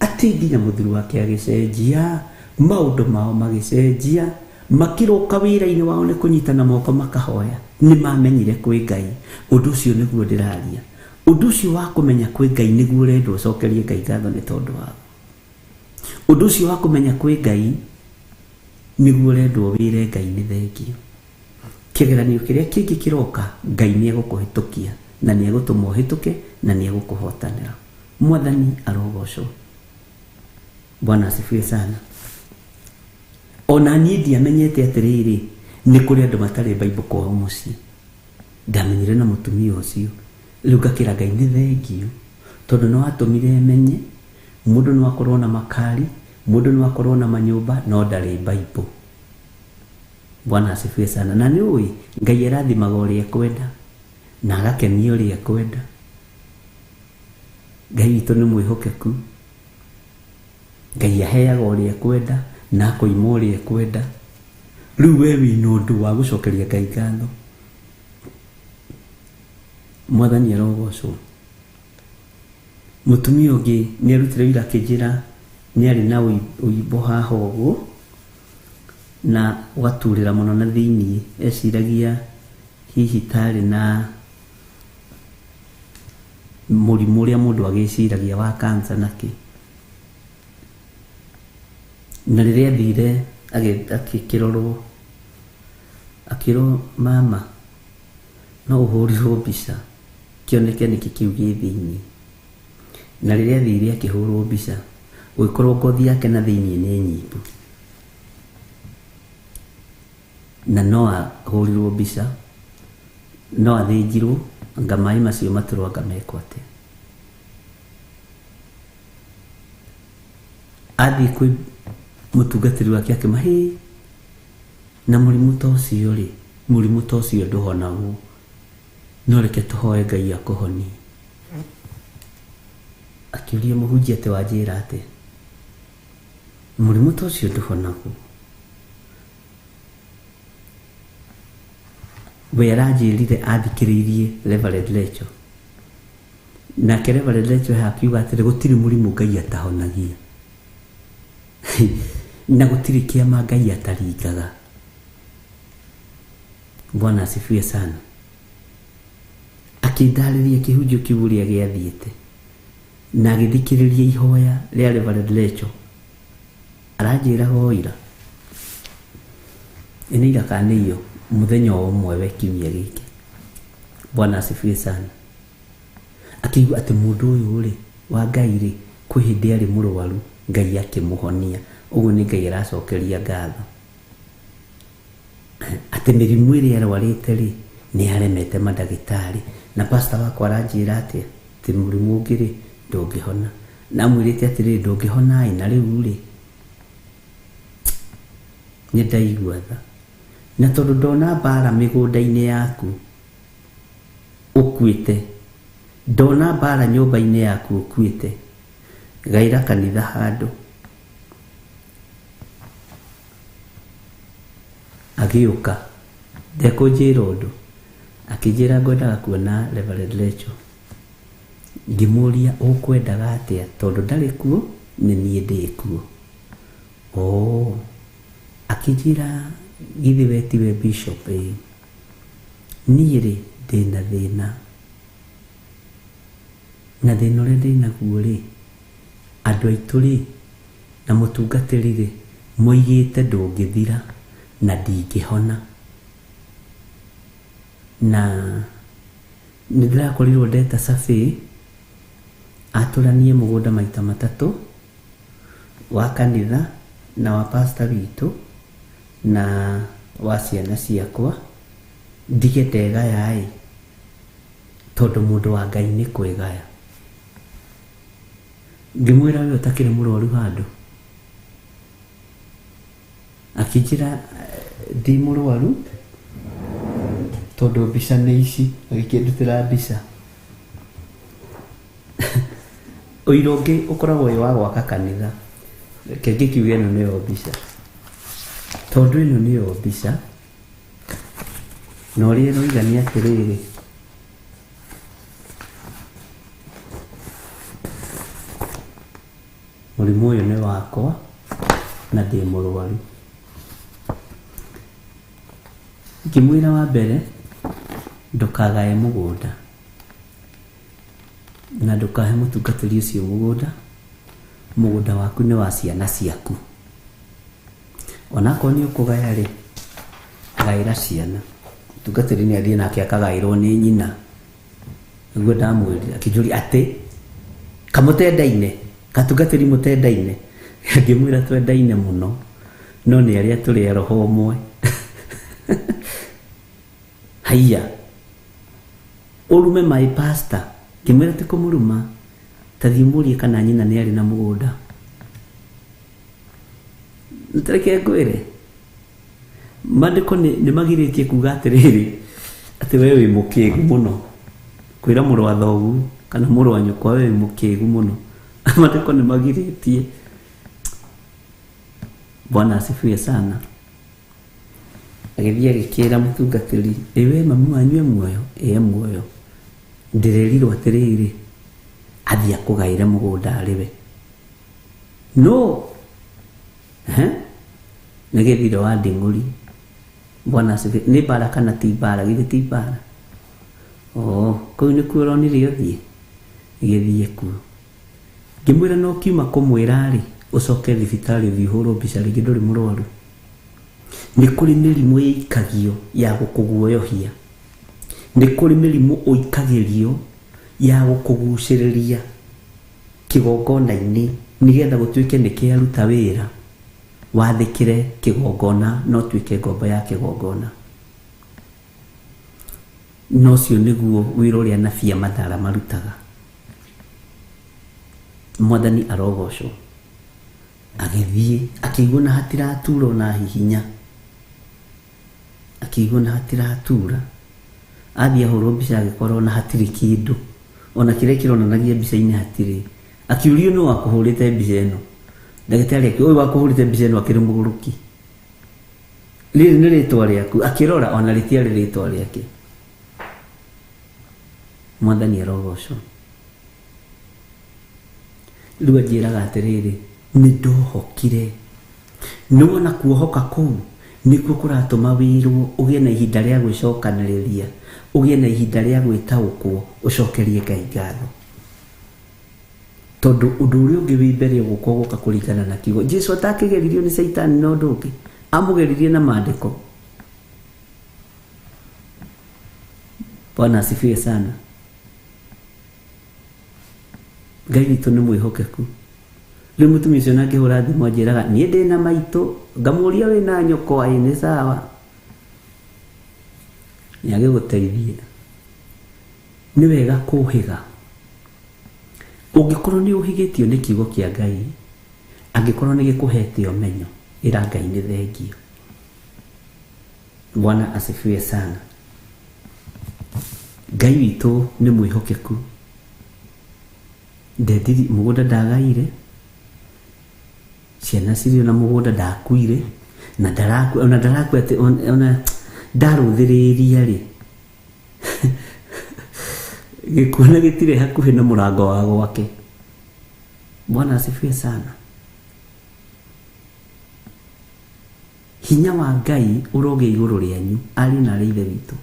atĩ nginya mũthuri wake agĩcenjia, maũndũ mao magĩcenjia, makĩroka wĩra-inĩ wao nĩ kũnyitana moko makahoya, nĩ mamenyire kwĩ Ngai. Ũndũ ũcio nĩguo ndĩraria. Ũndũ ũcio wa kũmenya kwĩ Ngai nĩguo ũrendwo ũcokerie Ngai ngatho nĩ tondũ waguo. Ũndũ ũcio wa kũmenya kwĩ Ngai nĩguo ũrendwo wĩre Ngai nĩ thengio. Kĩgeranio kĩrĩa kĩngĩ kĩroka, Ngai nĩ egũkũhĩtũkia na nĩ egũtũma ũhĩtũke na nĩ egũkũhotanĩra. Mwathani arogocwo. Bwana asifiwe sana. Ona niĩ ndiamenyete atĩrĩrĩ, nĩ kũrĩ andũ matarĩ Bible kwao mũciĩ. Ndamenyire na mũtumia ũcio. Rĩu ngakĩra Ngai nĩ thengio, tondũ nĩ watũmire menye, mũndũ no akorwo na makari, mũndũ no akorwo na manyũmba, no ndarĩ Bible. Bwana asifiwe sana. Na nĩ ũĩ, Ngai arathimaga ũrĩa ekwenda, na agakenia ũrĩa ekwenda. Ngai witũ nĩ mwĩhokeku. Ngai aheaga ũrĩa ekwenda, na akoima ũrĩa ekwenda. Rĩu we wĩna ũndũ wa gũcokeria Ngai ngatho. Mwathani arogocwo. Mũtumia ũngĩ nĩ arutire wĩra akĩnjĩra nĩ arĩ na ũimbo haha ũguo na ũgaturĩra mũno na thĩiniĩ, eciragia hihi tarĩ na mũrimũ ũrĩa mũndũ agĩciragia wa cancer na kĩ. Na rĩrĩa athire akĩrorwo, akĩrwo mama no ũhũrirwo mbica kĩoneke nĩkĩ kĩu gĩ thĩiniĩ. Na rĩrĩa athire akĩhũrwo mbica, gũgĩkorwo ngothi yake na thĩiniĩ nĩ nyimbu, na no ahũrirwo mbica, no athĩnjirwo, anga maĩ macio matũrwo anga mekwo atĩa. Athiĩ kwĩ mũtungatĩri wake akĩma, hĩ, na mũrimũ ta ũcio rĩ, mũrimũ ta ũcio ndũhonagwo, no reke tũhoe Ngai akũhonie. Akĩũria mũhunjia atĩ wanjĩra atĩa, mũrimũ ta ũcio ndũhonagwo. We aranjĩrire athikĩrĩirie Reverend Rachel, nake Reverend Rachel akiuga atĩrĩ, gũtirĩ mũrimũ Ngai atahonagia na gũtirĩ kĩama Ngai ataringaga. Bwana asifiwe sana. Akĩndarĩria kĩhunjio kĩu ũrĩa gĩathiĩte, na agĩthikĩrĩria ihoya rĩa Reverend Rachel. Aranjĩraga o ira, ĩ nĩ ira kana nĩ iyo, mũthenya o ũmwe we kiumia gĩkĩ. Bwana asifiwe sana. Akĩigua atĩ mũndũ ũyũ rĩ wa Ngai rĩ, kwĩ hĩndĩ arĩ mũrwaru Ngai akĩmũhonia. Ũguo nĩ Ngai aracokeria ngatho atĩ mĩrimũ ĩrĩa arwarĩte rĩ nĩ aremete mandagĩtarĩ. Na pastor wakwa aranjĩra atĩ atĩ mũrimũ ũngĩ rĩ ndũngĩhona, na amwĩrĩte atĩrĩrĩ, ndũngĩhona ĩ, na rĩu rĩ nĩ ndaigua tha. Na tondũ ndona mbara mĩgũnda-inĩ yaku ũkuĩte, ndona mbara nyũmba-inĩ yaku ũkuĩte, gaĩra kanitha handũ. Agĩũka ndekũnjĩra ũndũ, akĩnjĩra ngwendaga kuona Reverend Rachel. Ngĩmũria ũkwendaga atĩa, tondũ ndarĩ kuo nĩ niĩ ndĩ kuo. Oh, akĩnjĩra githĩ we tiwe bishop? Ĩ, niĩ rĩ ndĩna thĩna, na thĩna ũrĩa ndĩnaguo rĩ, andũ aitũ rĩ na mũtungatĩri rĩ moigĩte ndũngĩthira na ndingĩhona, na nĩ ndĩrakorirwo ndeta survey atũranie mũgũnda maita matatũ, wa kanitha na wa pastor witũ na wa ciana ciakwa, ndige ndegaya ĩ, tondũ mũndũ wa Ngai nĩ kwĩgaya. Ngĩmwĩra we ũtakĩrĩ mũrwaru handũ, akĩnjĩra ndi mũrwaru tondũ mbica nĩ ici, agĩkĩndutĩra mbica. Ũira ũngĩ ũkoragwo wĩ wa gwaka kanitha, reke ngĩkiuge ĩno nĩyo mbica, tondũ ĩno nĩyo mbica, na ũrĩa ĩroiga nĩ atĩrĩrĩ, mũrimũ ũyũ nĩ wakwa na ndĩ mũrwaru. Ngĩmwĩra wa mbere, ndũkagae mũgũnda na ndũkahe mũtungatĩri ũcio mũgũnda, mũgũnda waku nĩ wa ciana ciaku, onakorwo nĩ ũkũgaya rĩ, gaĩra ciana. Mũtungatĩri nĩ athiĩ nake akagaĩrwo nĩ nyina. Nĩguo ndamwĩrire, akĩnjũria atĩ kamũtendaine, katungatĩri mũtendaine. Ngĩmwĩra twendaine mũno, no nĩ arĩa tũrĩ a roho ũmwe. Haiya, ũrume my pastor. Ngĩmwĩra ti kũmũruma, ta thiĩ ũmũrie kana nyina nĩ arĩ na mũgũnda. Reke ngwĩre, maandĩko nĩ magirĩtie kuga atĩrĩrĩ, atĩ we wĩ mũkĩgu mũno, kwĩra mũrũ wa thoguo kana mũrũ wa nyũkwa we wĩ mũkĩgu mũno. Maandĩko nĩ magirĩtie. Bwana asifiwe sana. Agĩthiĩ agĩkĩra mũtungatĩri, ĩ we mami wanyu e muoyo? Ĩ e muoyo. Ndĩrerirwo atĩrĩrĩ, Athiĩ akũgaĩre mũgũnda arĩ we. No nĩ gĩthiro wa nding'ũri. Bwana asifiwe. Nĩ mbara kana ti mbara? Githĩ ti mbara? Oh, kũu nĩkuo ũronire ũthiĩ? Gĩthiĩ kuo. Ngĩmwĩra no kiuma kũmwĩra rĩ, ũcoke thibitarĩ ũthiĩ ũhũrwo mbica rĩngĩ ndũrĩ mũrwaru. Nĩ kũrĩ mĩrimũ ĩikagio ya gũkũguoyohia. Nĩ kũrĩ mĩrimũ ũikagĩrio ya gũkũgucĩrĩria kĩgongona-inĩ nĩgetha gũtuĩke nĩ kĩaruta wĩra, wathĩkĩre kĩgongona na ũtuĩke ngombo ya kĩgongona. Na ũcio nĩguo wĩra ũrĩa anabii a Mathara marutaga. Mwathani arogocwo. Agĩthiĩ akĩigua na hatiratura ona hihinya. Akĩigua na hatiratura. Athiĩ ahũrwo mbica agĩkorwo na hatirĩ kĩndũ. Ona kĩrĩa kĩronanagia mbica-inĩ hatirĩ. Akĩũrio nũ wakũhũrĩte mbica ĩno. Ndagĩtarĩ akĩũrio ũyũ wakũhũrĩte mbica ĩno akĩrĩ mũgũrũki. Rĩrĩ nĩ rĩtwa rĩaku. Akĩrora ona rĩtiarĩ rĩtwa rĩake. Mwathani arogocwo. Rĩu anjĩraga atĩrĩrĩ, nĩ ndohokire. Nĩwona kuohoka kũu nĩkuo kũratũma wĩrwo ũgĩe na ihinda rĩa gwĩcokanĩrĩria, ũgĩe na ihinda rĩa gwĩtaũkwo, ũcokerie Ngai ngatho. Tondũ ũndũ ũrĩa ũngĩ wĩ mbere ũgũka ũgũka kũringana na kiugo. Jesu atakĩgeririo nĩ Caitani na ũndũ ũngĩ, amũgeririe na maandĩko. Bwana asifiwe sana. Ngai witũ nĩ mwĩhokeku. Rĩu mũtumia ũcio nake hũra thimũ anjĩraga niĩ ndĩna maitũ, ngamũria wĩna nyũkwa ĩ nĩ sawa. Nĩagĩgũteithie. Nĩ wega kũhĩga. Ũngĩkorwo nĩ ũhĩgĩtio nĩ kiugo kĩa Ngai, angĩkorwo nĩ gĩkũhete ũmenyo, ĩra Ngai nĩ thengio. Bwana asifiwe sana. Ngai witũ nĩ mwĩhokeku. Ndendiri mũgũnda ndagaire, ciana cirĩ na mũgũnda ndakuire, na ndarakua, ona ndarakua atĩ ona ndarũthĩrĩria rĩ. Gĩkuũ na gĩtirĩ hakuhĩ na mũrango wa gwake. Bwana asifiwe sana. Hinya wa Ngai ũrogĩa igũrũ rĩanyu, ariũ na aarĩ a Ithe witũ.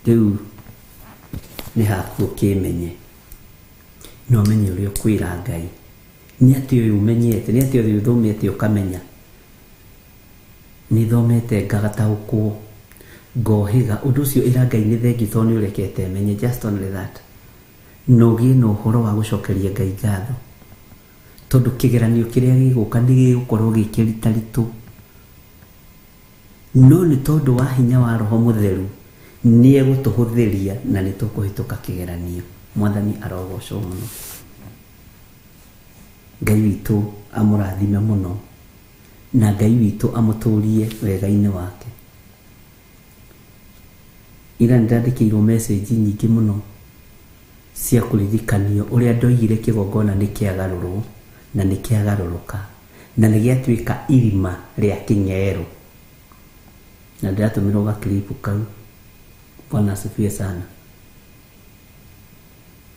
Rĩu nĩ haku ũkĩmenye. No ũmenye ũrĩa ũkwĩra Ngai. Nĩ atĩ ũyũ ũmenyete, nĩ atĩ ũyũ ũthomete ũkamenya. Nĩ thomete ngagataũkwo, ngohĩga. Ũndũ ũcio ĩra Ngai nĩ thengiũ tondũ nĩ ũrekete menye, just only that. Na ũgĩe na ũhoro wa gũcokeria Ngai ngatho. Tondũ kĩgeranio kĩrĩa gĩgũka nĩ gĩgũkorwo gĩ kĩritaritũ. No nĩ tondũ wa hinya wa Roho Mũtheru nĩ egũtũhũthĩria na nĩ tũkũhĩtũka kĩgeranio. Mwathani arogocwo mũno. Ngai witũ amũrathime mũno na Ngai witũ amũtũrie wega-inĩ wake. Ira nĩndandĩkĩirwo message nyingĩ mũno cia kũririkanio ũrĩa ndoigire kĩgongona nĩ kĩagarũrwo na nĩ kĩagarũrũka na nĩ gĩatuĩka irima rĩa kĩng'ero. Na ndĩratũmĩrwo gakiribu kau. Bwana asifiwe sana.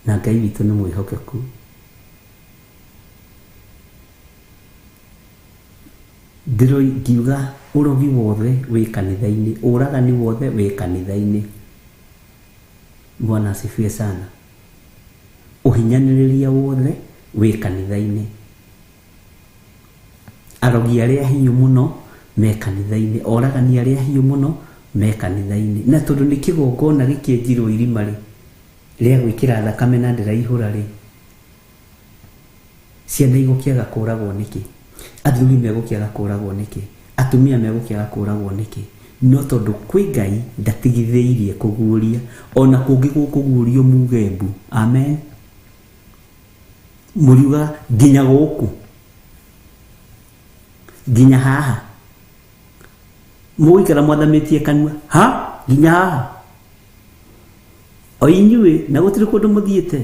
Na Ngai witũ nĩ mwĩhokeku. Ndĩroi ngiuga ũrogi wothe wĩ kanitha-inĩ, ũragani wothe wĩ kanitha-inĩ. Bwana asifiwe sana. Ũhinyanĩrĩria wothe wĩ kanitha-inĩ. Arogi arĩa hiũ mũno me kanitha-inĩ, oragani arĩa hiũ mũno me kanitha-inĩ. Na tondũ nĩ kĩgongona gĩkĩenjirwo irima rĩ, rĩa gwĩkĩra thakame na ndĩraihũra rĩ, ciana igũkĩaga kũragwo nĩkĩ? Athuri megũkĩaga kũragwo nĩkĩ? Atumia megũkĩaga kũragwo nĩkĩ? No tondũ kwĩ Ngai ndatigithĩirie kũguũria, ona kũngĩ gũkũguũrio muge mbu. Amen. Mũriuga nginya gũkũ, nginya haha. Mũgũikara mwathamĩtie kanua, ha nginya haha. O inyuĩ na gũtirĩ kũndũ mũthiĩte,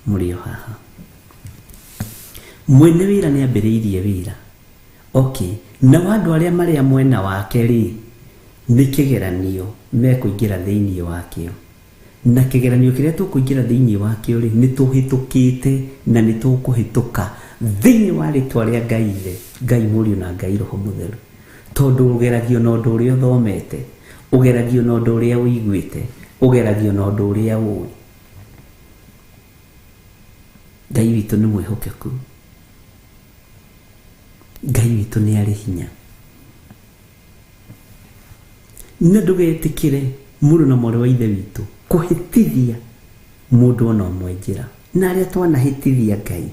mũrĩ o haha. Mwene wĩra nĩ ambĩrĩirie wĩra. Okay, nao andũ arĩa marĩ a mwena wake rĩ, Nĩ kĩgeranio mekũingĩra thĩinĩ wakĩo, na kĩgeranio kĩrĩa tũkũingĩra thĩinĩ wakĩo rĩ, nĩ tũhĩtũkĩte na nĩ tũkũhĩtũka thĩinĩ wa rĩtwa rĩa Ngai Ithe, Ngai Mũriũ na Ngai Roho Mũtheru. Tondũ ũgeragio na ũndũ ũrĩa ũthomete, ũgeragio na ũndũ ũrĩa ũiguĩte, ũgeragio na ũndũ ũrĩa ũĩ. Ngai witũ nĩ mwĩhokeku, Ngai witũ nĩ arĩ hinya. Na ndũgetĩkĩre mũrũ na mwarĩ wa ithe witũ kũhĩtithia mũndũ ona ũmwe njĩra, na arĩa twanahĩtithia Ngai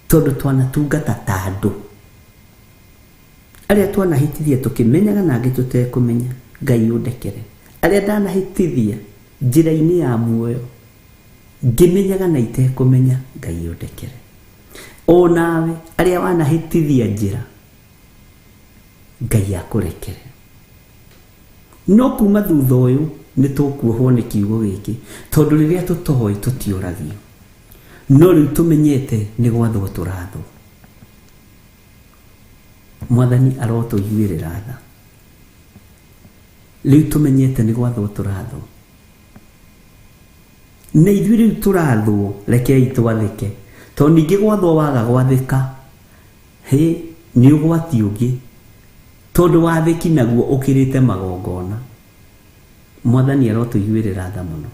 tondũ twanatungata ta andũ, arĩa twanahĩtithia tũkĩmenyaga na angĩ tũtekũmenya, Ngai ũndekere. Arĩa ndanahĩtithia njĩra-inĩ ya muoyo ngĩmenyaga na itekũmenya, Ngai ũndekere. O nawe arĩa wanahĩtithia njĩra, Ngai akũrekere. No kuma thutha ũyũ nĩ tũkuohwo nĩ kiugo gĩkĩ, tondũ rĩrĩa tũtoĩ tũtiũragio, no rĩu tũmenyete nĩ gwathwo tũrathwo. Mwathani arotũiguĩrĩra tha. Rĩu tũmenyete nĩ gwathwo tũrathwo, na ithuĩ rĩu tũrathwo, rekei twathĩke, tondũ ningĩ gwathwo waga gwathĩka, hĩ, nĩ ũgwati ũngĩ, tondũ wathĩki naguo ũkĩrĩte magongona. Mwathani arotũiguĩrĩra tha mũno.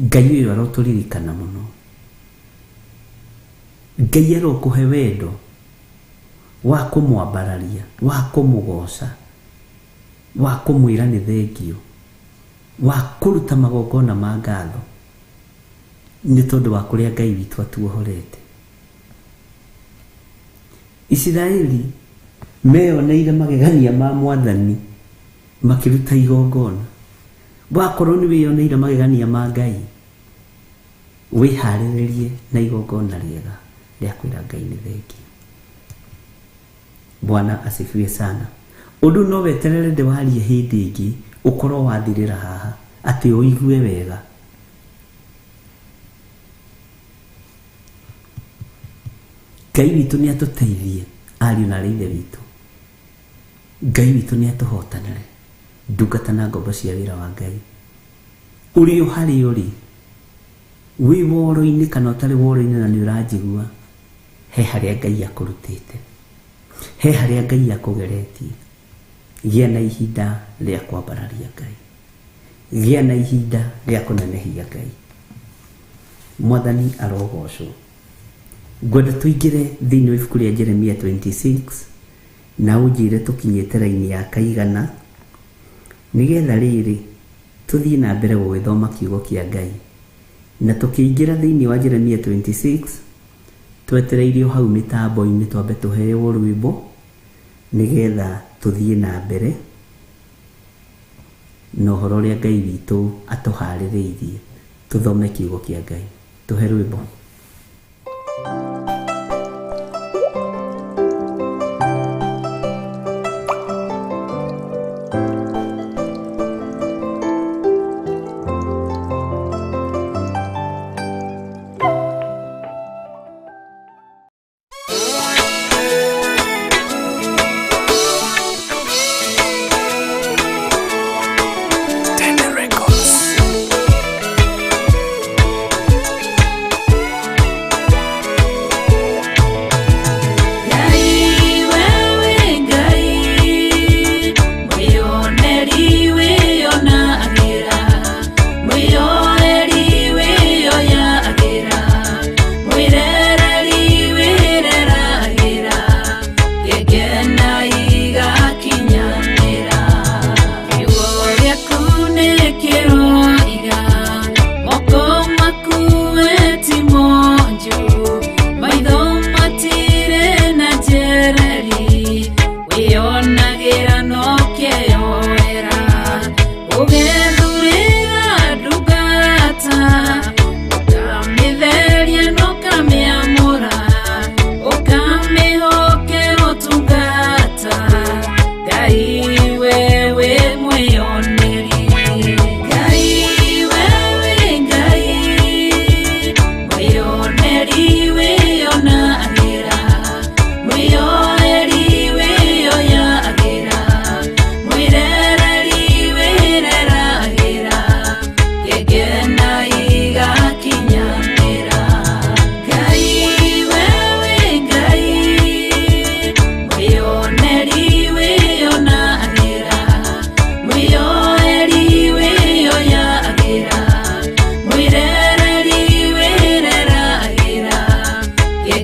Ngai ũyũ arotũririkana mũno. Ngai arokũhe wendo wa kũmwambararia, wa kũmũgoca, wa kũmwĩra nĩ thengio, wa kũruta magongona ma ngatho nĩ tondũ wa kũrĩa Ngai witũ atuohorete. Isiraeli meyoneire magegania ma Mwathani makĩruta igongona. Wakorwo nĩ wĩyoneire magegania ma Ngai, wĩharĩrĩrie na igongona rĩega rĩa kwĩra Ngai nĩ thengio. Bwana asifiwe sana. Ũndũ no weterere ndĩwarie hĩndĩ ĩngĩ ũkorwo wathirĩra haha, atĩ ũigue wega. Ngai witũ nĩ atũteithie, ariũ na aarĩ ithe witũ. Ngai witũ nĩ atũhotanĩre, ndungata na ngombo cia wĩra wa Ngai. Ũrĩ o harĩa ũrĩ, wĩ woro-inĩ kana ũtarĩ woro-inĩ na nĩ ũranjigua, he harĩa Ngai akũrutĩte, he harĩa Ngai akũgeretie. Gĩa na ihinda rĩa kwambararia Ngai, gĩa na ihinda rĩa kũnenehia Ngai. Mwathani arogocwo. Ngwenda tũingĩre thĩinĩ wa ibuku rĩa Jeremia 26 na ũnjĩre tũkinyĩte raini ya kaigana, nĩgetha rĩrĩ tũthiĩ na mbere gũgĩthoma kiugo kĩa Ngai. Na tũkĩingĩra thĩinĩ wa Jeremia 26 twetereirio hau mĩtambo-inĩ twambe tũheo rwĩmbo nĩgetha tũthiĩ na mbere na ũhoro ũrĩa Ngai witũ atũharĩrĩirie. Tũthome kiugo kĩa Ngai. Tũhe rwĩmbo.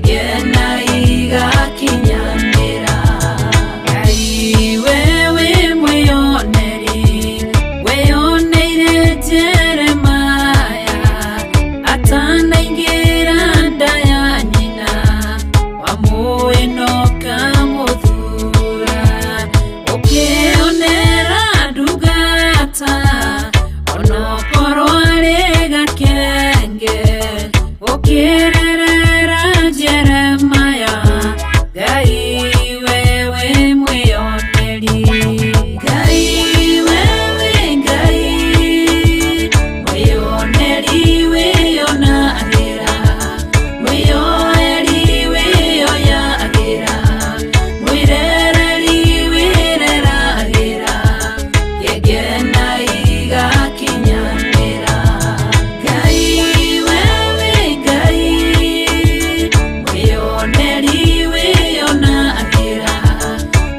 Ngegena igakinyanĩra. Ngai wewe mwĩoneri, weyoneire Jeremaya atanaingĩra nda ya nyina, wamũĩ na ũkamũthura. Ũkĩonera ndungata onokorwo arĩ gakenge, ũkĩrerera Jeremaya. Ngai wewe mwĩoneri. Ngai wewe Ngai mwĩoneri, wĩonagĩra, mwĩyoeri wĩyoyagĩra, mwĩrereri wĩreragĩra, ngegena igakinyanĩra. Ngai wewe Ngai mwĩoneri, wĩonagĩra,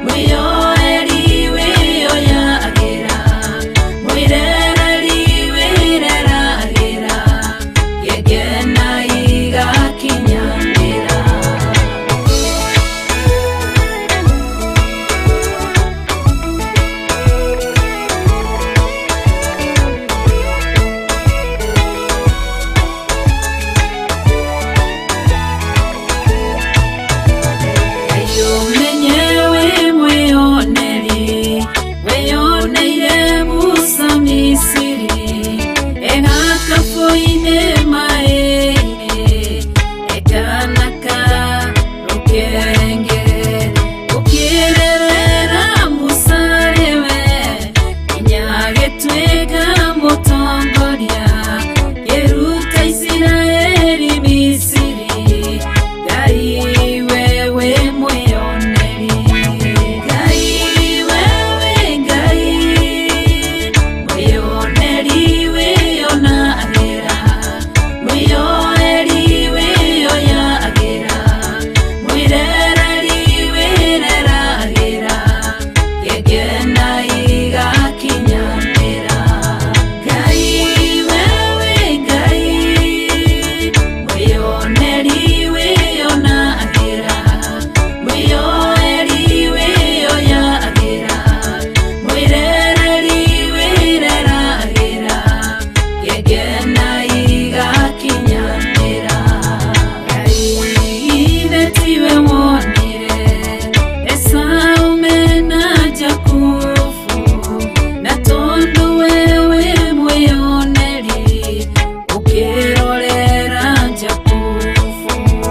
mwĩyoeri wĩyoyagĩra, mwĩrereri wĩreragĩra, ngegena igakinyanĩra. Ngai ũmenye wĩ mwĩoneri, weyoneire Musa Misiri, egakabũ-inĩ maĩ-inĩ, ekana ka rũkenge. Ũkĩrerera Musa rĩwe, nginya agĩtuĩka mũtongoria, kĩruta Isiraeli Misiri. Ngai wewe mwĩoneri. Ngai wewe Ngai mwĩoneri, wĩonagĩra, mwĩyoeri wĩyoyagĩra, mwĩrereri wĩreragĩra, ngegena igakinyanĩra. Ngai wewe Ngai mwĩoneri, wĩonagĩra, mwĩyoeri wĩyoyagĩra, mwĩrereri wĩreragĩra, ngegena igakinyanĩra. Ngai ithe tiwe wonire Esau mena Jakubu, na tondũ wewe mwĩoneri, ũkĩrorera Jakubu,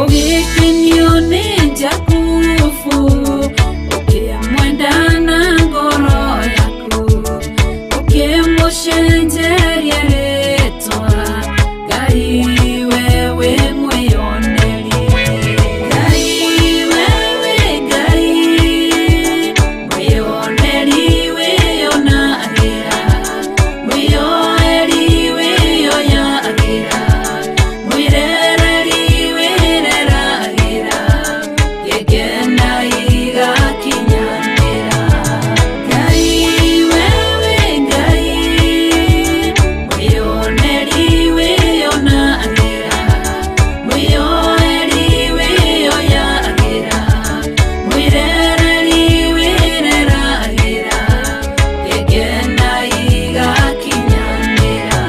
ũgĩkenio nĩ Jakubu, ũkĩmwenda na ngoro yaku, ũkĩmũcenjeria rĩtwa. Ngai wewe mwĩoneri. Ngai wewe Ngai mwĩoneri, wĩonagĩra, mwĩyoeri wĩyoyagĩra, mwĩrereri wĩreragĩra, ngegena igakinyanĩra. Ngai wewe Ngai mwĩoneri, wĩonagĩra, mwĩyoeri wĩyoyagĩra, mwĩrereri wĩreragĩra, ngegena igakinyanĩra.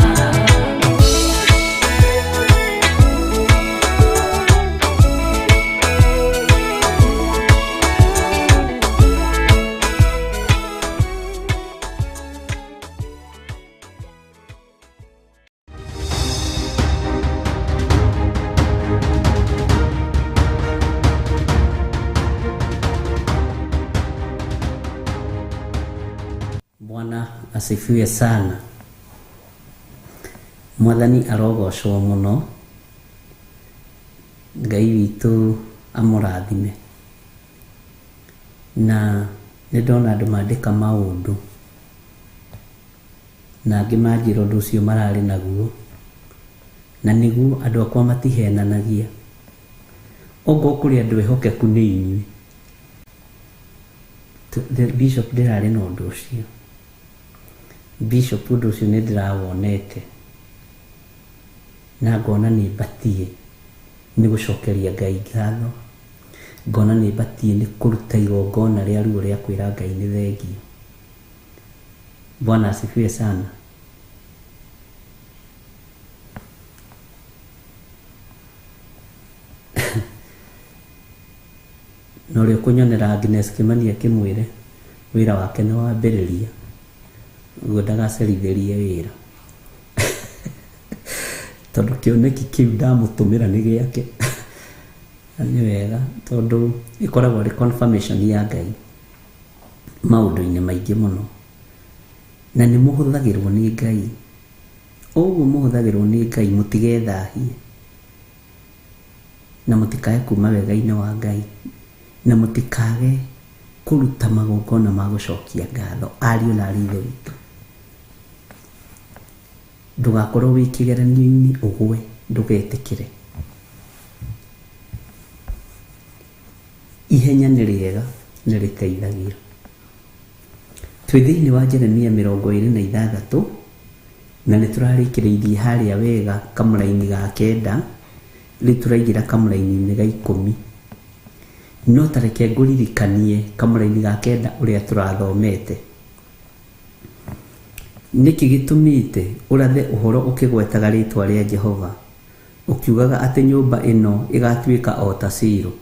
Bwana asifiwe sana. Mwathani arogocwo muno. Ngai witũ amũrathime. Na nĩ ndona andũ mandĩka maũndũ na angĩ manjĩra ũndũ ũcio mararĩ naguo, na nĩguo andũ akwa matihenanagia. Okorwo kũrĩ andũ ehokeku nĩ inyuĩ. The Bishop ndĩrarĩ na ũndũ ũcio. Bishop ũndũ ũcio nĩ ndĩrawonete na ngona nĩ mbatie. Nĩ gũcokeria Ngai ngatho, ngona nĩ batiĩ nĩ kũruta igongona rĩa ruo rĩa kwĩra Ngai nĩ thengio. Bwana asifiwe sana. Na ũrĩa ũkũnyonera Agnes Kimani akĩmwĩre wĩra wake nĩ wambĩrĩria, ũguo ndagacerithĩrie wĩra tondũ kĩoneki kĩu ndamũtũmĩra nĩ gĩake. Na nĩ wega tondũ ĩkoragwo ĩrĩ confirmation ya Ngai maũndũ-inĩ maingĩ mũno, na nĩ mũhũthagĩrwo nĩ Ngai. Ũguo mũhũthagĩrwo nĩ Ngai, mũtigethahie na mũtikae kuma wega-inĩ wa Ngai, na mũtikage kũruta magongona ma gũcokia ngatho ariũ na arĩ Ithe witũ. Ndũgakorwo wĩ kĩgeranio-inĩ ũgwe, ndũgetĩkĩre. Ihenya nĩ rĩega, nĩ rĩteithagia. Twĩ thĩinĩ wa Jeremia 26, na nĩ tũrarĩkĩrĩirie harĩa wega kamũraini ga 9, rĩu tũraingĩra kamũraini-inĩ ga 10. No ta reke ngũririkanie kamũraini ga 9 ũrĩa tũrathomete. Nĩkĩ gĩtũmĩte ũrathe ũhoro ũkĩgwetaga rĩĩtwa rĩa Jehova, ũkiugaga atĩ nyũmba ĩno ĩgatuĩka o ta Shilo,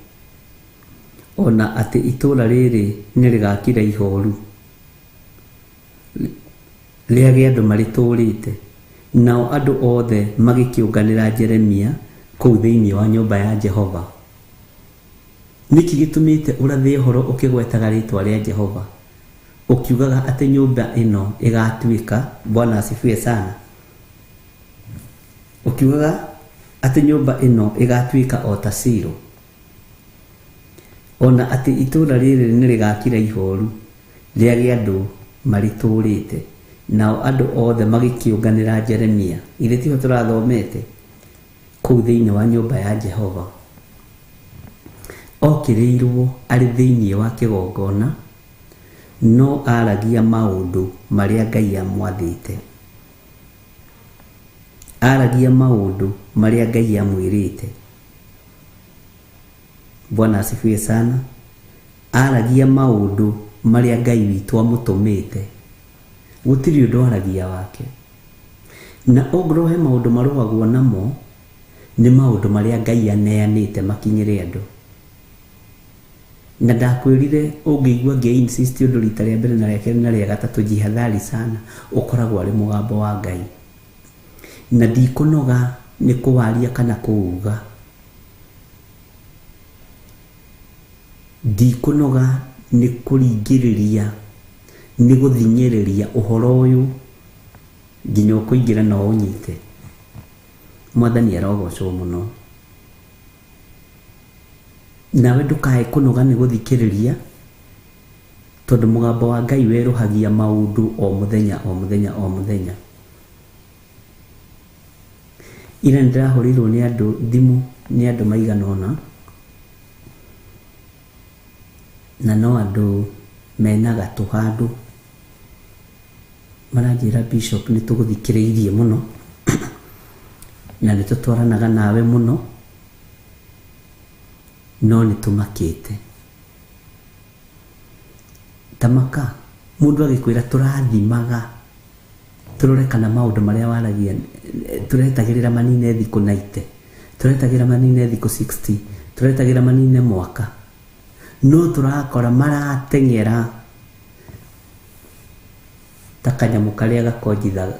ona atĩ itũũra rĩrĩ nĩ rĩgakira ihooru rĩage andũ marĩtũũrĩte? Nao andũ othe magĩkĩũnganĩra Jeremia kũu thĩinĩ wa nyũmba ya Jehova. Nĩkĩ gĩtũmĩte ũrathe ũhoro ũkĩgwetaga rĩĩtwa rĩa Jehova, ũkiugaga atĩ nyũmba ĩno ĩgatuĩka, Bwana asifiwe sana, ũkiugaga atĩ nyũmba ĩno ĩgatuĩka o ta Shilo, ona atĩ itũũra rĩrĩ nĩ rĩgakira ihooru rĩage andũ marĩtũũrĩte? Nao andũ othe magĩkĩũnganĩra Jeremia. Ithe tiho tũrathomete kũu thĩinĩ wa nyũmba ya Jehova. Okĩrĩirwo arĩ thĩinĩ wa kĩgongona, no aragia maũndũ marĩa Ngai amwathĩte. Aragia maũndũ marĩa Ngai amwĩrĩte. Bwana asifiwe sana. Aragia maũndũ marĩa Ngai witũ amũtũmĩte. Gũtirĩ ũndũ aragia wake. Na ongorwo he maũndũ marũagwo namo, nĩ maũndũ marĩa Ngai aneanĩte makinyĩre andũ. Na ndakwĩrire ũngĩigua ngĩ insist ũndũ rita rĩa mbere na rĩa kerĩ na rĩa gatatũ, jihadhari sana, ũkoragwo arĩ mũgambo wa Ngai. Na ndikũnoga nĩ kũwaria kana kũuga. Ndikũnoga nĩ kũringĩrĩria, nĩ gũthinyĩrĩria ũhoro ũyũ nginya ũkũingĩra na ũnyite. Mwathani arogocwo mũno. Nawe ndũkae kũnoga nĩ gũthikĩrĩria, tondũ mũgambo wa Ngai werũhagia maũndũ o mũthenya o mũthenya o mũthenya. Ira nĩndĩrahũrĩirwo nĩ andũ thimũ, nĩ andũ maigana ũna, na no andũ mena gatũ handũ maranjĩra, Bishop, nĩ tũgũthikĩrĩirie mũno na nĩ tũtwaranaga nawe mũno, no nĩ tũmakĩte. Tamaka mũndũ agĩkwĩra tũrathimaga tũrore kana maũndũ marĩa waragia tũretagĩrĩra manine thikũ 90, tũretagĩrĩra manine thikũ 60, tũretagĩrĩra manine mwaka, no tũrakora marateng'era ta kanyamũ karĩa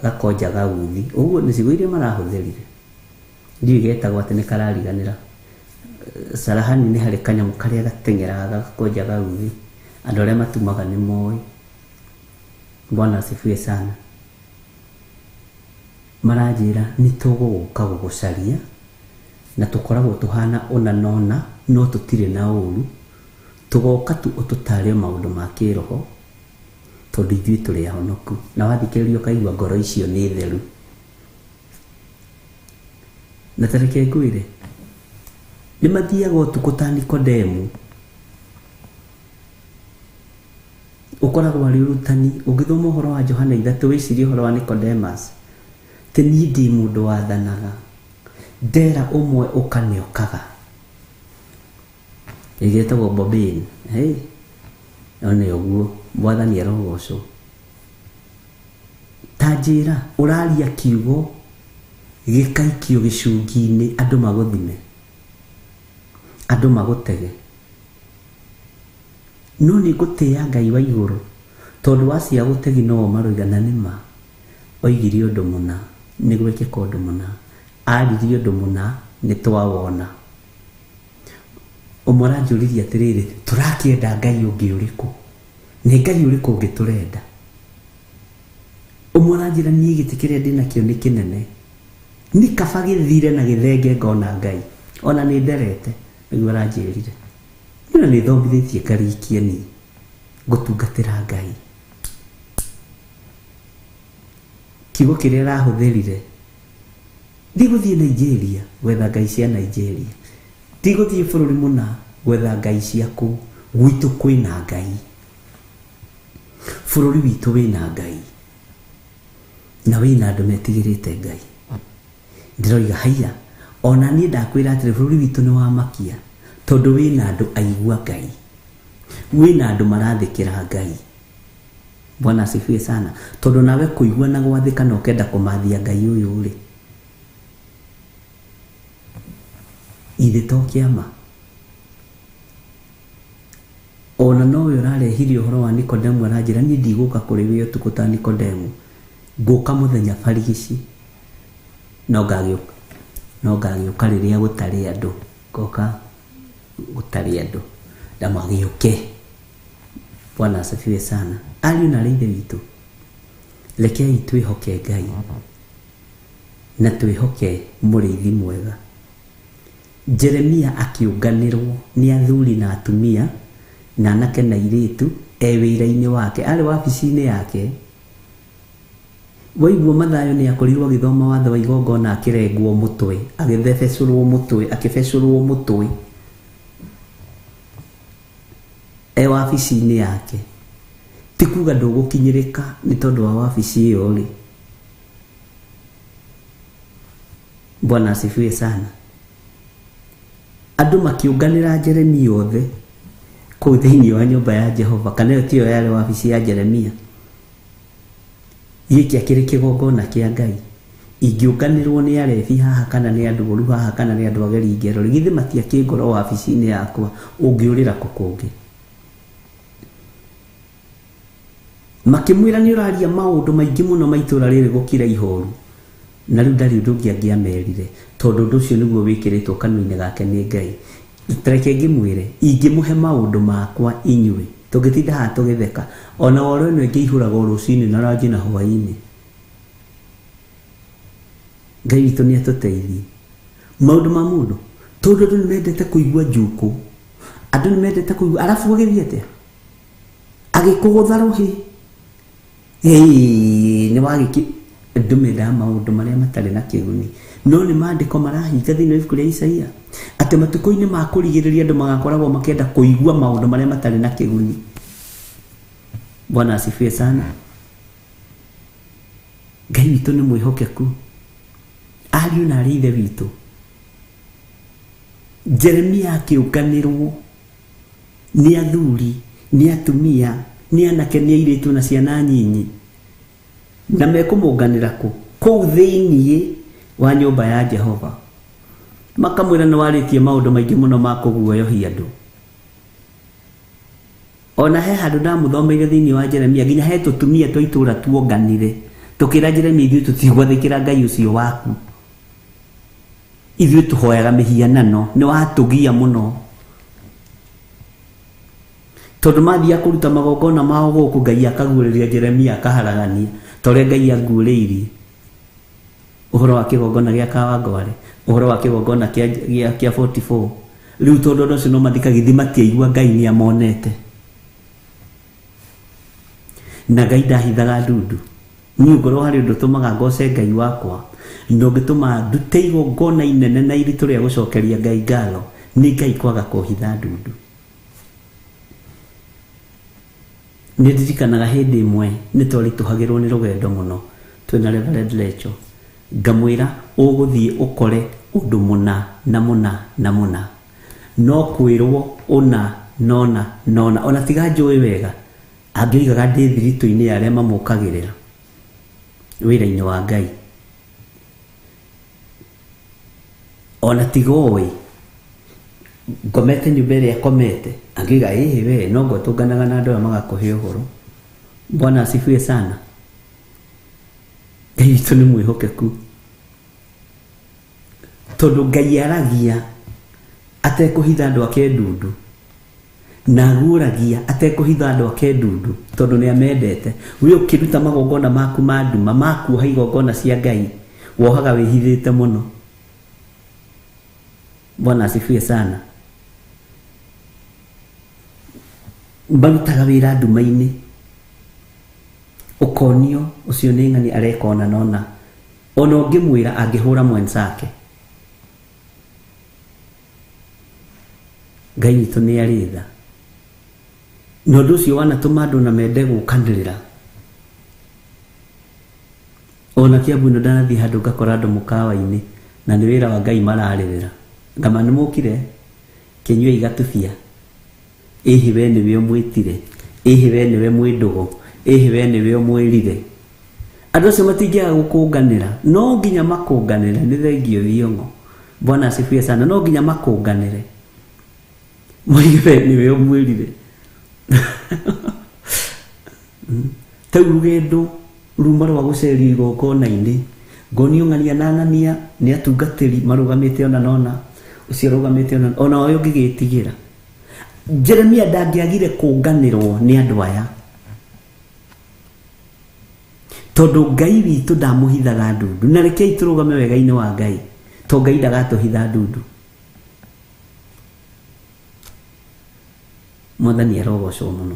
gakonjaga uthi. Ũguo nĩ ciugo iria marahũthĩrire, ndiũĩ getagwo atĩ nĩ karariganĩra. Sarahani nĩ harĩ kanyamũ karĩa gateng'eraga gakonjaga uthi, andũ arĩa matumaga nĩ moĩ. Bwana asifiwe sana. Maranjĩra nĩ tũgũgũka gũgũcaria na tũkoragwo tũhana ũna na ũna, no tũtirĩ na ũru, tũgoka tu ũtũtare maũndũ ma kĩroho tondũ ithuĩ tũrĩ ahonoku. Na wathikĩrĩria ũkaigua ngoro icio nĩ theru. Na ta reke ngwĩre, nĩ mathiaga ũtukũ ta Nikodemu, ũkoragwo arĩ ũrutani. Ũngĩthoma ũhoro wa Johana 3 wĩcirie ũhoro wa Nicodemus, atĩ niĩ ndĩ mũndũ wathanaga, Ndera ũmwe ũka nĩ ũkaga. Ĩgĩtagwo Bobin. Hey. No nĩ ũguo mwathani arogocwo. Ta njĩra ũraria kiugo gĩkaikio gĩcungi-inĩ andũ magũthime, andũ magũtege. No nĩ ngũtĩĩa Ngai wa igũrũ tondũ wacia gũtegi no maroiga na nĩ ma oigire ũndũ mũna nĩ gwĩkĩka ũndũ mũna, aririe ũndũ mũna nĩ twawona. Ũmwe aranjũririe atĩrĩrĩ, tũrakĩenda Ngai ũngĩ ũrĩkũ? Nĩ Ngai ũrĩkũ ũngĩ tũrenda? Ũmwe aranjĩra niĩ gĩtĩ kĩrĩa ndĩnakĩo nĩ kĩnene, nĩ kaba gĩthire na gĩthenge ngona Ngai, ona nĩ nderete, nĩguo aranjĩrire. Niĩ nĩ thomithĩtie ngarikia niĩ gũtungatĩra Ngai. Kiugo kĩrĩa arahũthĩrire, ndigũthiĩ Nigeria gwetha ngai cia Nigeria, ndigũthiĩ bũrũri mũna gwetha ngai cia kũu, gwitũ kwĩna Ngai, bũrũri witũ wĩna Ngai, na wĩna andũ metigĩrĩte Ngai. Ndĩroiga haiya, ona niĩ ndakwĩra atĩrĩ, bũrũri witũ nĩ wamakia tondũ wĩna andũ aigua Ngai, wĩna andũ marathĩkĩra Ngai. Bwana asifiwe sana. Tondũ nawe kũigua na gwathĩka na ũkenda kũmathia Ngai ũyũ rĩ, ithe to kĩama. Ona nowe ũrarehire ũhoro wa Nikodemu aranjĩra niĩ ndigũka kũrĩ we ũtukũ ta Nikodemu, ngũka mũthenya barigici, no ngagĩũka rĩrĩa gũtarĩ andũ, ngoka gũtarĩ andũ ndamagĩũke. Bwana asifiwe sana. Ariũ na aarĩ a Ithe witũ, rekei twĩhoke Ngai na twĩhoke mũrĩithi mwega. Jeremia akĩũnganĩrwo nĩ athuri na atumia na anake na airĩtu e wĩra-inĩ wake, arĩ wabici-inĩ yake. Waigua Mathayo nĩ akorirwo agĩthoma watho wa igongona akĩrengwo mũtwe, agĩthebecũrwo mũtwe, akĩbecũrwo mũtwe e wabici-inĩ yake. Ti kuga ndũgũkinyĩrĩka nĩ tondũ wa wabici ĩyo rĩ. Bwana asifiwe sana. Andũ makĩũnganĩra Jeremia othe kũu thĩinĩ wa nyũmba ya Jehova, kana ĩyo tiyo yarĩ wabici ya Jeremia. Gĩkĩ akĩrĩ kĩgongona kĩa Ngai. Ingĩũnganĩrwo nĩ arebi haha kana nĩ andũ oru haha kana nĩ andũ ageri ngero, githĩ matiakĩngora wabici-inĩ yakwa, ũngĩũrĩra kũ kũngĩ? Makĩmwĩra nĩ ũraria maũndũ maingĩ mũno ma itũũra rĩrĩ gũkira ihoru. Na rĩu ndarĩ ũndũ ũngĩ angĩamerire, tondũ ũndũ ũcio nĩguo wĩkĩrĩtwo kanua-inĩ gake nĩ Ngai. Reke ngĩmwĩre, ingĩmũhe maũndũ makwa inyuĩ, tũngĩtinda haha tũgĩtheka, ona woro ĩno ĩngĩihũraga o rũcinĩ na ranji na hwaĩ-inĩ. Ngai witũ nĩ atũteithie. Maũndũ ma mũndũ, tondũ andũ nĩ mendete kũigua njukũ, andũ nĩ mendete kũigua, arabu ũgĩthiĩ atĩa? Agĩkũgũtha rũhĩ. Nĩ wagĩki andũ mendaga maũndũ marĩa matarĩ na kĩguni, no nĩ maandĩko marahinga thĩinĩ wa ibuku rĩa Isaia atĩ matukũ-inĩ ma kũrigĩrĩria andũ magakoragwo makĩenda kũigua maũndũ marĩa matarĩ na kĩguni. Bwana asifiwe sana. Ngai witũ nĩ mwĩhokeku. Ariũ na aarĩ a Ithe witũ, Jeremia akĩũnganĩrwo nĩ athuri, nĩ atumia, nĩ anake, nĩ airĩtu na ciana nyinyi, na mekũmũnganĩra kũ? Kũu thĩinĩ wa nyũmba ya Jehova. Makamwĩra nĩ warĩtie maũndũ maingĩ mũno ma kũguoyohia andũ. Ona he handũ ndamũthomeire thĩinĩ wa Jeremia, nginya he tũtumia twa itũũra tuonganire tũkĩra Jeremia, ithuĩ tũtigwathĩkĩra Ngai ũcio waku, ithuĩ tũhoyaga mĩhianano, nĩ watũgia mũno. Tondũ mathiaga kũruta magongona mao gũkũ, Ngai akaguũrĩria Jeremia akaharagania ta ũrĩa Ngai anguũrĩirie ũhoro wa kĩgongona gĩa Kawangware, ũhoro wa kĩgongona kĩa 44. Rĩu tondũ andũ acio no mathikagithi matiaigua Ngai nĩ amonete, na Ngai ndahithaga ndundu. Niĩ ngorwo harĩ ũndũ ũtũmaga ngoce Ngai wakwa na ũngĩtũma ndute igongona inene na iritũ rĩa gũcokeria Ngai ngatho, nĩ Ngai kwaga kũhitha ndundu. Nĩ ndirikanaga hĩndĩ ĩmwe nĩ twaritũhagĩrwo nĩ rũgendo mũno twĩna Reverend Lecho. Ngamwĩra ũgũthiĩ ũkore ũndũ mũna na mũna na mũna, no kwĩrwo ũna nona nona. Ona tiga njũĩ wega, angĩoigaga ndĩ thiritũ-inĩ ya arĩa mamũkagĩrĩra wĩra-inĩ wa Ngai. Ona tiga ũĩ ngomete nyũmba ĩrĩa akomete, angĩoiga ĩhĩ we no ngotũnganaga na andũ aya magakũhe ũhoro. Bwana asifiwe sana. Ngai witũ nĩ mwĩhokeku, tondũ Ngai aragia atekũhitha andũ ake ndundu, na aguũragia atekũhitha andũ ake ndundu, tondũ nĩ amendete. We ũkĩruta magongona maku ma nduma, ma kuoha igongona cia Ngai, wohaga wĩhithĩte mũno. Bwana asifiwe sana. Marutaga wĩra nduma-inĩ, ũkonio ũcio nĩ ng'ani areka ona nona. Ona ũngĩmwĩra angĩhũra mwenzake. Ngai witũ nĩ arĩ tha, na ũndũ ũcio wanatũma andũ na mende gũkanĩrĩra. Ona Kiambu ĩno ndanathiĩ handũ ngakora andũ mũkawa-inĩ na nĩ wĩra wa Ngai mararĩrĩra. Ngama nĩ mũkire kĩnyuei gatubia, ĩhĩ we nĩwe ũmwĩtire, ĩhĩ we nĩwe mwĩ ndũgũ, ĩhĩ we nĩwe ũmwĩrire. Andũ acio matingĩaga gũkũnganĩra, no nginya makũnganĩre. Nĩ thengio Thiong'o. Bwana asifiwe sana. No nginya makũnganĩre, moige we nĩwe ũmwĩrire. Tau rũgendo ruma rwa gũcerio igongona-inĩ, ngonio ng'ania na ng'ania nĩ atungatĩri marũgamĩte ona nona, ũcio arũgamĩte ona ona ũyũ ũngĩgĩtigĩra. Jeremia ndangĩagire kũnganĩrwo nĩ andũ aya, tondũ Ngai witũ ndamũhithaga ndundu. Na rekei tũrũgame wega-inĩ wa Ngai, to Ngai ndagatũhitha ndundu. Mwathani arogocwo mũno.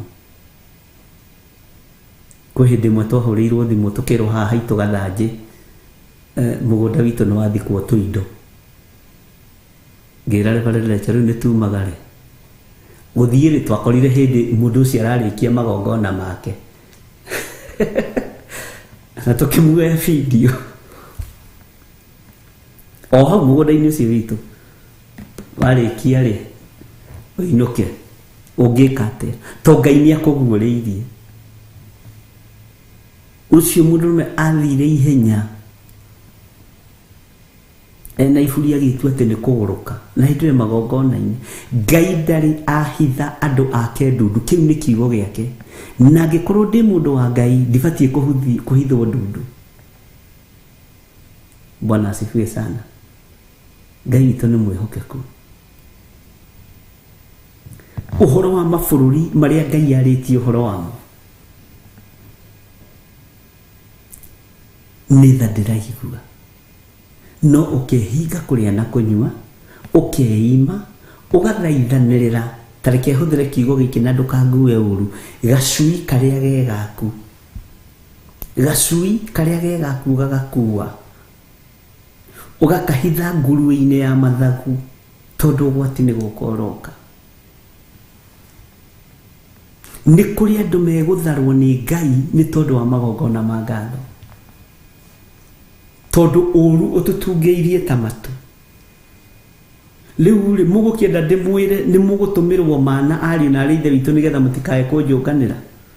Kwĩ hĩndĩ ĩmwe twahũrĩirwo thimũ tũkĩrwo haha haitũ Gathanjĩ, mũgũnda witũ nĩ wathikwo tũindo. Ngĩra Reverend Lecha, rĩu nĩ tumagare gũthiĩ rĩ, twakorire hĩndĩ mũndũ ũcio ararĩkia magongona make, na tũkĩmuoya video o hau mũgũnda-inĩ ũcio witũ. Warĩkia rĩ, ũinũke, ũngĩka atĩa? To Ngai nĩ akũguũrĩirie. Ũcio mũndũrũme athire ihenya ena iburi agĩtua atĩ nĩ kũgũrũka, na hĩndĩ ĩyo magongona-inĩ. Ngai ndarĩ ahitha andũ ake ndundu, kĩu nĩ kiugo gĩake. Na angĩkorwo ndĩ mũndũ wa Ngai, ndibatiĩ kũhithwo ndundu. Bwana asifiwe sana. Ngai witũ nĩ mwĩhokeku. Ũhoro wa mabũrũri marĩa Ngai arĩtie ũhoro wamo, nĩ tha ndĩraigua. No ũkehinga kũrĩa na kũnyua, ũkeima, ũgathaithanĩrĩra. Ta reke hũthĩre kiugo gĩkĩ na ndũkangue ũru, gacui karĩa ge gaku, gacui karĩa ge gaku gagakua, ũgakahitha nguruwe-inĩ ya mathagu, tondũ ũgwati nĩ gũka ũroka. Nĩ kũrĩ andũ megũtharwo nĩ Ngai nĩ tondũ wa magongona ma ngatho, tondũ ũru ũtũtungĩirie ta matu. Rĩu rĩ, mũgũkĩenda ndĩmwĩre nĩ mũgũtũmĩrwo mana ariũ na arĩ ithe witũ, nĩgetha mũtikae kũnjũnganĩra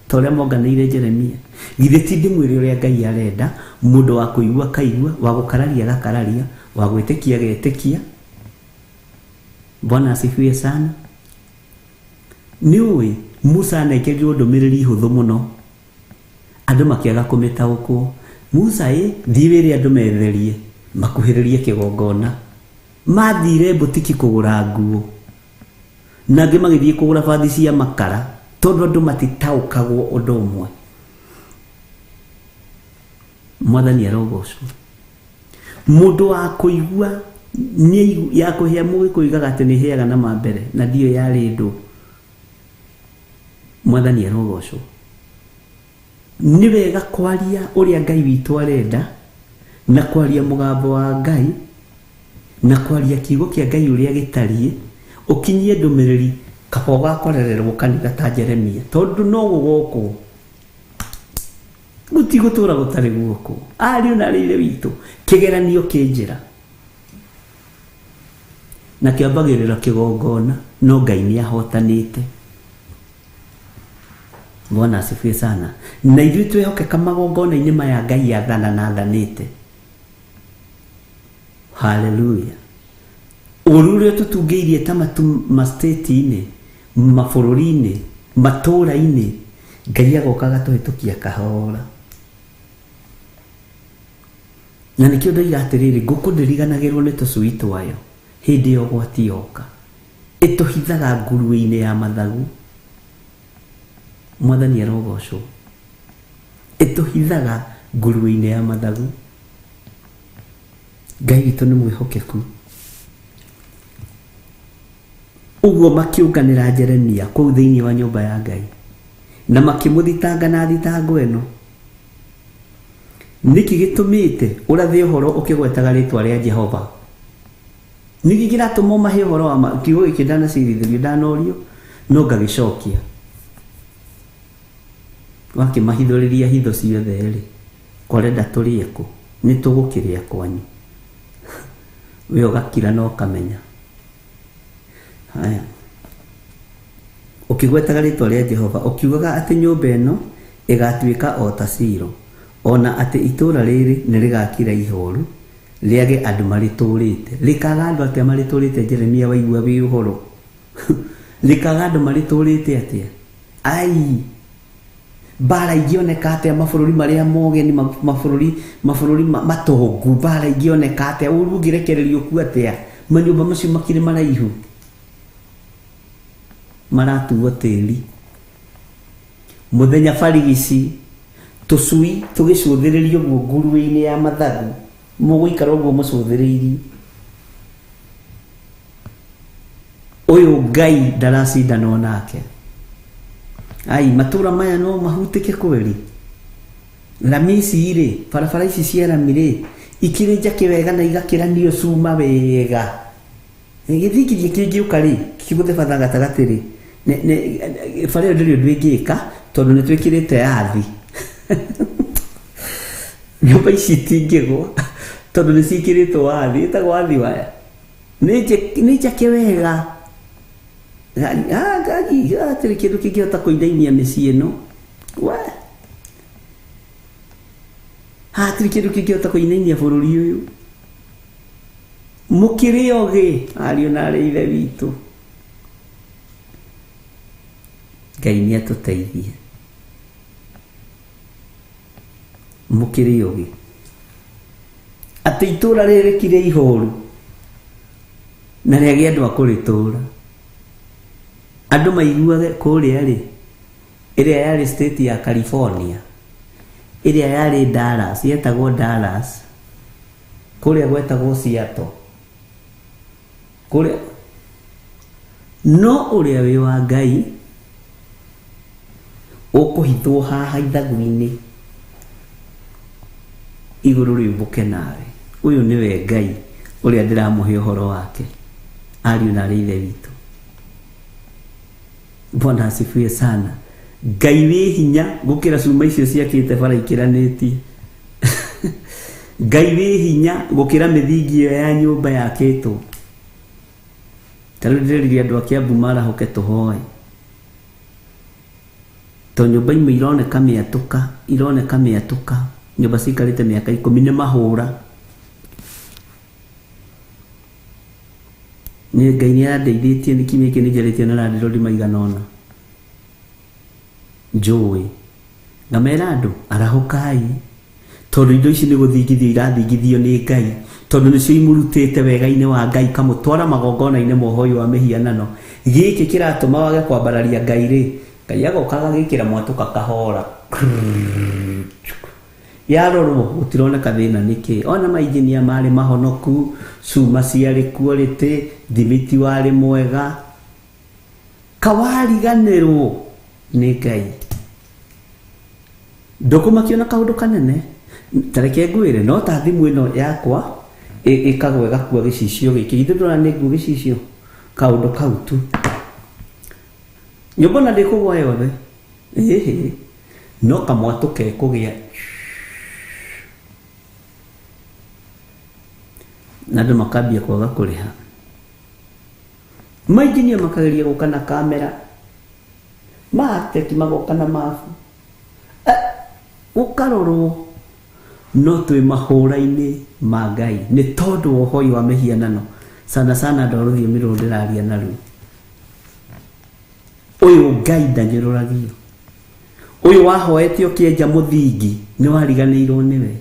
ta ũrĩa monganĩire Jeremia? Githĩ ti ndĩmwĩre ũrĩa Ngai arenda? Mũndũ wa kũigua akaigua, wa gũkararia agakararia, wa gwĩtĩkia agetĩkia. Bwana asifiwe sana. Nĩ ũĩ Musa anengerirwo ndũmĩrĩri hũthũ mũno, andũ makĩaga kũmĩtaũkwo. Musa ĩ, thiĩ wĩre andũ metherie, makuhĩrĩrie kĩgongona. Mathire mbũtiki kũgũra nguo, na angĩ magĩthiĩ kũgũra bathi cia makara, tondũ andũ matitaũkagwo ũndũ ũmwe. Mwathani arogocwo. Mũndũ wa kũigua nĩ ya kũhĩa, mũgĩkũyũ igaga atĩ nĩ hĩaga na mambere, na ndiyo yarĩ ndũ. Mwathani arogocwo. Nĩ wega kwaria ũrĩa Ngai witũ arenda, na kwaria mũgambo wa Ngai, na kwaria kiugo kĩa Ngai ũrĩa gĩtariĩ, ũkinyie ndũmĩrĩri, kaba ũgakorererwo kanitha ta Jeremia, tondũ no gũgokwo. Gũtigũtũra gũtarĩ guoko. Ariũ na arĩ ithe witũ, kĩgeranio kĩ njĩra. Na kĩambagĩrĩra kĩgongona, no Ngai nĩ ahotanĩte. Bwana asifiwe sana. Na ithuĩ twehokeka magongona-inĩ maya Ngai athana na athanĩte. Haleluya. Ũru ũrĩa tũtungĩirie ta matu ma-state-inĩ, mabũrũri-inĩ, matũũra-inĩ, Ngai agoka agatũhĩtũkia kahora. Na nĩkĩo ndoiga atĩrĩrĩ, ngũkũ ndĩriganagĩrwo nĩ tũcui twayo hĩndĩ ya ũgwati yoka. Ĩtũhithaga nguruwe-inĩ ya mathagu. Mwathani arogocwo. Ĩtũhithaga nguruwe-inĩ ya mathagu. Ngai witũ nĩ mwĩhokeku. Ũguo makĩũnganĩra Jeremia kũu thĩinĩ wa nyũmba ya Ngai na makĩmũthitanga na thitango ĩno. Nĩkĩ gĩtũmĩte ũrathe ũhoro ũkĩgwetaga rĩtwa rĩa Jehova? Nĩkĩ kĩratũma ũmahe ũhoro wa ma? Kiugo gĩkĩ ndanacirithĩrio, ndanorio, no ngagĩcokia. Wakĩmahithũrĩria hitho ciothe-rĩ, kwarenda tũrĩe kũ? Nĩ tũgũkĩrĩa kwanyu. We ũgakira na ũkamenya. Haya. Ũkĩgwetaga rĩtwa rĩa Jehova, ũkiugaga atĩ nyũmba ĩno ĩgatuĩka o ta Shilo, o na atĩ itũũra rĩrĩ nĩ rĩgakira ihooru, rĩage andũ marĩtũũrĩte. Rĩkaga andũ atĩa marĩtũũrĩte, Jeremia waigua wĩ ũhoro? Rĩkaga andũ marĩtũũrĩte atĩa? Ai! Mbara ingĩoneka atĩa mabũrũri marĩa mogeni, mabũrũri, mabũrũri matongu, mbara ingĩoneka atĩa? Ũru ũngĩrekererio kuo atĩa? Manyũmba macio makĩrĩ maraihu. Maratuo tĩri. Mũthenya barigici, tũcui tũgĩcũthĩrĩrio ũguo nguruwe-inĩ ya mathagu, mũgũikara ũguo mũcũthĩrĩirie. Ũyũ Ngai ndaracindanwo nake. Ai, matũra maya no mahutĩke kweri. Rami ici rĩ, barabara ici cia rami rĩ, ikĩrĩ njake wega na igakĩranio cuma wega. Gĩthingithia kĩngĩũka rĩ, kĩgũthe batha gatagatĩ rĩ, bara ĩyo ndĩrĩ ũndũ ĩngĩka, tondũ nĩ twĩkĩrĩte yathi. Nyũmba ici itingĩgwa, tondũ nĩ ciĩkĩrĩtwo wathi, ĩtagwo wathi waya. Nĩ njake wega. Hatirĩ kĩndũ kĩngĩhota kũinainia mĩciĩ ĩno. We. Hatirĩ kĩndũ kĩngĩhota kũinainia bũrũri ũyũ. Mũkĩrĩ ogĩ, ariũ na arĩ ithe witũ. Ngai nĩ atũteithie. Mũkĩrĩ ogĩ. Atĩ itũũra rĩrĩ rĩkire ihoru na rĩage andũ a kũrĩtũũra. Andũ maiguage kũrĩa rĩ, ĩrĩa yarĩ state ya California, ĩrĩa yarĩ Dallas, yetagwo Dallas, kũrĩa gwetagwo Seattle. Kũrĩa no ũrĩa wĩ wa Ngai ũkũhithwo haha ithagu-inĩ igũrũ rĩũmbũke nawe. Ũyũ nĩwe Ngai ũrĩa ndĩramũhe ũhoro wake, ariũ na arĩ ithe witũ. Bwana asifiwe sana. Ngai wĩ hinya gũkĩra cuma icio ciakĩte bara ikĩranĩtie. Ngai wĩ hinya gũkĩra mĩthingi ĩyo ya nyũmba yakĩtwo. Ta rĩu ndĩrerire andũ a Kiambu marahũke tũhoe. To nyũmba imwe ironeka mĩatũka, ironeka mĩatũka, nyũmba cikarĩte mĩaka 10 nĩ mahũra. Niĩ Ngai nĩ andeithĩtie nĩ kiumia gĩkĩ nĩ njarĩtie na landlord maigana ũna. Njũĩ. Ngamera andũ, arahũkai. Tondũ indo ici nĩ gũthingithio irathingithio nĩ Ngai. Tondũ nĩcio imũrutĩte wega-inĩ wa Ngai ikamũtwara magongona-inĩ ma ũhoi wa mĩhianano. Gĩkĩ kĩratũma wage kwambararia Ngai rĩ, Ngai agoka agagĩkĩra mwatũka kahora. Yarorwo gũtironeka thĩna nĩkĩ. Ona mainjinia marĩ mahonoku, cuma ciarĩ quality, thimiti warĩ mwega. Kawariganĩrwo nĩ Ngai. Ndũkũmakio na kaũndũ kanene. Ta reke ngwĩre, no ta thimũ ĩno yakwa ĩkagwa ĩgakua gĩcicio gĩkĩ. Githĩ ndũrona nĩ nguo gĩcicio? Kaũndũ kau tu. Nyũmba ona ndĩkũgwa yothe. Ĩhĩ. No kamwatũ kekũgĩa na andũ makambia kwaga kũrĩha. Mainjinia makageria gũka na kamera, maateti magoka na mabu, gũkarorwo no twĩ mahũra-inĩ ma Ngai nĩ tondũ wa ũhoi wa mĩhianano. Sana sana andũ a rũthiomi rũrũ ndĩraria naruo. Ũyũ Ngai ndanyũrũragio. Ũyũ wahoete ũkĩenja mũthingi nĩ wariganĩirwo nĩwe.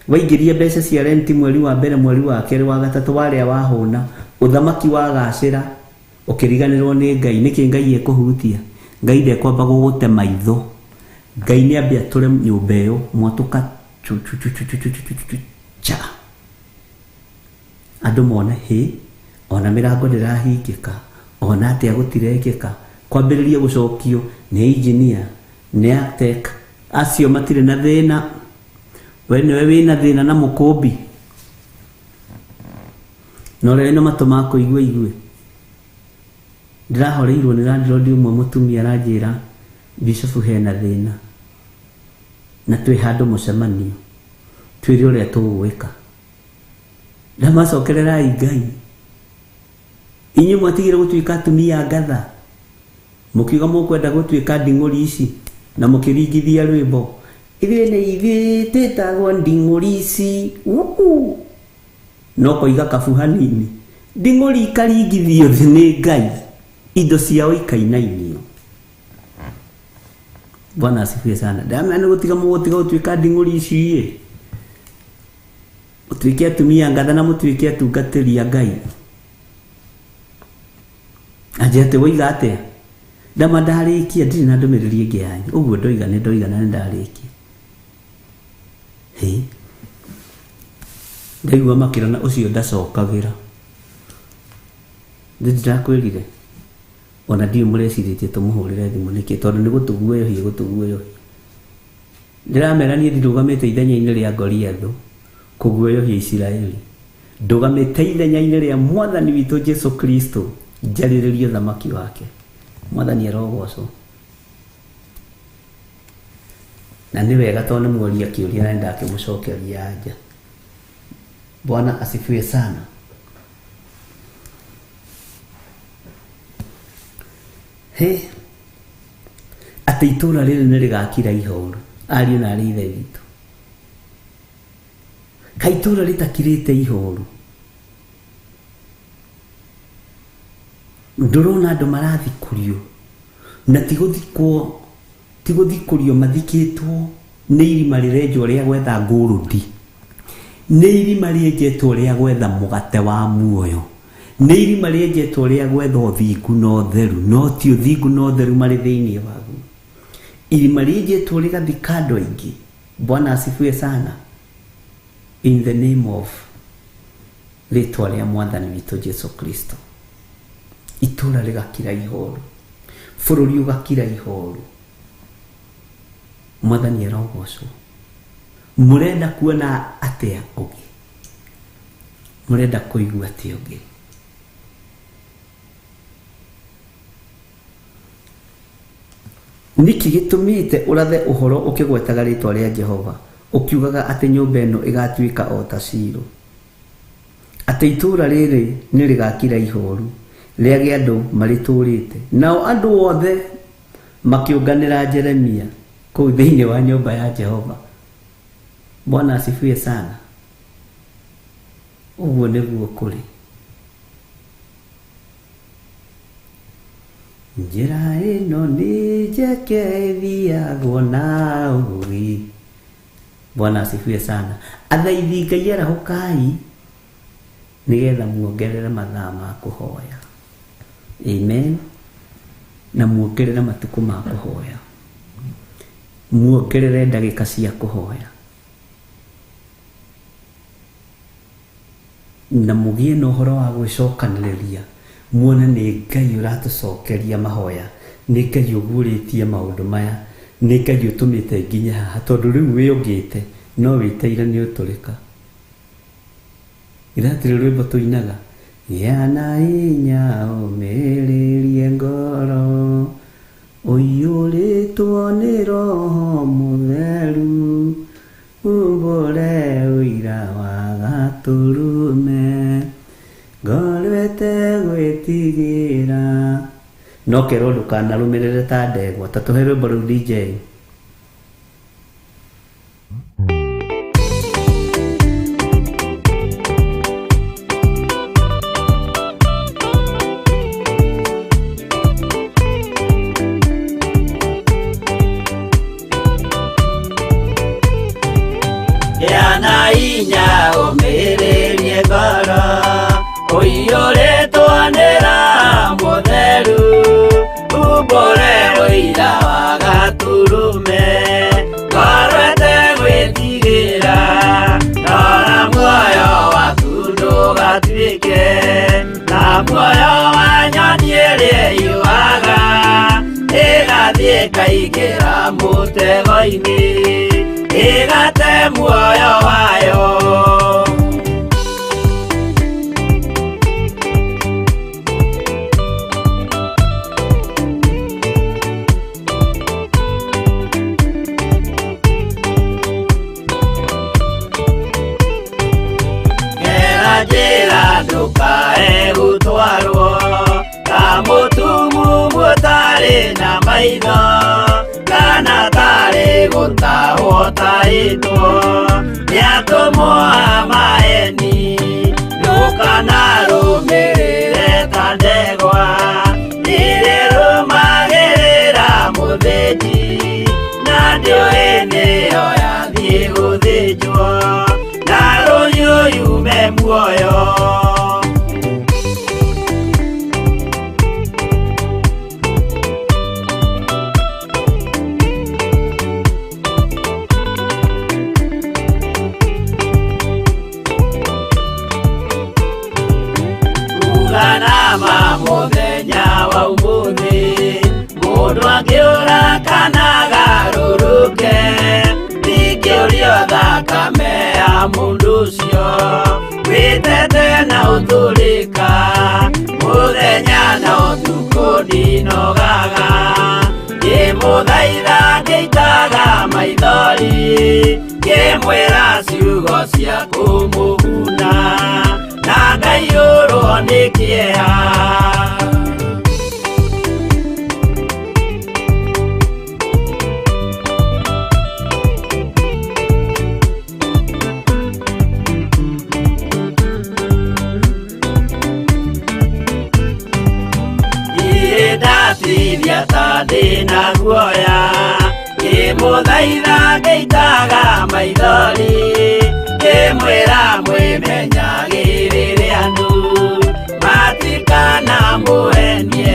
Waingĩria mbeca cia renti mweri wa mbere, mweri wa kerĩ, wa gatatũ, warĩa wahũna, ũthamaki wagacĩra, ũkĩriganĩrwo nĩ Ngai. Nĩkĩ Ngai ekũhutia? Ngai ndekwamba gũgũte maitho. Ngai nĩ ambe atũre nyũmba ĩyo mwatũka chu chu chu chu chu chu chu chu cha. Andũ mone hĩ, ona mĩrango ndĩrahingĩka, ona atĩa gũtirekĩka. Kwambĩrĩria gũcokio nĩ engineer, nĩ architect, acio matirĩ na thĩna. We nĩwe wĩna thĩna na mũkũmbi. Na ũrĩa wĩna matũ ma kũigua igue. Ndĩrahoreirwo nĩ landlord ũmwe mũtumia aranjĩra Bishop hena thĩna. Na twĩ handũ mũcemanio. Twĩre ũrĩa tũgwĩka. Ndamacokererai Ngai. Inyuĩ mwatigire gũtuĩka atumia ngatha. Mũkiuga mũkwenda gũtuĩka nding'ũri ici na mũkĩringithia rwĩmbo. Ithuĩ nĩ ithuĩ twĩtagwo nding'ũri ici. No koiga kabu hanini. Nding'ũri ikaringithio thĩ nĩ Ngai. Indo ciao ikainainio. Bwana asifiwe sana. Ndamenya nĩ gũtiga mũgũtiga gũtuĩka nding'ũri ici ĩ. Mũtuĩke atumia ngatha na mũtuĩke atungatĩri a Ngai. Anjĩra atĩ woiga atĩa? Ndama ndarĩkia ndirĩ na ndũmĩrĩri ĩngĩ yanyu. Ũguo ndoiga nĩ ndoiga na nĩ ndarĩkia. Hĩ. Ndaigua makĩrona ũcio ndacokagĩra. Nĩ ndĩrakwĩrire. Ona ndiũĩ mũrecirĩtie tũmũhũrĩre thimũ nĩkĩ tondũ nĩ gũtũguoyohia gũtũguoyohia. Ndĩramera niĩ ndirũgamĩte ithenya-inĩ rĩa Goliathũ kũguoyohia Isiraeli. Ndũgamĩte ithenya-inĩ rĩa Mwathani witũ Jesu Kristo njarĩrĩrie ũthamaki wake. Mwathani arogocwo. Na nĩ wega tondũ nĩ mworia kĩũria na nĩndakĩmũcokeria anja. Bwana asifiwe sana. He, atĩ itũũra rĩrĩ nĩ rĩgakira ihoru, ariũ na arĩ ithe witũ. Kaĩ itũũra rĩtakirĩte ihoru. Ndũrona andũ marathikũrio na ti gũthikũrio mathikĩtwo nĩ irima rĩrenjwo rĩa gwetha ngũrũndi. Nĩ irima rĩenjetwo rĩa gwetha mũgate wa muoyo. Nĩ irima rĩenjetwo rĩa gwetha ũthingu na ũtheru, no ti ũthingu na ũtheru marĩ thĩinĩ waguo. Irima rĩenjetwo rĩgathika andũ aingĩ. Bwana asifiwe sana. In the name of rĩtwa rĩa Mwathani witũ Jesu Kristo. Itũũra rĩgakira ihoru. Bũrũri ũgakira ihoru. Mwathani arogocwo. Mũrenda kuona atĩa ũngĩ? Mũrenda kũigua atĩa ũngĩ? Nĩkĩ gĩtũmĩte ũrathe ũhoro ũkĩgwetaga rĩtwa rĩa Jehova, ũkiugaga atĩ nyũmba ĩno ĩgatuĩka o ta Shilo? Atĩ itũũra rĩrĩ nĩ rĩgakira ihoru, rĩage andũ marĩtũũrĩte. Nao andũ othe makĩũnganĩra Jeremia kũu thĩinĩ wa nyũmba ya Jehova. Bwana asifiwe sana. Ũguo nĩguo kũrĩ. Njĩra ĩno nĩ njeke ĩthiagwo na ũũgĩ. Bwana asifiwe sana. Athaithi Ngai arahũkai nĩgetha muongerere mathaa ma kũhoya. Amen. Na muongerere matukũ ma kũhoya. Muongerere ndagĩka cia kũhoya. Na mũgĩe na ũhoro wa gwĩcokanĩrĩria. Muone nĩ Ngai ũratũcokeria mahoya, nĩ Ngai ũguũrĩtie maũndũ maya, nĩ Ngai ũtũmĩte nginye haha, tondũ rĩu wĩũngĩte no wĩteire nĩ ũtũrĩka. Iratirĩ rwĩmbo tũinaga, gĩa na hinya ũmĩrĩrie ngoro, ũiyũrĩtwo nĩ Roho Ngorete gwĩtigĩra no kerwo ndũkanarũmĩrĩre ta ndegwa. Ta tũhe rwĩmbo rũu DJ. Gĩa na hinya ũmĩrĩrie ngoro ũiyũrĩtwo nĩ Roho Mũtheru, umbũre ũira wa Gatũrũme, ngoro ĩtegwĩtigĩra, rora muoyo waku ndũgatuĩke ta muoyo wa nyoni ĩrĩa ĩũaga, ĩgathiĩ ĩkaingĩra mũtego-inĩ, ĩgate muoyo wayo. Gera njĩra ndũkae gũtwarwo ta mũtumumu ũtarĩ na maitho, kana tarĩ gũtahwo tahĩtwo nĩ atũmwo a maeni. Ndũkanarũmĩrĩre ta ndegwa ĩrĩrũmagĩrĩra mũthĩnji, na ndĩũĩ nĩyo yathiĩ gũthĩnjwo, na rũhiũ yume muoyo. Uga na ma mũthenya wa ũmũthĩ, mũndũ angĩũra kana agarũrũke, ndingĩũrio thakame ya mũndũ ũcio, wĩtete na ũtũrĩka, mũthenya na ũtukũ ndinogaga, ngĩmũthaitha ngĩitaga maithori, ngĩmwĩra ciugo cia kũmũguna, na ngaiyũrwo nĩ kĩeha. Niĩ ndatithia ta ndĩna guoya, ngĩmũthaitha ngĩitaga maithori, ngĩmwĩra mwĩmenyagĩrĩre andũ matikanamũhenie.